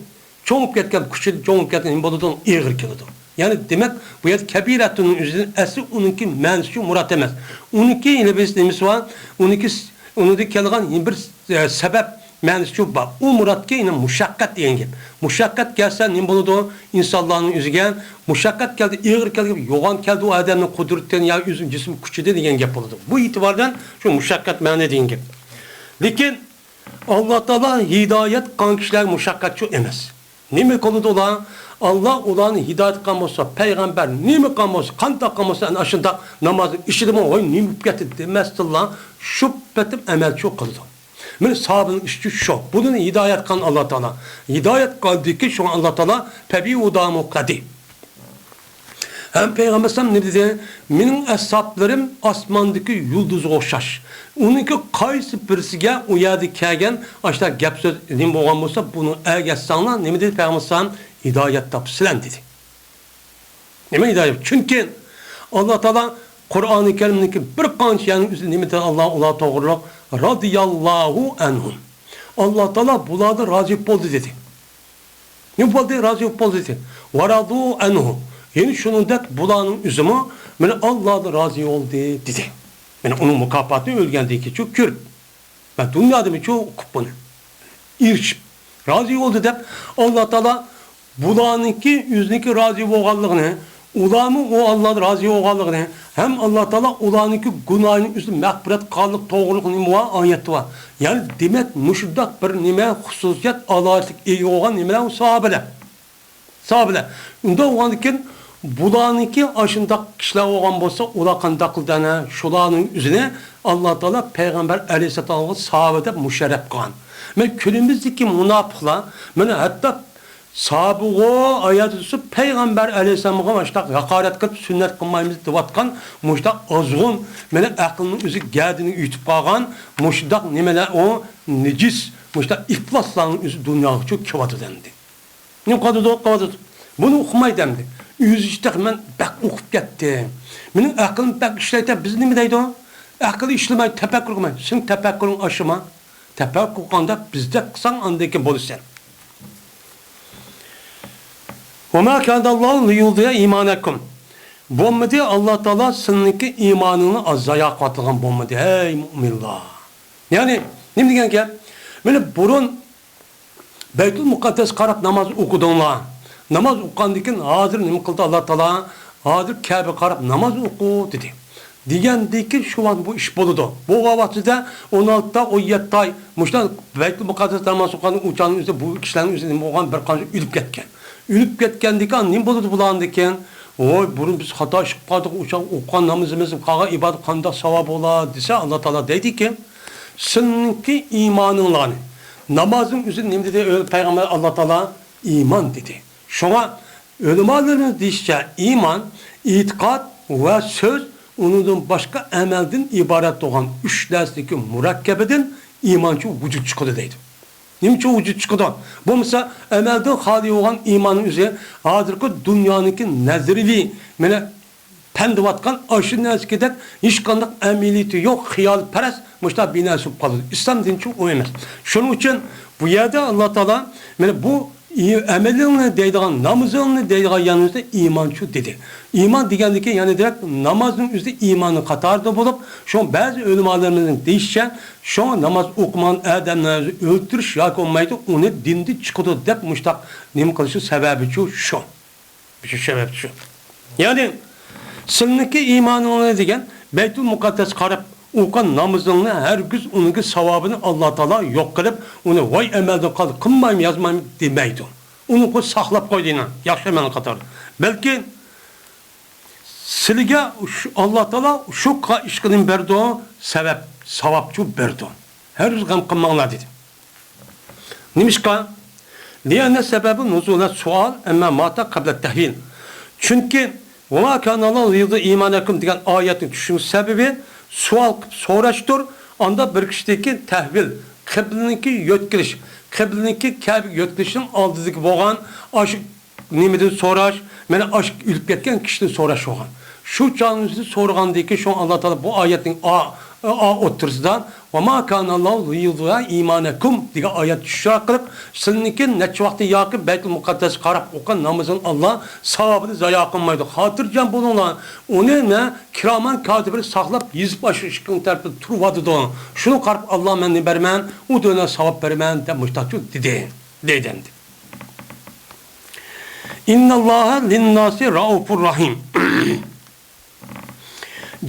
چوڭ بولۇپ كەتكەن، كۈچىدىن چوڭ بولۇپ كەتكەن نېمە بولىدۇ؟ ئېغىر كېلىدۇ. يەنى دېمەك، بۇ يەردە كەبىرەتۇننىڭ ئۆزىدىن ئەسلى ئۇنىڭكى مەنىسى شۇ مۇراد ئەمەس. ئۇنىڭكى يەنە بىر نېمىسى بار، ئۇنىڭكى س-، ئۇنىڭدىن كېلىدىغان يەنە بىر، ئە، سەۋەب مەنىسى شۇ بار. ئۇ مۇرادكى يەنە مۇشەققەت دېگەن گەپ. مۇشەققەت كەلسە نېمە بولىدۇ؟ ئىنسانلارنىڭ ئۆزىگە مۇشەققەت كەلدى، ئېغىر كەلدى، يوغان كەلدى ئۇ ئادەمنىڭ قۇدرىتىدىن يا ئۆزىنىڭ جىسمى كۈچىدىن دېگەن گەپ بولىدۇ. بۇ ئېتىباردىن شۇ مۇشەققەت مەنە دېگەن گەپ. لېكىن ئاللا تائالا ھىدايەت قىلغان كىشىلەرگە مۇشەققەتچۇ ئەمەس. نېمە قىلىدۇ ئۇلار؟ ئاللا ئۇلارنى ھىدايەت قىلغان بولسا، پەيغەمبەر نېمە قىلغان بولسا، قانداق قىلغان بولسا، ئەنە ئاشۇنداق نامازنىڭ ئىچىدىمۇ، ۋاي، نېمە بولۇپ كەتتى دېمەستىنلا، شۇ پېتىم ئەمەلچۇ قىلىدۇ. مانا ساھابىنىڭ ئىشىچۇ شۇ. بۇنى ھىدايەت قىلغان ئاللا تائالا. ھىدايەت قىلدىكى شۇڭا ئاللا تائالا پەبىھۇداھۇم ئىقتەدى. ھەم پەيغەمبەر ئەلەيھىسسالام نېمە دېدى؟ مېنىڭ ئەسھابلىرىم ئاسماندىكى يۇلدۇزغا ئوخشاش. ئۇنىڭكى قايسى بىرسىگە ئۇ يەردە كەلگەن ئاشۇنداق گەپ سۆز نېمە بولغان بولسا، بۇنى ئەگەشسەڭلار، نېمە دېدى پەيغەمبەر ئەلەيھىسسالام؟ ھىدايەت تاپىسىلەر دېدى. نېمە ھىدايەت؟ چۈنكى ئاللا تائالا قۇرئانى كەرىمدىكى بىر قانچە يەرنىڭ ئۆزى نېمە دېدى؟ ئاللا ئۇلار توغرۇلۇق رازىياللاھۇ ئەنھۇم. ئاللا تائالا بۇلاردىن رازى بولدى دېدى. نېمە بولدى؟ رازى بولۇپ بولدى دېدى. ۋەرازۇ ئەنھۇ. يەنى شۇنىڭدەك بۇلارنىڭ ئۆزىمۇ مانا ئاللادىن رازى بولدى دېدى. مانا ئۇنىڭ مۇكاپاتىنى ئۆلگەندىن كېيىنچۇ كۆرۈپ. مەن دۇنيادىمۇچۇ ئۇقۇپ بۇنى. ئېرىشىپ، رازى بولدى دەپ، ئاللا تائالا بۇلارنىڭكى ئۆزىنىڭكى رازى بولغانلىقىنى، ئۇلارمۇ ئۇ ئاللادىن رازى بولغانلىقىنى، ھەم ئاللا تائالا ئۇلارنىڭكى گۇناھىنى ئۆزى مەغپىرەت قىلغانلىق توغرۇلۇق نېمە بار؟ ئايەتتە بار. يەنى دېمەك، مۇشۇنداق بىر نېمە، خۇسۇسىيەت، ئالاھىدىلىك ئىگە بولغان نېمىلەر ئۇ ساھابىلەر. ساھابىلەر. ئۇنداق بولغاندىكىن، بۇلارنىڭكى ئاشۇنداق كىشىلەر بولغان بولسا، ئۇلار قانداق قىلدى ئەنە؟ شۇلارنىڭ ئۆزىنى ئاللا تائالا پەيغەمبەر ئەلەيھىسسالامغا ساھابە دەپ مۇشەررەپ قىلغان. مانا كۈنىمىزدىكى مۇناپىقلار، مانا ھەتتا ساھابىغۇ ئايەت تۇتۇپ، پەيغەمبەر ئەلەيھىسسالامغا مۇشۇنداق ھاقارەت قىلىپ، سۈننەت قىلمايمىز دەۋاتقان مۇشۇنداق ئازغۇن، مانا ئەقىلنىڭ ئۆزى گەدىنى ئۆتۈپ قالغان مۇشۇنداق نېمىلەر، ئۇ نىجىس، مۇشۇنداق ئىپلاسلارنىڭ ئۆزى دۇنياغىچۇ كېلىۋاتىدۇ ئەمدى. نېمە قىلىدۇ، قىلىدۇ؟ بۇنى ئۇقمايدۇ ئەمدى. ئۆزىچە تېخى مەن بەك ئۇقۇپ كەتتىم. مېنىڭ ئەقلىم بەك ئىشلەيتتى، بىز نېمە دەيدۇ؟ ئەقىل ئىشلىمەي، تەپەككۇر قىلماي. سېنىڭ تەپەككۇرۇڭ ئاشىما؟ تەپەككۇر قىلغاندا بىزدەك قىلساڭ، ئاندىن كېيىن بولىسەن. ۋەما كانەللاھۇ لىيۇزىئە ئىمانەكۇم. بولمىدى ئاللا تائالا سېنىڭكى ئىمانىڭنى زايا قىلىۋاتىدىغان بولمىدى، ھەي مۇئمىنلار. يەنى، نېمە دېگەن گەپ؟ مانا بۇرۇن بەيتۇل مۇقەددەسكە قاراپ ناماز ئوقۇدۇڭلار. ناماز ئوقۇغاندىن كېيىن ھازىر نېمە قىلدى ئاللا تائالا؟ ھازىر كەبىگە قاراپ ناماز ئوقۇ دېدى. دېگەندىن كېيىن شۇ ۋاقىت بۇ ئىش بولىدۇ. بولغان ۋاقتىدا ئون ئالتە ئاي، ئون يەتتە ئاي مۇشۇنداق بەيتۇل مۇقەددەس ناماز ئوقۇغان ئۇ چاغنىڭ ئۆزىدە بۇ كىشىلەرنىڭ ئۆزى نېمە بولغان؟ بىر قانچە ئۆلۈپ كەتكەن. ئۆلۈپ كەتكەندىن كېيىن نېمە بولىدۇ بۇلاردىن كېيىن؟ ۋوي، بۇرۇن بىز خاتا ئىش قىلىپ قالدۇق، ئۇ چاغ ئوقۇغان نامىزىمىز، قىلغان ئىبادەت قانداق ساۋاب بولار دېسە، ئاللا تائالا دەيدىكى، سىلىنىڭكى ئىمانىڭلارنى، نامازنىڭ ئۆزى نېمە دېدى پەيغەمبەر، ئاللا تائالا؟ ئىمان دېدى. شۇڭا ئۆلىمالىرىمىز دېيىشىچە، ئىمان، ئېتىقاد ۋە سۆز، ئۇنىڭدىن باشقا ئەمەلدىن ئىبارەت بولغان ئۈچ نەرسىنىڭكى مۇرەككەبىدىن ئىمانچۇ ۋۇجۇد چىقىدۇ دەيدۇ. نېمە ئۈچۈن ۋۇجۇد چىقىدۇ؟ بولمىسا ئەمەلدىن خالىي بولغان ئىماننىڭ ئۆزى ھازىرقى دۇنيانىڭكى نەزەرىيەۋى، مانا پەن دەۋاتقان ئاشۇ نەرسىدەك ھېچقانداق ئەمەلىيىتى يوق، خىيالپەرەس، مۇشۇنداق بىر نەرسە بولۇپ قالىدۇ. ئىسلام دىنىچۇ ئۇ ئەمەس. شۇنىڭ ئۈچۈن بۇ يەردە ئاللا تائالا مانا بۇ ئەمىلىڭنى دەيدىغان، نامىزىڭنى دەيدىغان يەرنىڭ ئۆزىدە ئىمانچۇ دېدى. ئىمان دېگەندىكى يەنە دېرەك نامازنىڭ ئۆزى ئىماننىڭ قاتارىدا بولۇپ، شۇڭا بەزى ئۆلىمالىرىمىزنىڭ دېيىشىچە، شۇڭا ناماز ئوقۇمىغان ئادەمنى ئۆلتۈرۈش ياكى بولمايدۇ، ئۇنى دىندىن چىقىدۇ دەپ مۇشتاق نېمە قىلىشى سەۋەبىچۇ شۇ. شۇ سەۋەبچۇ. يەنى سىلىنىڭكى ئىمانىڭنى دېگەن بەيتۇل مۇقەددەسكە قاراپ ئوقۇغان نامىزىڭنى ھەرگىز ئۇنىڭكى ساۋابىنى ئاللا تائالا يوق قىلىپ، ئۇنى ۋاي ئەمەلدىن قالدى، قىلمايمەن، يازمايمەن دېمەيدۇ. ئۇنى قوي، ساقلاپ قوي دېگىنى ياخشى ئەمەلنىڭ قاتارىدا. بەلكى سىلىگە شۇ ئاللا تائالا شۇ قا-، ئىشقا نېمە بەردۇ؟ سەۋەب، ساۋابچۇ بەردۇ. ھەرگىز غەم قىلماڭلار دېدى. نېمىشقا؟ لأن سبب نزول السؤال عما مات قبل التحويل. چۈنكى ۋەما كانەللاھۇ لىيۇزىئە ئىمانەكۇم دېگەن ئايەتنىڭ چۈشۈش سەۋەبى سوئال قىلىپ سوراشتۇر. ئاندا بىر كىشىدىكى تەھۋىل، قىبلىنىڭكى يۆتكىلىش، قىبلىنىڭكى كەبىگە يۆتكىلىشنىڭ ئالدىدىكى بولغان ئاشۇ نېمىدىن سوراش؟ مانا ئاشۇ ئۆلۈپ كەتكەن كىشىدىن سوراش بولغان. شۇ چاغنى سورىغاندىن كېيىن، شۇڭا ئاللا تائالا بۇ ئايەتنىڭ ئا، ئا ئوتتۇرىسىدا، ۋەما كانەللاھۇ لىيۇزىئە ئىمانەكۇم دېگەن ئايەت چۈشۈش ئارقىلىق، سىلىنىڭكى نەچچە ۋاقىتتىن ياقى بەيتۇل مۇقەددەسكە قاراپ ئوقۇغان نامىزىڭ ئاللا ساۋابىنى زايا قىلمايدۇ. خاتىرجەم بولۇڭلار. ئۇنى نە كىرامەن كاتىبىنى ساقلاپ، يېزىپ ئاشۇ ئىشىكنىڭ تەرىپىدە تۇرۇۋاتىدۇ. شۇنى قاراپ ئاللا مەن نېمە بېرىمەن؟ ئۇ دۆلەت ساۋاب بېرىمەن دەپ مۇشتاقچۇ دېدى. دەيدۇ ئەمدى. ئىنناللاھە لىنناسى رەئۇفۇر رەھىم.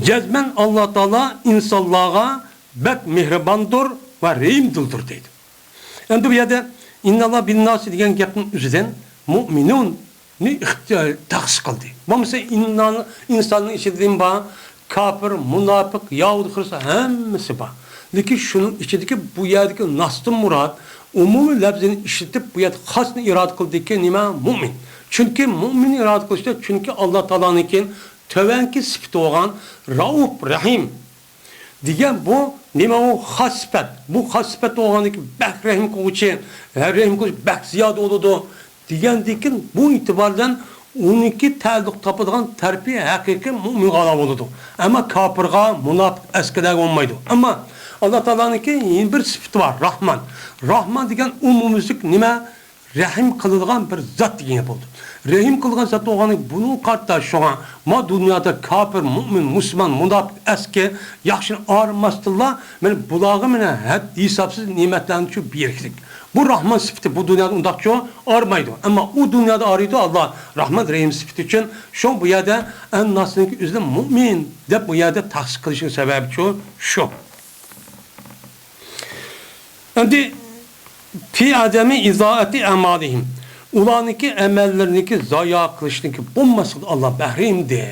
جەزمەن ئاللا تائالا ئىنسانلارغا بەك مېھرىباندۇر ۋە رەھىمدىلدۇر دەيدۇ. ئەمدى بۇ يەردە ئىنناللاھە بىنناسى دېگەن گەپنىڭ ئۆزىدىن مۇئمىنۇننى ئىختىيار تەخسىس قىلدى. بولمىسا ئىننان-، ئىنساننىڭ ئىچىدە نېمە بار؟ كاپىر، مۇناپىق، يەھۇدىي، خىرىستىيان ھەممىسى بار. لېكىن شۇنىڭ ئىچىدىكى بۇ يەردىكى ناستىن مۇراد ئومۇمىي لەپزىنى ئىشلىتىپ، بۇ يەردە خاسنى ئىرادە قىلدىكى نېمە؟ مۇئمىن. چۈنكى مۇئمىن ئىرادە قىلىشتا، چۈنكى ئاللا تائالانىڭكى تۆۋەنكى سۈپىتى بولغان رەئۇپ، رەھىم دېگەن بۇ نېمە؟ ئۇ خاس سۈپەت. بۇ خاس سۈپەت بولغاندىكىن بەك رەھىم قىلغۇچى، رەھىم قىلىش بەك زىيادە بولىدۇ. دېگەندىكىن بۇ ئېتىبار بىلەن ئۇنىڭكى تەئەللۇق تاپىدىغان تەرىپى ھەقىقىي مۆمىنغا بولىدۇ. ئەمما كاپىرغا، مۇناپىق، ئەسكىلەرگە بولمايدۇ. ئەمما ئاللا تائالانىڭكى يەنە بىر سۈپىتى بار، راھمان. راھمان دېگەن ئومۇميۈزلۈك نېمە؟ رەھىم قىلىدىغان بىر زات دېگەن گەپ بولىدۇ. رەھىم قىلىدىغان زات بولغانلىقى بۇنىڭغا قارىتا شۇڭا ما دۇنيادا كاپىر، مۆمىن، مۇسۇلمان، مۇناپىق، ئەسكى، ياخشىنى ئايرىماستىنلا، مانا بۇلارغا مانا ھەد ھېسابسىز نېمەتلەرنى شۇ بېرىشلىك. بۇ راھمان سۈپىتى بۇ دۇنيادا ئۇنداقچۇ ئايرىمايدۇ. ئەمما ئۇ دۇنيادا ئايرىيدۇ، ئاللا راھمان رەھىم سۈپىتى ئۈچۈن. شۇڭا بۇ يەردە ئەنناسنىڭكى ئۆزىنى مۆمىن دەپ بۇ يەردە تەخسىس قىلىشنىڭ سەۋەبى شۇ. شۇ. ئەمدى في عدم إضاعة أعمالهم. ئۇلارنىڭكى ئەمەللىرىنىڭكى زايا قىلىشنىڭكى بولماسلىقىدا ئاللا بەھرىمدە.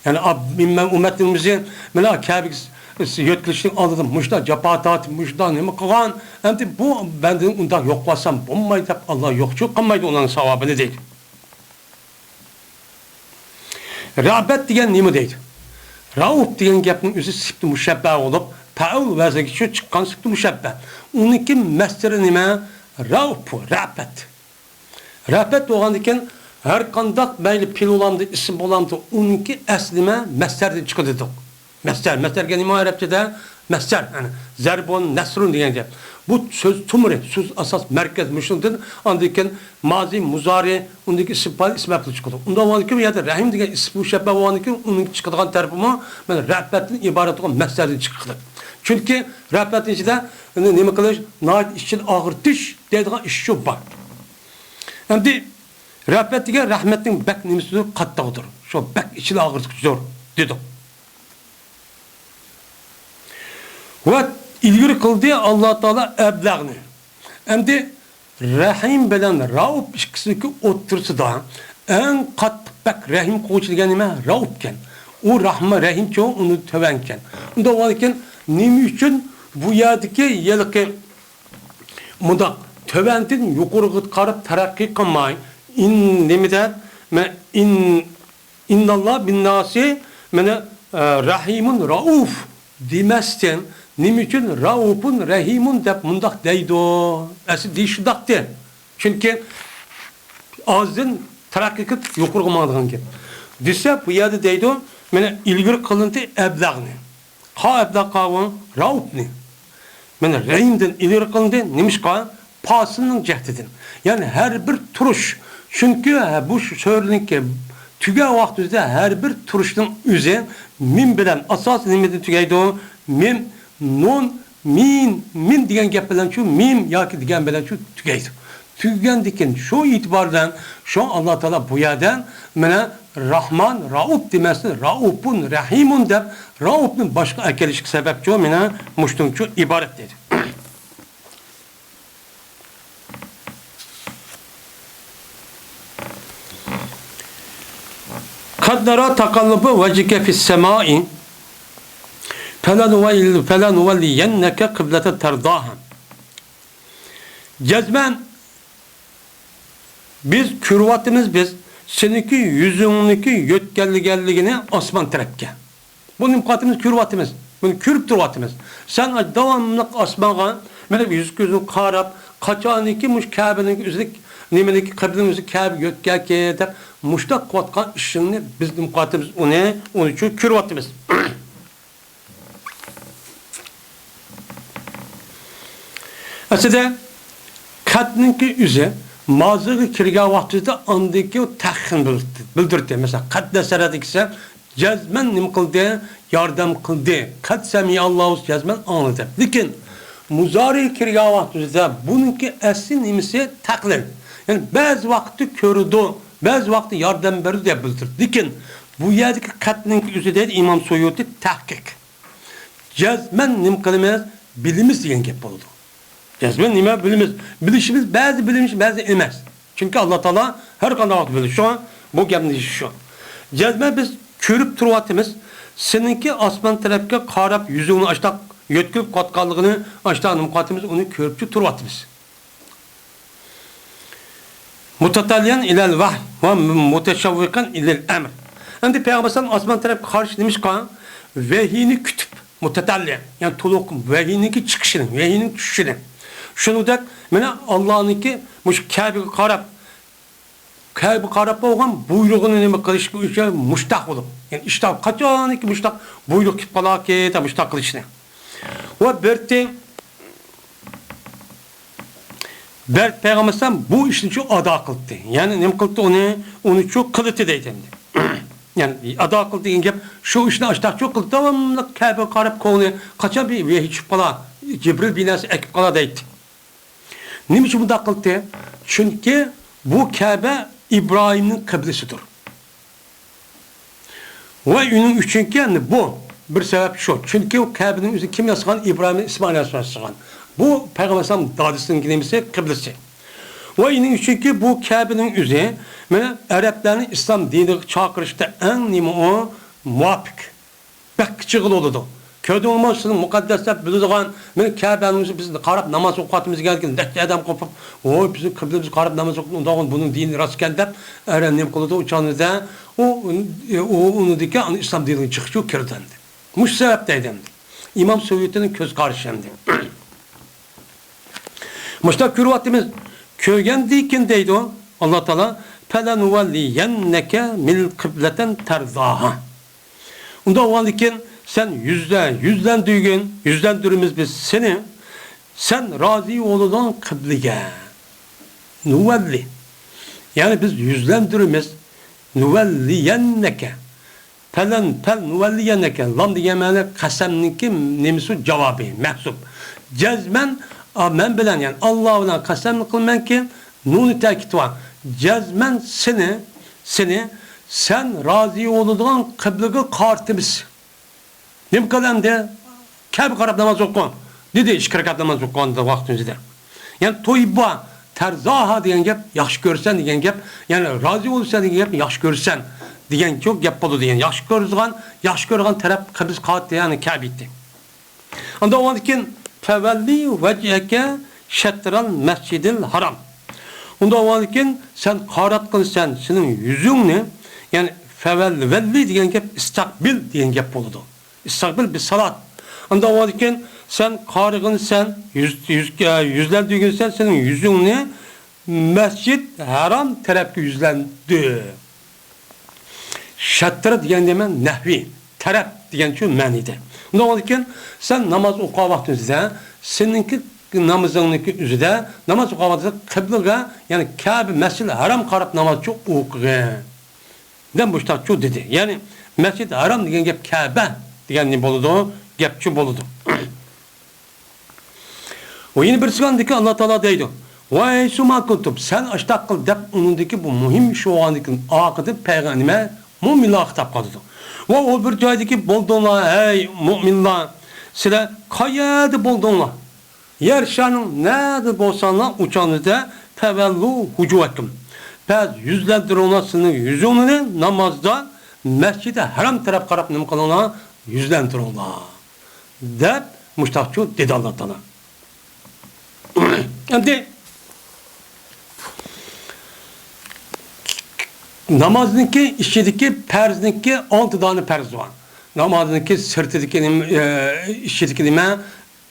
يەنى ئا-، مەن ئۈممەتنىڭ ئۆزى مانا كەبىگە يۆتكىلىشنىڭ ئالدىدا مۇشۇنداق جاپا تارتىپ، مۇشۇنداق نېمە قىلغان، ئەمدى بۇ بەندىنى ئۇنداق يوقلىسام بولماي دەپ، ئاللا يوقچۇ قىلمايدۇ ئۇنىڭ ساۋابىنى دەيدۇ. رەئپەت دېگەن نېمە دەيدۇ؟ رەئۇپ دېگەن گەپنىڭ ئۆزى سىپتى مۇشەببە بولۇپ، پەئۇل ۋەزنىگە چىققان سىپتى مۇشەببە. ئۇنىڭكى مەسدىرى نېمە؟ رەئۇپ، رەئپەت. رەئپەت بولغاندىكىن، ھەر قانداق مەيلى پېئىل بولامدۇ، ئىسىم بولامدۇ، ئۇنىڭكى ئەسلى نېمە؟ مەسدەردىن چىقىدۇ دېدۇق. مەسدەر، مەسدەرگە نېمە ئەرەبچىدە؟ مەسدەر، يەنى زەربۇن، نەسرۇن دېگەن گەپ. بۇ سۆز تۈمۈرى، سۆز ئاساس، مەركەز مۇشۇنىڭدىن، ئاندىن كېيىن مازى، مۇزارى، ئۇندىن كېيىن ئىسىم پائىل، ئىسىم مەپئۇل چىقىدۇ. ئۇنداق بولغاندىكىن، بۇ يەردە رەھىم دېگەن ئىسىم مۇشەببە بولغاندىكىن، ئۇنىڭ چىقىدىغان تەرىپىمۇ مانا رەئپەتتىن ئىبارەت بولغان مەسدەردىن چىقىدۇ. چۈنكى رەئپەتنىڭ ئىچىدە نېمە قىلىش؟ ناھايىتى ئىچىنى ئاغرىتىش دەيدىغان ئىش شۇ بار. ئەمدى رەئپەت دېگەن رەھمەتنىڭ بەك نېمىسىدۇر، قاتتىقىدۇر. شۇ بەك ئىچىنى ئاغرىتقۇچىدۇر دېدۇق. ۋە ئىلگىرى قىلدى ئاللا تائالا ئەبلەغنى. ئەمدى رەھىم بىلەن رەئۇپ ئىككىسىنىڭكى ئوتتۇرىسىدا ئەڭ قاتتىق بەك رەھىم قىلغۇچى دېگەن نېمە؟ رەئۇپكەن. ئۇ رەھمە، رەھىمچۇ ئۇنى تۆۋەنكەن. ئۇنداق بولغاندىكىن نېمە ئۈچۈن بۇ يەردىكى ھېلىقى مۇنداق تۆۋەندىن يۇقىرىغا قاراپ تەرەققىي قىلماي، ئىن-، نېمە دەپ، مە-، ئىن-، ئىنناللا بىنناسى، مانا، ئە، رەھىمۇن رەئۇف دېمەستىن، نېمە ئۈچۈن رەئۇپۇن رەھىمۇن دەپ مۇنداق دەيدۇ؟ ئەسلى دېيىش شۇنداقتى. چۈنكى ئاغزىدىن تەرەققىي قىلىپ يۇقىرىغا ماڭىدىغان گەپ. دېسە، بۇ يەردە دەيدۇ، مانا ئىلگىرى قىلىندى ئەبلەغنى. قا ئەبلەغ قاۋۇ رەئۇپنى. مانا رەھىمدىن ئىلگىرى قىلىندى. نېمىشقا؟ پاسىلنىڭ جەھىتىدىن. يەنى ھەر بىر تۇرۇش. چۈنكى ھە، بۇ سۆزنىڭكى تۈگەش ۋاقتىدا ھەر بىر تۇرۇشنىڭ ئۆزى مىم بىلەن، ئاساسىي نېمىدىن تۈگەيدۇ؟ مىم، نۇن، مىم، مىم دېگەن گەپ بىلەنچۇ، مىم ياكى دېگەن بىلەنچۇ تۈگەيدۇ. تۈگىگەندىكىن شۇ ئېتىبار بىلەن شۇ ئاللا تائالا بۇ يەردە مانا راھمان، رەئۇپ دېمەستىن، رەئۇپۇن، رەھىمۇن دەپ رەئۇپنى باشقا ئەكېلىشكە سەۋەبچۇ، مانا مۇشتۇنچۇ ئىبارەت دېدى. قد نرى تقلب وجهك في السماء فلنول-، فلنولينك قبلة ترضاها. جەزمەن بىز كۆرۈۋاتىمىز، بىز سېنىڭكى يۈزۈڭنىڭكى يۆتكەلگەنلىكىنى ئاسمان تەرەپكە. بۇنى نېمە قىلىۋاتىمىز؟ كۆرۈۋاتىمىز. بۇنى كۆرۈپ تۇرۇۋاتىمىز. سەن داۋاملىق ئاسمانغا مېنىڭ يۈز كۆزۈڭ قاراپ، قاچانكى مۇشۇ كەبىنىڭ ئۆزىنى، نېمىنىڭكى قىبلىنىڭ ئۆزى كەبىگە يۆتكەلكى دەپ مۇشۇنداق قىلىۋاتقان ئىشىڭنى بىز نېمە قىلىۋاتىمىز؟ ئۇنى، ئۇنى شۇ كۆرۈۋاتىمىز. ئەسلىدە قەدنىڭكى ئۆزى مازىغا كىرگەن ۋاقتىدا ئاندىكى تەخىن بىلدۈرتتى. مەسىلەن، قەد نەسەرەدە كىرسە، جەزمەن نېمە قىلدى؟ ياردەم قىلدى. قەد سەمىئەللاھۇ، جەزمەن ئاڭلىدى. لېكىن مۇزارىغا كىرگەن ۋاقتىدا بۇنىڭكى ئەسلى نېمىسى؟ تەقلىل. يەنى بەزى ۋاقىتتا كۆرىدۇ، بەزى ۋاقىتتا ياردەم بېرىدۇ دەپ بىلدۈردى. لېكىن بۇ يەردىكى قەدنىڭكى ئۆزى دەيدۇ ئىمام سۇيۇتى تەھقىق. جەزمەن نېمە قىلىمىز؟ بىلىمىز دېگەن گەپ بولىدۇ. جەزمەن نېمە بىلىمىز؟ بىلىشىمىز بەزى بىلىمىز، بەزى ئەمەس. چۈنكى ئاللا تائالا ھەر قانداق ۋاقىتتا بىلىدۇ. شۇڭا بۇ گەپنى دېيىش شۇ. جەزمەن بىز كۆرۈپ تۇرۇۋاتىمىز. سېنىڭكى ئاسمان تەرەپكە قاراپ يۈزۈڭنى ئاشتاق يۆتكىلىپ قاتقانلىقىنى ئاشتاق نېمە قىلىۋاتىمىز؟ ئۇنى كۆرۈپچۇ تۇرۇۋاتىمىز. مۇتەتەللىيەن ئىلەل ۋەھي ۋە مۇتەشەۋۋىقەن ئىلەل ئەمر. ئەمدى پەيغەمبەر ئەلەيھىسسالام ئاسمان تەرەپكە قارىشى نېمىشقا؟ ۋەھىينى كۈتۈپ، مۇتەتەللىيەن، يەنى تولۇق ۋەھىينىڭكى چىقىشىنى، ۋەھىينىڭ چۈشۈشىنى. شۇنىڭدەك، مانا، ئاللانىڭكى مۇشۇ كەبىگە قاراپ، كەبە قاراپ بولغان بۇيرۇغىنى نېمە قىلىشقا ئۈچۈن مۇشتاق بولۇپ، يەنى ئىشتاق، قاچانكى مۇشتاق بۇيرۇق كېلىپ قالاكى دەپ مۇشتاق قىلىشنى. ۋە بىرتى بەرت پەيغەمبەر ئەلەيھىسسالام بۇ ئىشنى شۇ ئادا قىلدى. يەنى نېمە قىلدى ئۇنى؟ ئۇنى شۇ قىلدى دەيدۇ ئەمدى. يەنى ئادا قىلدى دېگەن گەپ، شۇ ئىشنى ئاشتاق شۇ قىلدى، داۋاملىق كەبىگە قاراپ كۆڭلى قاچان بىر ۋەھىي چۈشۈپ قالا، جىبرىل بىر نەرسە ئەكىپ قالا دەيتتى. نېمە ئۈچۈن بۇنداق قىلدى؟ چۈنكى بۇ كەبە ئىبراھىمنىڭ قىبلىسىدۇر. ۋە ئۇنىڭ ئۈچۈنكى، يەنى بۇ بىر سەۋەب شۇ. چۈنكى ئۇ كەبىنىڭ ئۆزىنى كىم ياسىغان؟ ئىبراھىم ئىسمائىل ئەلەيھىسسالام ياسىغان. بۇ پەيغەمبەر ئەلەيھىسسالام دادىسىنىڭكى نېمىسى؟ قىبلىسى. ۋە ئۇنىڭ ئۈچۈنكى بۇ كەبىنىڭ ئۆزى، مانا، ئەرەبلەرنى ئىسلام دىنىغا چاقىرىشتا ئەڭ نېمە ئۇ؟ مۇۋاپىق. بەك كىچىكلا بولىدۇ. كۆردۈڭمۇ، سىزنىڭ مۇقەددەس دەپ بىلىدىغان، مانا، كەبەنىڭ ئۆزى بىز قاراپ ناماز ئوقۇۋاتىمىز دېگەندىكىن نەچچە ئادەم قوپۇپ، ۋوي، بىزنىڭ قىبلىمىزگە قاراپ ناماز ئوقۇپ، ئۇنداق بۇنىڭ دىنى راستكەن دەپ، ئەرەب نېمە قىلىدۇ، ئۇ چاغدا ئۇ، ئۇ، ئۇنىڭدىكى ئىسلام دىنىدىن چىقىشى كىرىدۇ ئەمدى. مۇشۇ سەۋەبتە ئەمدى. ئىمام سۇيۇتىنىڭ كۆز قارىشى ئەمدى. مۇشۇنداق كۆرۈۋاتىمىز. كۆرگەندىن كېيىن دەيدۇ ئاللا تائالا، فَلَنُوَلِّيَنَّكَ مِنْ قِبْلَةً تَرْضَاهَا. ئۇنداق بولغاندىن كېيىن سەن يۈزلە-، يۈزلەندۈرگىن، يۈزلەندۈرىمىز بىز سېنى، سەن رازى بولىدىغان قىبلىگە. نۇۋەللى. يەنى بىز يۈزلەندۈرىمىز. نۇۋەللىيەننەكە. پەلەن، پەل نۇۋەللىيەننەكە. لام دېگەن مەنە قەسەمنىڭكى نېمىسى؟ جاۋابى، مەھزۇپ. جەزمەن، ئا، مەن بىلەن، يەنى ئاللا بىلەن قەسەمنى قىلىمەنكى، نۇنى تەكىت بار. جەزمەن سېنى، سېنى، سەن رازى بولىدىغان قىبلىگە قارىتىمىز. نېمە قىل ئەمدى؟ كەبە قاراپ ناماز ئوقۇ، دېدى. ئىككى رەكەت ناماز ئوقۇغاندا ۋاقتىمىزدا. يەنى تويبا، تەرزاھا دېگەن گەپ، ياخشى كۆرسەن دېگەن گەپ، يەنى رازى بولىسەن دېگەن گەپ، ياخشى كۆرسەن دېگەن شۇ گەپ بولىدۇ. يەنى ياخشى كۆرىدىغان، ياخشى كۆرىدىغان تەرەپ قىبلىسى قارىتى، يەنى كەبە ئىدى. ئاندىن ئۇنىڭدىن كېيىن، فَوَلِّ وَجْهَكَ شَطْرَ الْمَسْجِدِ الْحَرَامِ. ئۇنداق بولغاندىن كېيىن سەن قاراتقىنسەن سېنىڭ يۈزۈڭنى، يەنى فَوَلِّ، ۋەللى دېگەن گەپ ئىستەقبىل دېگەن گەپ بولىدۇ. ئىستەقبىل بىسسالات. ئاندىن ئۇنىڭدىن كېيىن سەن قارىغىنسەن، يۈز، يۈز، يۈزلەندۈرگىنسەن سېنىڭ يۈزۈڭنى مەسجىد ھەرام تەرەپكە يۈزلەندۈر. شەترە دېگەن نېمە؟ نەھۋى، تەرەپ دېگەن شۇ مەنىدە. ئۇنداق بولغاندىكىن، سەن ناماز ئوقۇغان ۋاقتىڭىزدا سېنىڭكى نامىزىڭنىڭكى ئۆزىدە، ناماز ئوقۇغان ۋاقتىڭىزدا قىبلىگە، يەنى كەبە، مەسجىدىل ھەرام قاراپ ناماز چۇ ئوقۇغىن. دەم مۇشتاقچۇ دېدى. يەنى مەسجىدىل ھەرام دېگەن گەپ كەبە دېگەن نېمە بولىدۇ؟ گەپچۇ بولىدۇ. ۋە يەنە بىرسى ئاندىكى ئاللا تائالا دەيدۇ، ۋە ھەيسۇما كۇنتۇم، سەن ئاشتاق قىل دەپ ئۇنىڭدىكى بۇ مۇھىم ئىش بولغاندىكىن ئارقىدىن پەيغەمبەر نېمە؟ مۇئمىنلارغا خىتاب قىلىدۇ. ۋە ئۇ بىر جايدىكى بولدۇڭلار، ھەي مۇئمىنلار، سىلەر قايەردە بولدۇڭلار؟ يەر شارنىڭ نەدە بولساڭلار ئۇ چاغنىزدا فەۋەللۇ ھۇجۇۋەكۇم. پەس يۈزلەندۈرۈڭلار سىلىنىڭ يۈزۈڭلىرى نامازدا مەسجىدى ھەرام تەرەپ قاراپ نېمە قىلىڭلار؟ يۈزلەندۈرۈڭلار. دەپ مۇشتاقچۇ دېدى ئاللا تائالا. ئەمدى نامازنىڭكى ئىچىدىكى پەرزنىڭكى ئالتە دانە پەرزى بار. نامازنىڭكى سىرتىدىكى نېمە، ئى، ئىچىدىكى نېمە؟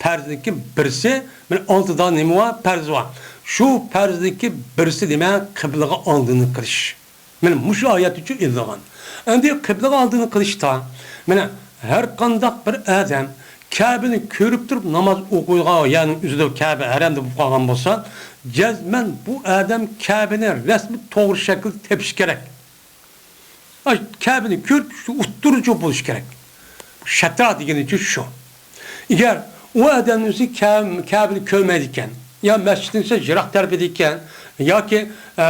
پەرزنىڭكى بىرسى، مانا ئالتە دانە نېمە بار؟ پەرزى بار. شۇ پەرزنىڭكى بىرسى نېمە؟ قىبلىغا ئالدىنى قىلىش. مانا مۇشۇ ئايەتتىچۇ ئېلىنغان. ئەمدى قىبلىغا ئالدىنى قىلىشتا، مانا ھەر قانداق بىر ئادەم كەبىنى كۆرۈپ تۇرۇپ ناماز ئوقۇيدىغان يەرنىڭ ئۆزىدە كەبە ھەرەمدە بولۇپ قالغان بولسا، جەزمەن بۇ ئادەم كەبىنى رەسمىي توغرا شەكىلدە تېپىشى كېرەك. ئاي، كەبىنى كۆرۈپ، شۇ ئوتتۇرىچۇ بولۇشى كېرەك. شەترا دېگىنىچۇ شۇ. ئەگەر ئۇ ئادەمنىڭ ئۆزى كە-، كەبىنى كۆرمەيدىكەن، يا مەسچىتنىڭ يىراق تەرىپىدىكەن، ياكى، ئە،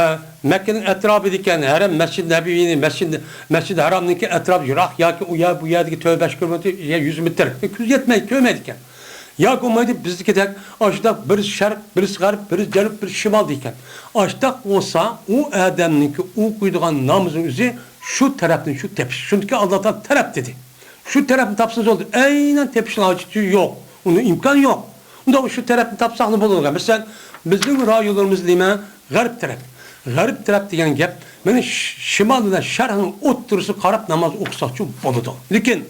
مەككىنىڭ ئەتراپىدىكەن، ھەرەم، مەسچىت نەبىۋىنى، مەسچىت، مەسچىت ھارامنىڭكى ئەتراپى يىراق، ياكى ئۇ يەر، بۇ يەردىكى تۆت بەش كىلومېتىر، يا يۈز مېتىر، كۆز يەتمەيدۇ، كۆرمەيدىكەن. ياكى بولمايدۇ، بىزدىكىدەك ئاشۇنداق بىرسى شەرق، بىرسى غەرب، بىرسى جەنۇب، بىرسى شىمال دەيدىكەن. ئاشۇنداق بولسا، ئۇ ئادەمنىڭكى ئوقۇيدىغان نامىزىنىڭ ئۆزى شۇ تەرەپنى شۇ تېپىش. شۇنىڭكى ئاللا تائالا تەرەپ دېدى. شۇ تەرەپنى تاپسىڭىز بولدى. ئەينەن تېپىشنىڭ ھاجىتى يوق. ئۇنىڭ ئىمكانى يوق. ئۇنداق شۇ تەرەپنى تاپساقلا بولىدىغان. مەسىلەن، بىزنىڭ رايونلىرىمىز نېمە؟ غەرب تەرەپ. غەرب تەرەپ دېگەن گەپ، مانا ش-، شىمال بىلەن شەرقنىڭ ئوتتۇرىسىغا قاراپ ناماز ئوقۇساقچۇ بولىدۇ. لېكىن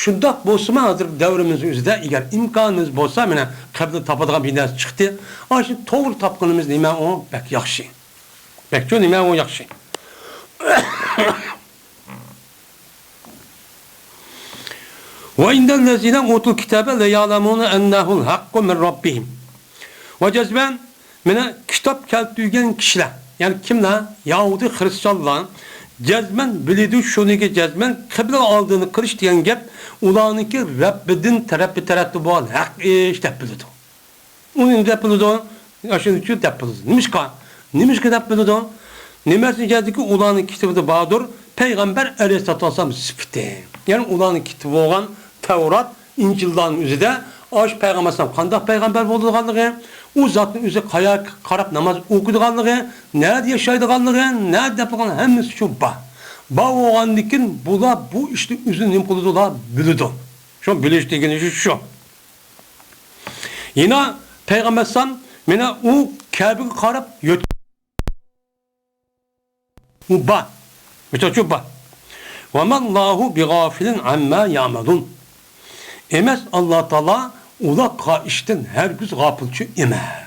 شۇنداق بولسىمۇ، ھازىرقى دەۋرىمىزنىڭ ئۆزىدە ئەگەر ئىمكانىمىز بولسا، مانا قىبلە تاپىدىغان بىر نەرسە چىقتى. ئاشۇ توغرا تاپقىنىمىز نېمە ئۇ؟ بەك ياخشى. بەكچۇ نېمە ئۇ ياخشى. وَإِنَّ الَّذِينَ أُوتُوا الْكِتَابَ لَيَعْلَمُونَ أَنَّهُ الْحَقُّ مِنْ رَبِّهِمْ. ۋە جەزمەن، مانا، كىتاب كەلتۈرگەن كىشىلەر، يەنى كىملەر؟ يەھۇدىي خىرىستىيانلار جەزمەن بىلىدۇ، شۇنىڭكى جەزمەن قىبلە ئالدىنى قىلىش دېگەن گەپ ئۇلارنىڭكى رەببىدىن تەرەپى تەرەپتە بولغان ھەق ئىش دەپ بىلىدۇ. ئۇنى نېمە دەپ بىلىدۇ؟ ئاشۇنى شۇ دەپ بىلىدۇ. نېمىشقا؟ نېمىشقا دەپ بىلىدۇ؟ نېمە ئۈچۈن؟ چۈنكى ئۇلارنىڭ كىتابىدا باردۇر پەيغەمبەر ئەلەيھىسسالاتۇ ۋەسسالام سۈپىتى. يەنى ئۇلارنىڭ كىتابى بولغان تەۋرات، ئىنجىللارنىڭ ئۆزىدە ئاشۇ پەيغەمبەر ئەلەيھىسسالام قانداق پەيغەمبەر بولىدىغانلىقى، ئۇ زاتنىڭ ئۆزى قاياققا قاراپ ناماز ئوقۇيدىغانلىقى، نەدە ياشايدىغانلىقى، نەدە دەپ قالغان ھەممىسى شۇ بار. بار بولغاندىن كېيىن بۇلار بۇ ئىشنى ئۆزى نېمە قىلىدۇ؟ ئۇلار بىلىدۇ. شۇ بىلىش دېگىنى شۇ، شۇ. يەنە پەيغەمبەر ئەلەيھىسسالام مانا ئۇ كەبىگە قاراپ يۆت-، ئۇ بار. مىسال ئۈچۈن بار. «وَمَا اللَّهُ بِغَافِلٍ عَمَّا يَعْمَلُونَ.» ئەمەس، ئاللا تائالا ئۇلار قىلغان ئىشتىن ھەرگىز غاپىلچۇ ئەمەس.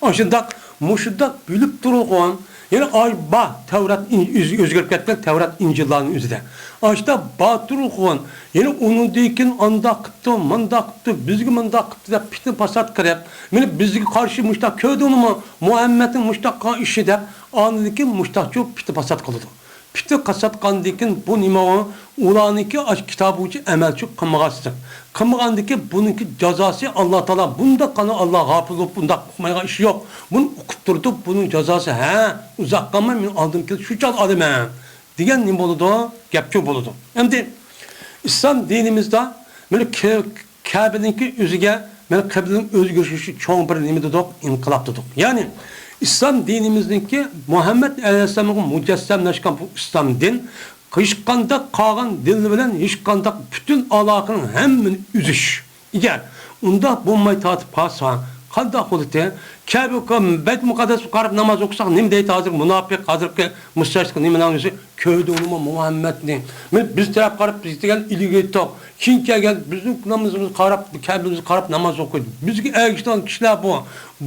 ئاشۇنداق، مۇشۇنداق بىلىپ تۇرغان، يەنى ئاي بار، تەۋرات ئىن-، ئۆز-، ئۆزگىرىپ كەتكەن تەۋرات ئىنجىللارنىڭ ئۆزىدە. ئاشتا بار تۇرغان، يەنى ئۇنىڭدىن كېيىن ئانداق قىپتۇ، مۇنداق قىپتۇ، بىزگە مۇنداق قىپتۇ دەپ پىتنە پاسات قىلىپ، مانا بىزگە قارشى مۇشتاق كۆردۈڭمۇ، مۇھەممەدنىڭ مۇشتاق قىلغان ئىشى دەپ، ئاندىن كېيىن مۇشتاقچۇ پىتنە پاسات قىلىدۇ. پىتنە قىلىۋاتقاندىن كېيىن بۇ نېمە ئۇ؟ ئۇلارنىڭكى ئاشۇ كىتابى بويىچە ئەمەل چۈ قىلمىغانسىز. قىلمىغاندىن كېيىن بۇنىڭكى جازاسى ئاللا تائالا بۇنداق قانا ئاللا غاپىل بولۇپ بۇنداق ئۇقمايدىغان ئىش يوق. بۇنى ئۇقۇپ تۇرۇپ بۇنىڭ جازاسى ھە ئۇزاق قالماي مېنىڭ ئالدىمغا كېلىپ شۇ چاغدا ئالىمەن دېگەن نېمە بولىدۇ؟ گەپ چۈ بولىدۇ. ئەمدى ئىسلام دىنىمىزدا مانا كە-، كەبىنىڭكى ئۆزىگە مانا قىبلىنىڭ ئۆزگىرىشى چوڭ بىر نېمە دېدۇق؟ ئىنقىلاب دېدۇق. يەنى ئىسلام دىنىمىزنىڭكى مۇھەممەد ئەلەيھىسسالامغا مۇجەسسەملەشكەن بۇ ئىسلام دىن ھېچقانداق قالغان دىنلار بىلەن ھېچقانداق پۈتۈن ئالاقىنىڭ ھەممىنى ئۈزۈش. ئەگەر ئۇنداق بولماي تارتىپ قالسا، قانداق بولىدۇ؟ كەبە، بەيتۇل مۇقەددەسكە قاراپ ناماز ئوقۇساق، نېمە دەيدۇ ھازىر مۇناپىق، ھازىرقى مۇستەشرىق نېمىنىڭ ئۆزى؟ كۆردۈڭمۇ مۇھەممەدنى؟ مانا بىز تەرەپ قاراپ بىز دېگەن ئىلگىرى تۇق. كېيىن كەلگەن بىزنىڭ نامىزىمىزغا قاراپ، كەبىمىزگە قاراپ ناماز ئوقۇيدۇ. بىزگە ئەگىشىدىغان كىشىلەر بۇ.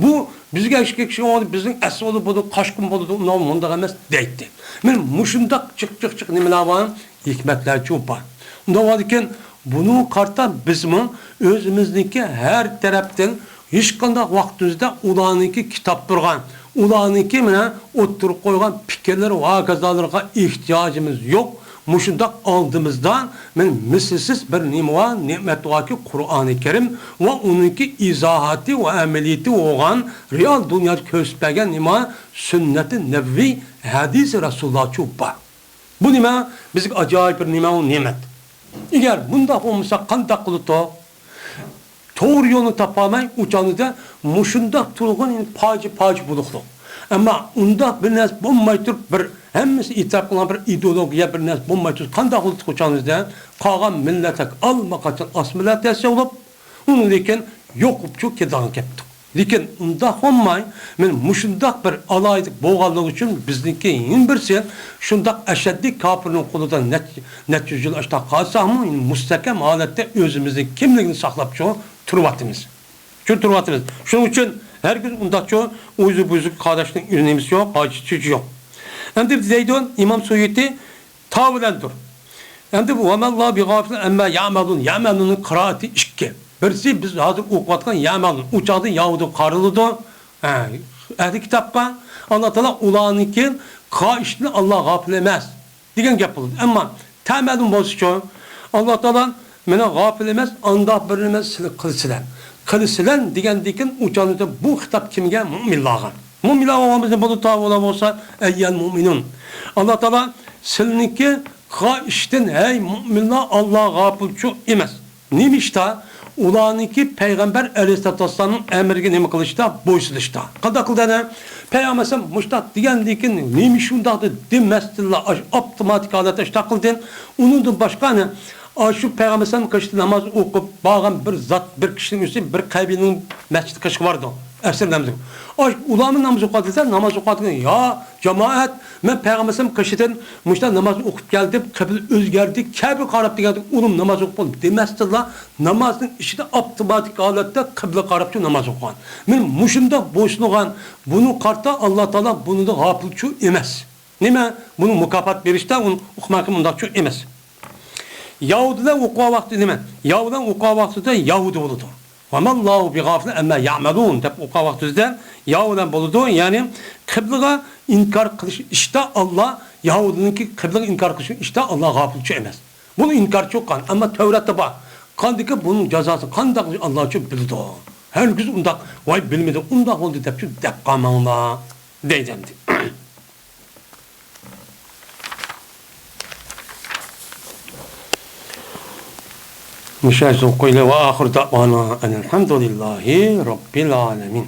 بۇ بىزگە ئەگىشكەن كىشى بولغاندا بىزنىڭ ئەسۋالى بولىدۇ، قاشقۇن بولىدۇ، ئۇنداق مۇنداق ئەمەس دەيتتى. مانا مۇشۇنداق جىق، جىق، جىق نېمىلەر بار، ھېكمەتلەرچۇ بار. ئۇنداق بولغاندىكىن بۇنىڭغا قارىتا بىزمۇ ئۆزىمىزنىڭكى ھەر تەرەپتىن ھېچقانداق ۋاقتىمىزدا ئۇلارنىڭكى كىتاب تۇرغان، ئۇلارنىڭكى مانا ئوتتۇرىغا قويغان پىكىرلىرى ۋە ھاكازالىرىغا ئېھتىياجىمىز يوق. مۇشۇنداق ئالدىمىزدا مانا مىسلىسىز بىر نېمە بار، نېمەت باركى، قۇرئانى كەرىم ۋە ئۇنىڭكى ئىزاھاتى ۋە ئەمەلىيىتى بولغان رېئال دۇنيادا كۆرسىتىپ بەرگەن نېمە، سۈننەتى نەبىۋى، ھەدىسى رەسۇلۇللاچۇ بار. بۇ نېمە؟ بىزگە ئاجايىپ بىر نېمە، ئۇ نېمەت. ئەگەر بۇنداق بولمىسا قانداق قىلىدۇ؟ توغرا يولنى تاپالماي، ئۇ چاغدا مۇشۇنداق تۇرغان پاجا-پاجا بولۇقلۇق. ئەمما ئۇنداق بىر نەرسە بولماي تۇرۇپ، بىر ھەممىسى ئېتىراپ قىلغان بىر ئىدېئولوگىيە، بىر نەرسە بولماي تۇرۇپ، قانداق بولدى ئۇ چاغدا؟ قالغان مىللەتلەر ئالماقاچان ئاسسىمىلياتسىيە بولۇپ، ئۇنىڭدىن كېيىن يوق بولۇپچۇ كېتىدىغان گەپتۇق. لېكىن ئۇنداق بولماي، مانا مۇشۇنداق بىر ئالاھىدىلىك بولغانلىقى ئۈچۈن بىزنىڭكى يەنە بىرسى شۇنداق ئەشەددىي كاپىرنىڭ قولىدا نەچچە، نەچچە يۈز يىل ئاشۇنداق قالساقمۇ، يەنە مۇستەھكەم ھالەتتە ئۆزىمىزنىڭ كىملىكىنى ساقلاپچۇ تۇرۇۋاتىمىز. شۇ تۇرۇۋاتىمىز. شۇنىڭ ئۈچۈن ھەرگىز ئۇنداقچۇ ئۇيزۇ بۇيزۇ قاراشنىڭ نېمىسى يوق، ھاجىتى يوق. ئەمدى دەيدۇ ئىمام سۇيۇتى، تاۋ بىلەندۇر. ئەمدى بۇ «ۋەمەللاھۇ بىغافىلىن ئەمما يەمەلۇن»، يەمەلۇننىڭ قىرائىتى ئىككى. بىرسى بىز ھازىر ئوقۇۋاتقان يەمەلۇن، ئۇ چاغدا يەھۇدىيغا قارىلىدۇ. ھە، ئەھلى كىتابقا ئاللا تائالا ئۇلارنىڭكى قىلغان ئىشىدىن ئاللا غاپىل ئەمەس دېگەن گەپ بولىدۇ. ئەمما تەمەلۇن بولسىچۇ، ئاللا تائالا مانا غاپىل ئەمەس، ئانداق بىر ئەمەس، سىلەر قىلىسىلەر. قىلىسىلەر دېگەندىن كېيىن ئۇ چاغدا بۇ خىتاب كىمگە؟ مۇئمىنلارغا. مۇئمىنلار بولغان بىزنىڭ بولۇپ تاۋۇلار بولسا، «ئەييەل مۇئمىنۇن». ئاللا تائالا سىلىنىڭكى قىلغان ئىشتىن، ھەي مۇئمىنلار، ئاللا غاپىلچۇ ئەمەس. نېمە ئىشتا؟ ئۇلارنىڭكى پەيغەمبەر ئەلەيھىسسالاتۇ ۋەسسالامنىڭ ئەمرىگە نېمە قىلىشتا؟ بويسۇنۇشتا. قانداق قىلدى ئەنە؟ پەيغەمبەر ئەلەيھىسسالام مۇشتاق دېگەندىن كېيىن نېمە ئىش ئۇنداق دېمەستىنلا، ئاش-، ئاپتوماتىك ھالەتتە ئىشتاق قىلدى. ئۇنىڭدىن باشقا ئەنە، ئاشۇ پەيغەمبەر ئەلەيھىسسالام قېشىدا ناماز ئوقۇپ بارغان بىر زات، بىر كىشىنىڭ ئۆزى بىر قەبىلىنىڭ مەسچىتى قېشىغا بارىدۇ. ئەسىر نامىزىغا. ئاش-، ئۇلارمۇ ناماز ئوقۇۋاتىدۇ، ناماز ئوقۇۋاتىدۇ. يا جامائەت، مەن پەيغەمبەر ئەلەيھىسسالام قېشىدىن مۇشۇنداق ناماز ئوقۇپ كەلدىم، قىبلە ئۆزگەردى، كەبە قاراپ دېگەندىن ئۇلۇم ناماز ئوقۇپ بولدى دېمەستىنلا، نامازنىڭ ئىچىدە ئاپتوماتىك ھالەتتە قىبلە قاراپچۇ ناماز ئوقۇغان. مەن مۇشۇنداق بويسۇنغان، بۇنى قارىتا ئاللا تائالا بۇنىدا غاپىلچۇ ئەمەس. نېمە؟ بۇنى مۇكاپات بېرىشتە ئۇنى ئۇقماققا مۇنداقچۇ ئەمەس. يەھۇدىيلار ئوقۇغان ۋاقتى نېمە؟ يەھۇدىيلار ئۋاقتىدا يەھۇدىي بولىدۇ. وَمَا اللَّهُ بِغَافِلٍ عَمَّا يَعْمَلُونَ دەپ ئوقۇغان ۋاقتىدا يەھۇدىيلار بولىدۇ. يەنى قىبلىغا ئىنكار قىلىش ئىشتا ئاللا، يەھۇدىينىڭكى قىبلىغا ئىنكار قىلىش ئىشتا ئاللا غاپىلچۇ ئەمەس. بۇنى ئىنكارچى قىلغان، ئەمما تەۋراتتا بار. قاندىكى بۇنىڭ جازاسى قانداق ئاللاچۇ بىلىدۇ. ھەرگىز ئۇنداق، ۋاي بىلمىدى، ئۇنداق بولدى دەپچۇ دەپ قالماڭلار دەيدۇ ئەمدى. مۇشۇ ئايەتنى ئوقۇيلى. وَآخِرُ دَعْوَانَا أَنِ الْحَمْدُ لِلَّهِ رَبِّ الْعَالَمِينَ.